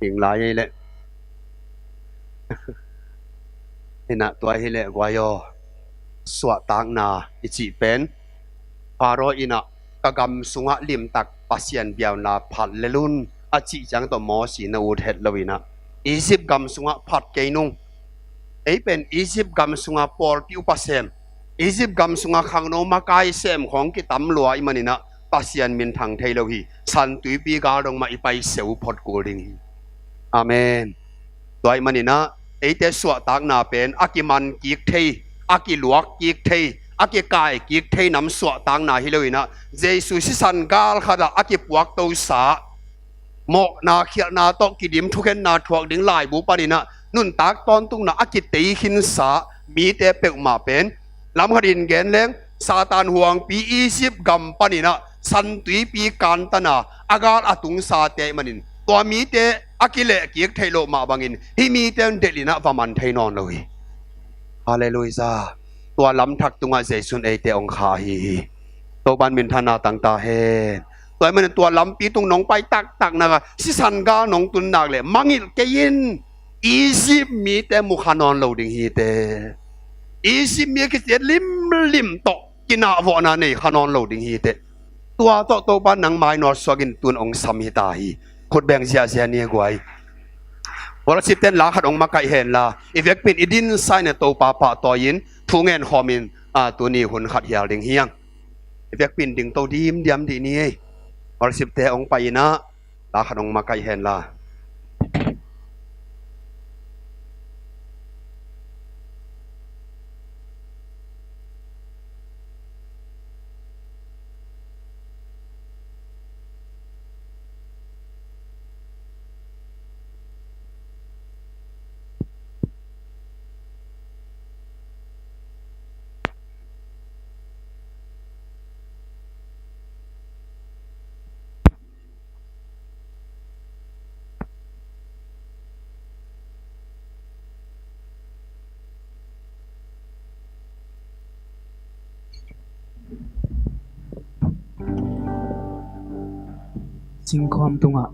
Ding lai ei leh. Inah tua hi leh guai aw, suahtakna i cih pen Pharaoh inah ka gam sungah limtak Pasian biauna phat lel un a cih ciang tawh Mosi na ut het lo inah Egypt gam sungah phat kei nung. Ei pen Egypt gam sungah pawlpi upa sem, Egypt gam sungah khangno makai sem khawng kitam lua ih maninah Pasian minthang thei lo hi. Santuipi gal dong mah i pai seu phot kul ding hi. Amen. Tua ih maninah eite suahtakna pen a kiman kik thei, a kiluak kik thei, a kikai kik thei nam suahtakna hi loinah Jesu sisan gal khatah a kipuaktosa mawhna khialhna tawh kidim thukhenna thuak ding laibu paninah nuntak tawntungna a kitei khinsa mite peuhmah pen lamkhatin gen leng Satan huangpi Egypt gam paninah Santuipi kantana a gal a tungsate ih manin tua mite a kilehkik theih loh mah bangin hih mite un delhinah va man thei nawn lo hi. Halleluiah. Tua lamthak tungah Jesu in eite hong kha ahi hi. Topan minthanna tangta hen. Tua ih manin tua lampi tung nong pai taktak nak a sisan gal nong tun nak leh mangilh kei in. Egypt mite mu kha nawn lo ding hi teh. Egypt mi a kiciat limlim tawh kinahvawhna nei kha nawn lo ding hi teh. Tua tawh Topa nangmai nawlsuak in tun hong sam hi ta hi. Khut beng ziahziah ni guai. Worship ten la khat hong makaih hen la, i vekpi in i dinsa in a Topa pahtawi in thu ngen khawmin, a, tuni hun khat hial ding hi hang. I vekpi in dingto dimdiam dih ni ei. Worship te hong pai in a, la khat hong makaih hen la. Singkhuam tungah.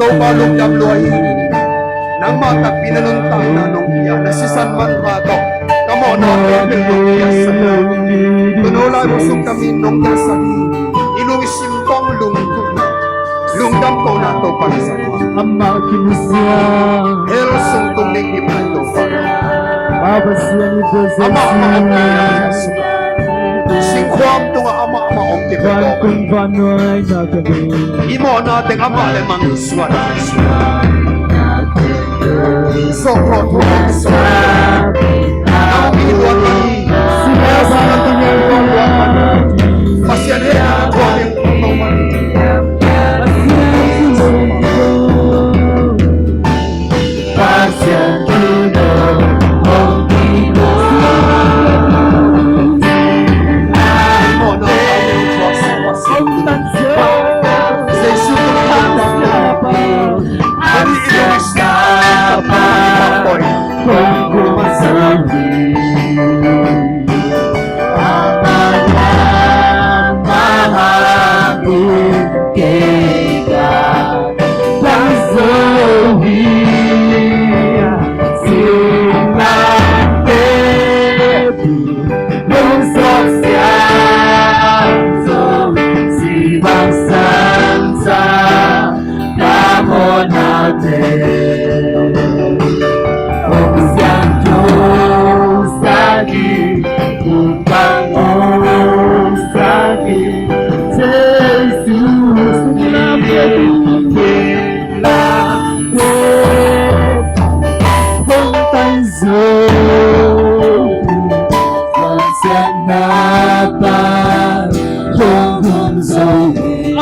Topa lungdam lua hi. Nangmah takpi na nuntakna nong pia, na sisan manpha tawh ka mawhna pia nong pia sak hi. Tunu lai hong sung ka min nong pia sak hi. I lungsim tawh lungdam, lungdam kohna Topa na sak hi. Amah kimusia. Hell sung tung ding i pai Topa. Amah amah om pia sak hi. Singkhuam tungah amah amah om pia sak hi. I mawhna teng amah leh mang suan.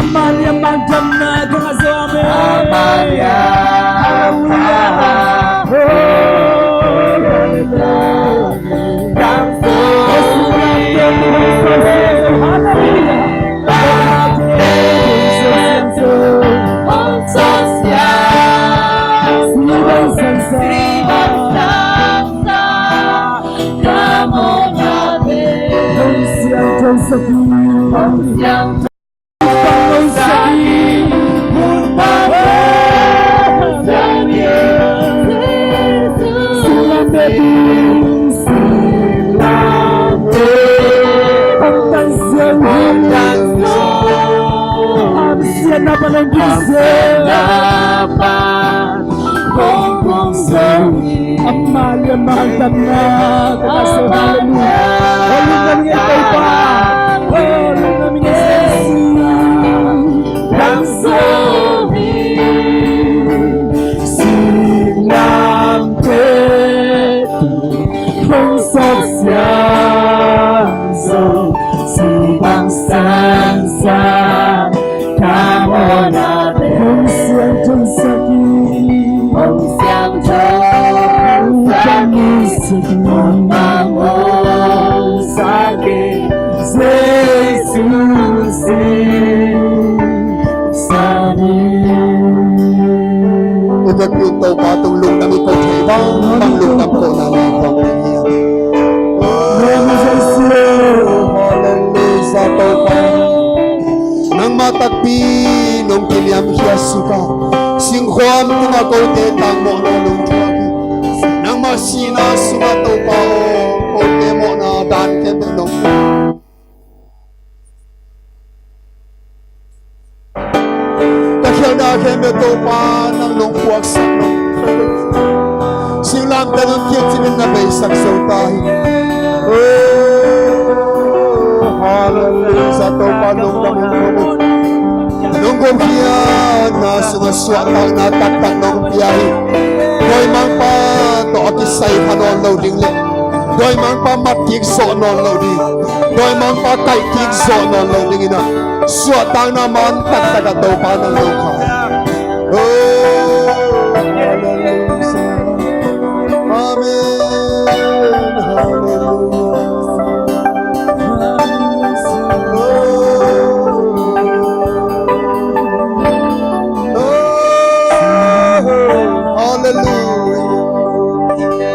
Amalia magdamna ka ngazo, amen. Amalia. Hallelujah. Amalia magdamna ka ngazo, hallelujah. Oh, lungdam ing ei Topa. Oh, lungdam ing ei Jesu. Ute pi Topa tung lungdam i ko thei bangbang lungdam kohna nei khawm ding hi. Hallelujah Topa. Nangmah takpi nong kiniamkhiat suk a, singkhuam tungah kote tangmawhna nong thuak hi. Nangmah sihna sungah Topa aw, kote mawhna dan khempeuh nong thuak. Ka khialhna khempeuh Topa nang nong puaksak, nong singlamteh nong kiat cimin na beisak zo ta hi. Oh, hallelujah Topa nong dam nong gomkhiatna sungah suahtakna taktak nong pia hi. Dawimangpa tawh a kisai kha nawn lo ding le dawimangpa mat kik zawh nawn lo ding, dawimangpa kaih kik zawh nawn lo dingin a suahtakna man taktak a Topa nang lo kha. Oh, hallelujah. Amen. Hallelujah. Oh, oh, hallelujah.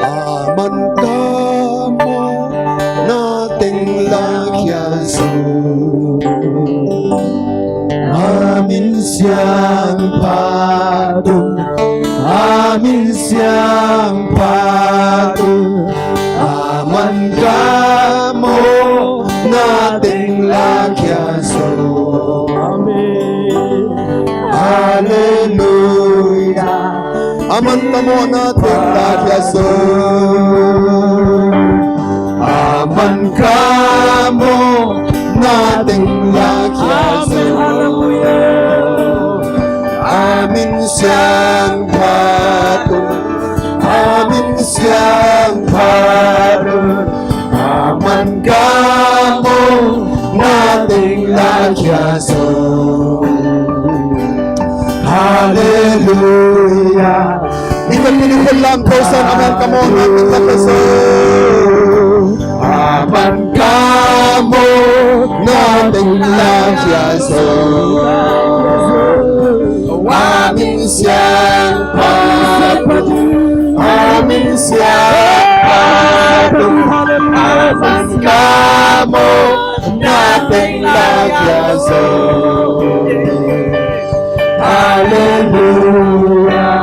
A man ka mawhna teng lakhia zo. A min siangtho un, a min siangtho un. A man ka mawhna teng lakhia zo. Amen. Hallelujah. A man ka mawhna teng lakhia zo. A man ka mawhna teng lakhia zo. A min siangtho un, a min siangtho un. A man ka mawhna teng lakhia zo. Hallelujah. I ka kini khut lam thosan a man ka mawhna teng lakhia zo. A man ka mawhna teng lakhia zo. A min siangtho un, a min siangtho un. A man ka mawhna teng lakhia zo. Hallelujah.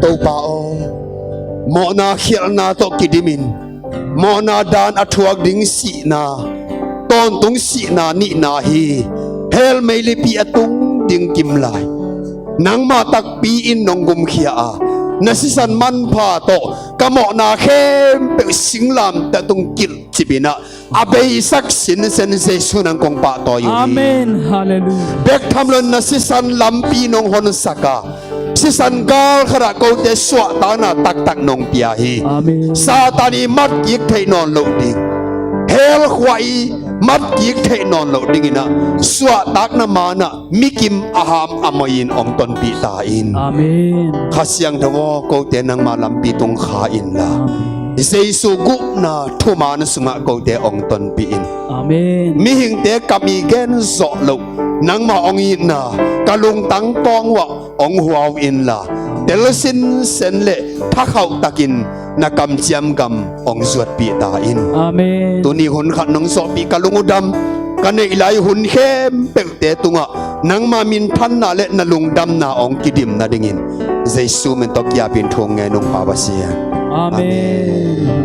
Topa aw, mawhna khialhna tawh kidimin, mawhna dan a thuak ding sihna tawntung sihna nihna hi. Hell meilipi a tung ding kim lai nangmah takpi in nong gumkhia a, na sisan manpha tawh ka mawhna khempeuh singlamteh tung kilhcip in ah, a beisak sinsen Jesu nang kong pahtawi uh hi. Amen. Halleluiah. Bek tham lo in na sisan lampi nong honsak a, sisan gal khat ah kote suahtakna taktak nong pia hi. Amen. Satan i matkik theih nawn loh ding, hell khua i matkik theih nawn loh ding in ah, suahtakna man ah mikim a ham a moi in hong tonpih ta in. Amen. Kha Siangtho aw, kote nangma lampi tung kha inla, Amen. Jesu gupna thuman sungah kote hong tonpih in. Amen. Mihingte kam i gen zawh loh, nangma hong itna ka lungtang kawng uah hong huau inla, tel sinsen le thakhauh takin na kamciam gam hong zuatpih ta in. Amen. Tuni hun khat nong zawhpih ka lung uh dam, ka neih lai hun khempeuhte tungah nangma minthanna le na lungdamna hong kidim nadingin Jesu min tawh kiapin thu ngen ung, Pa Pasian. Amen. Amen.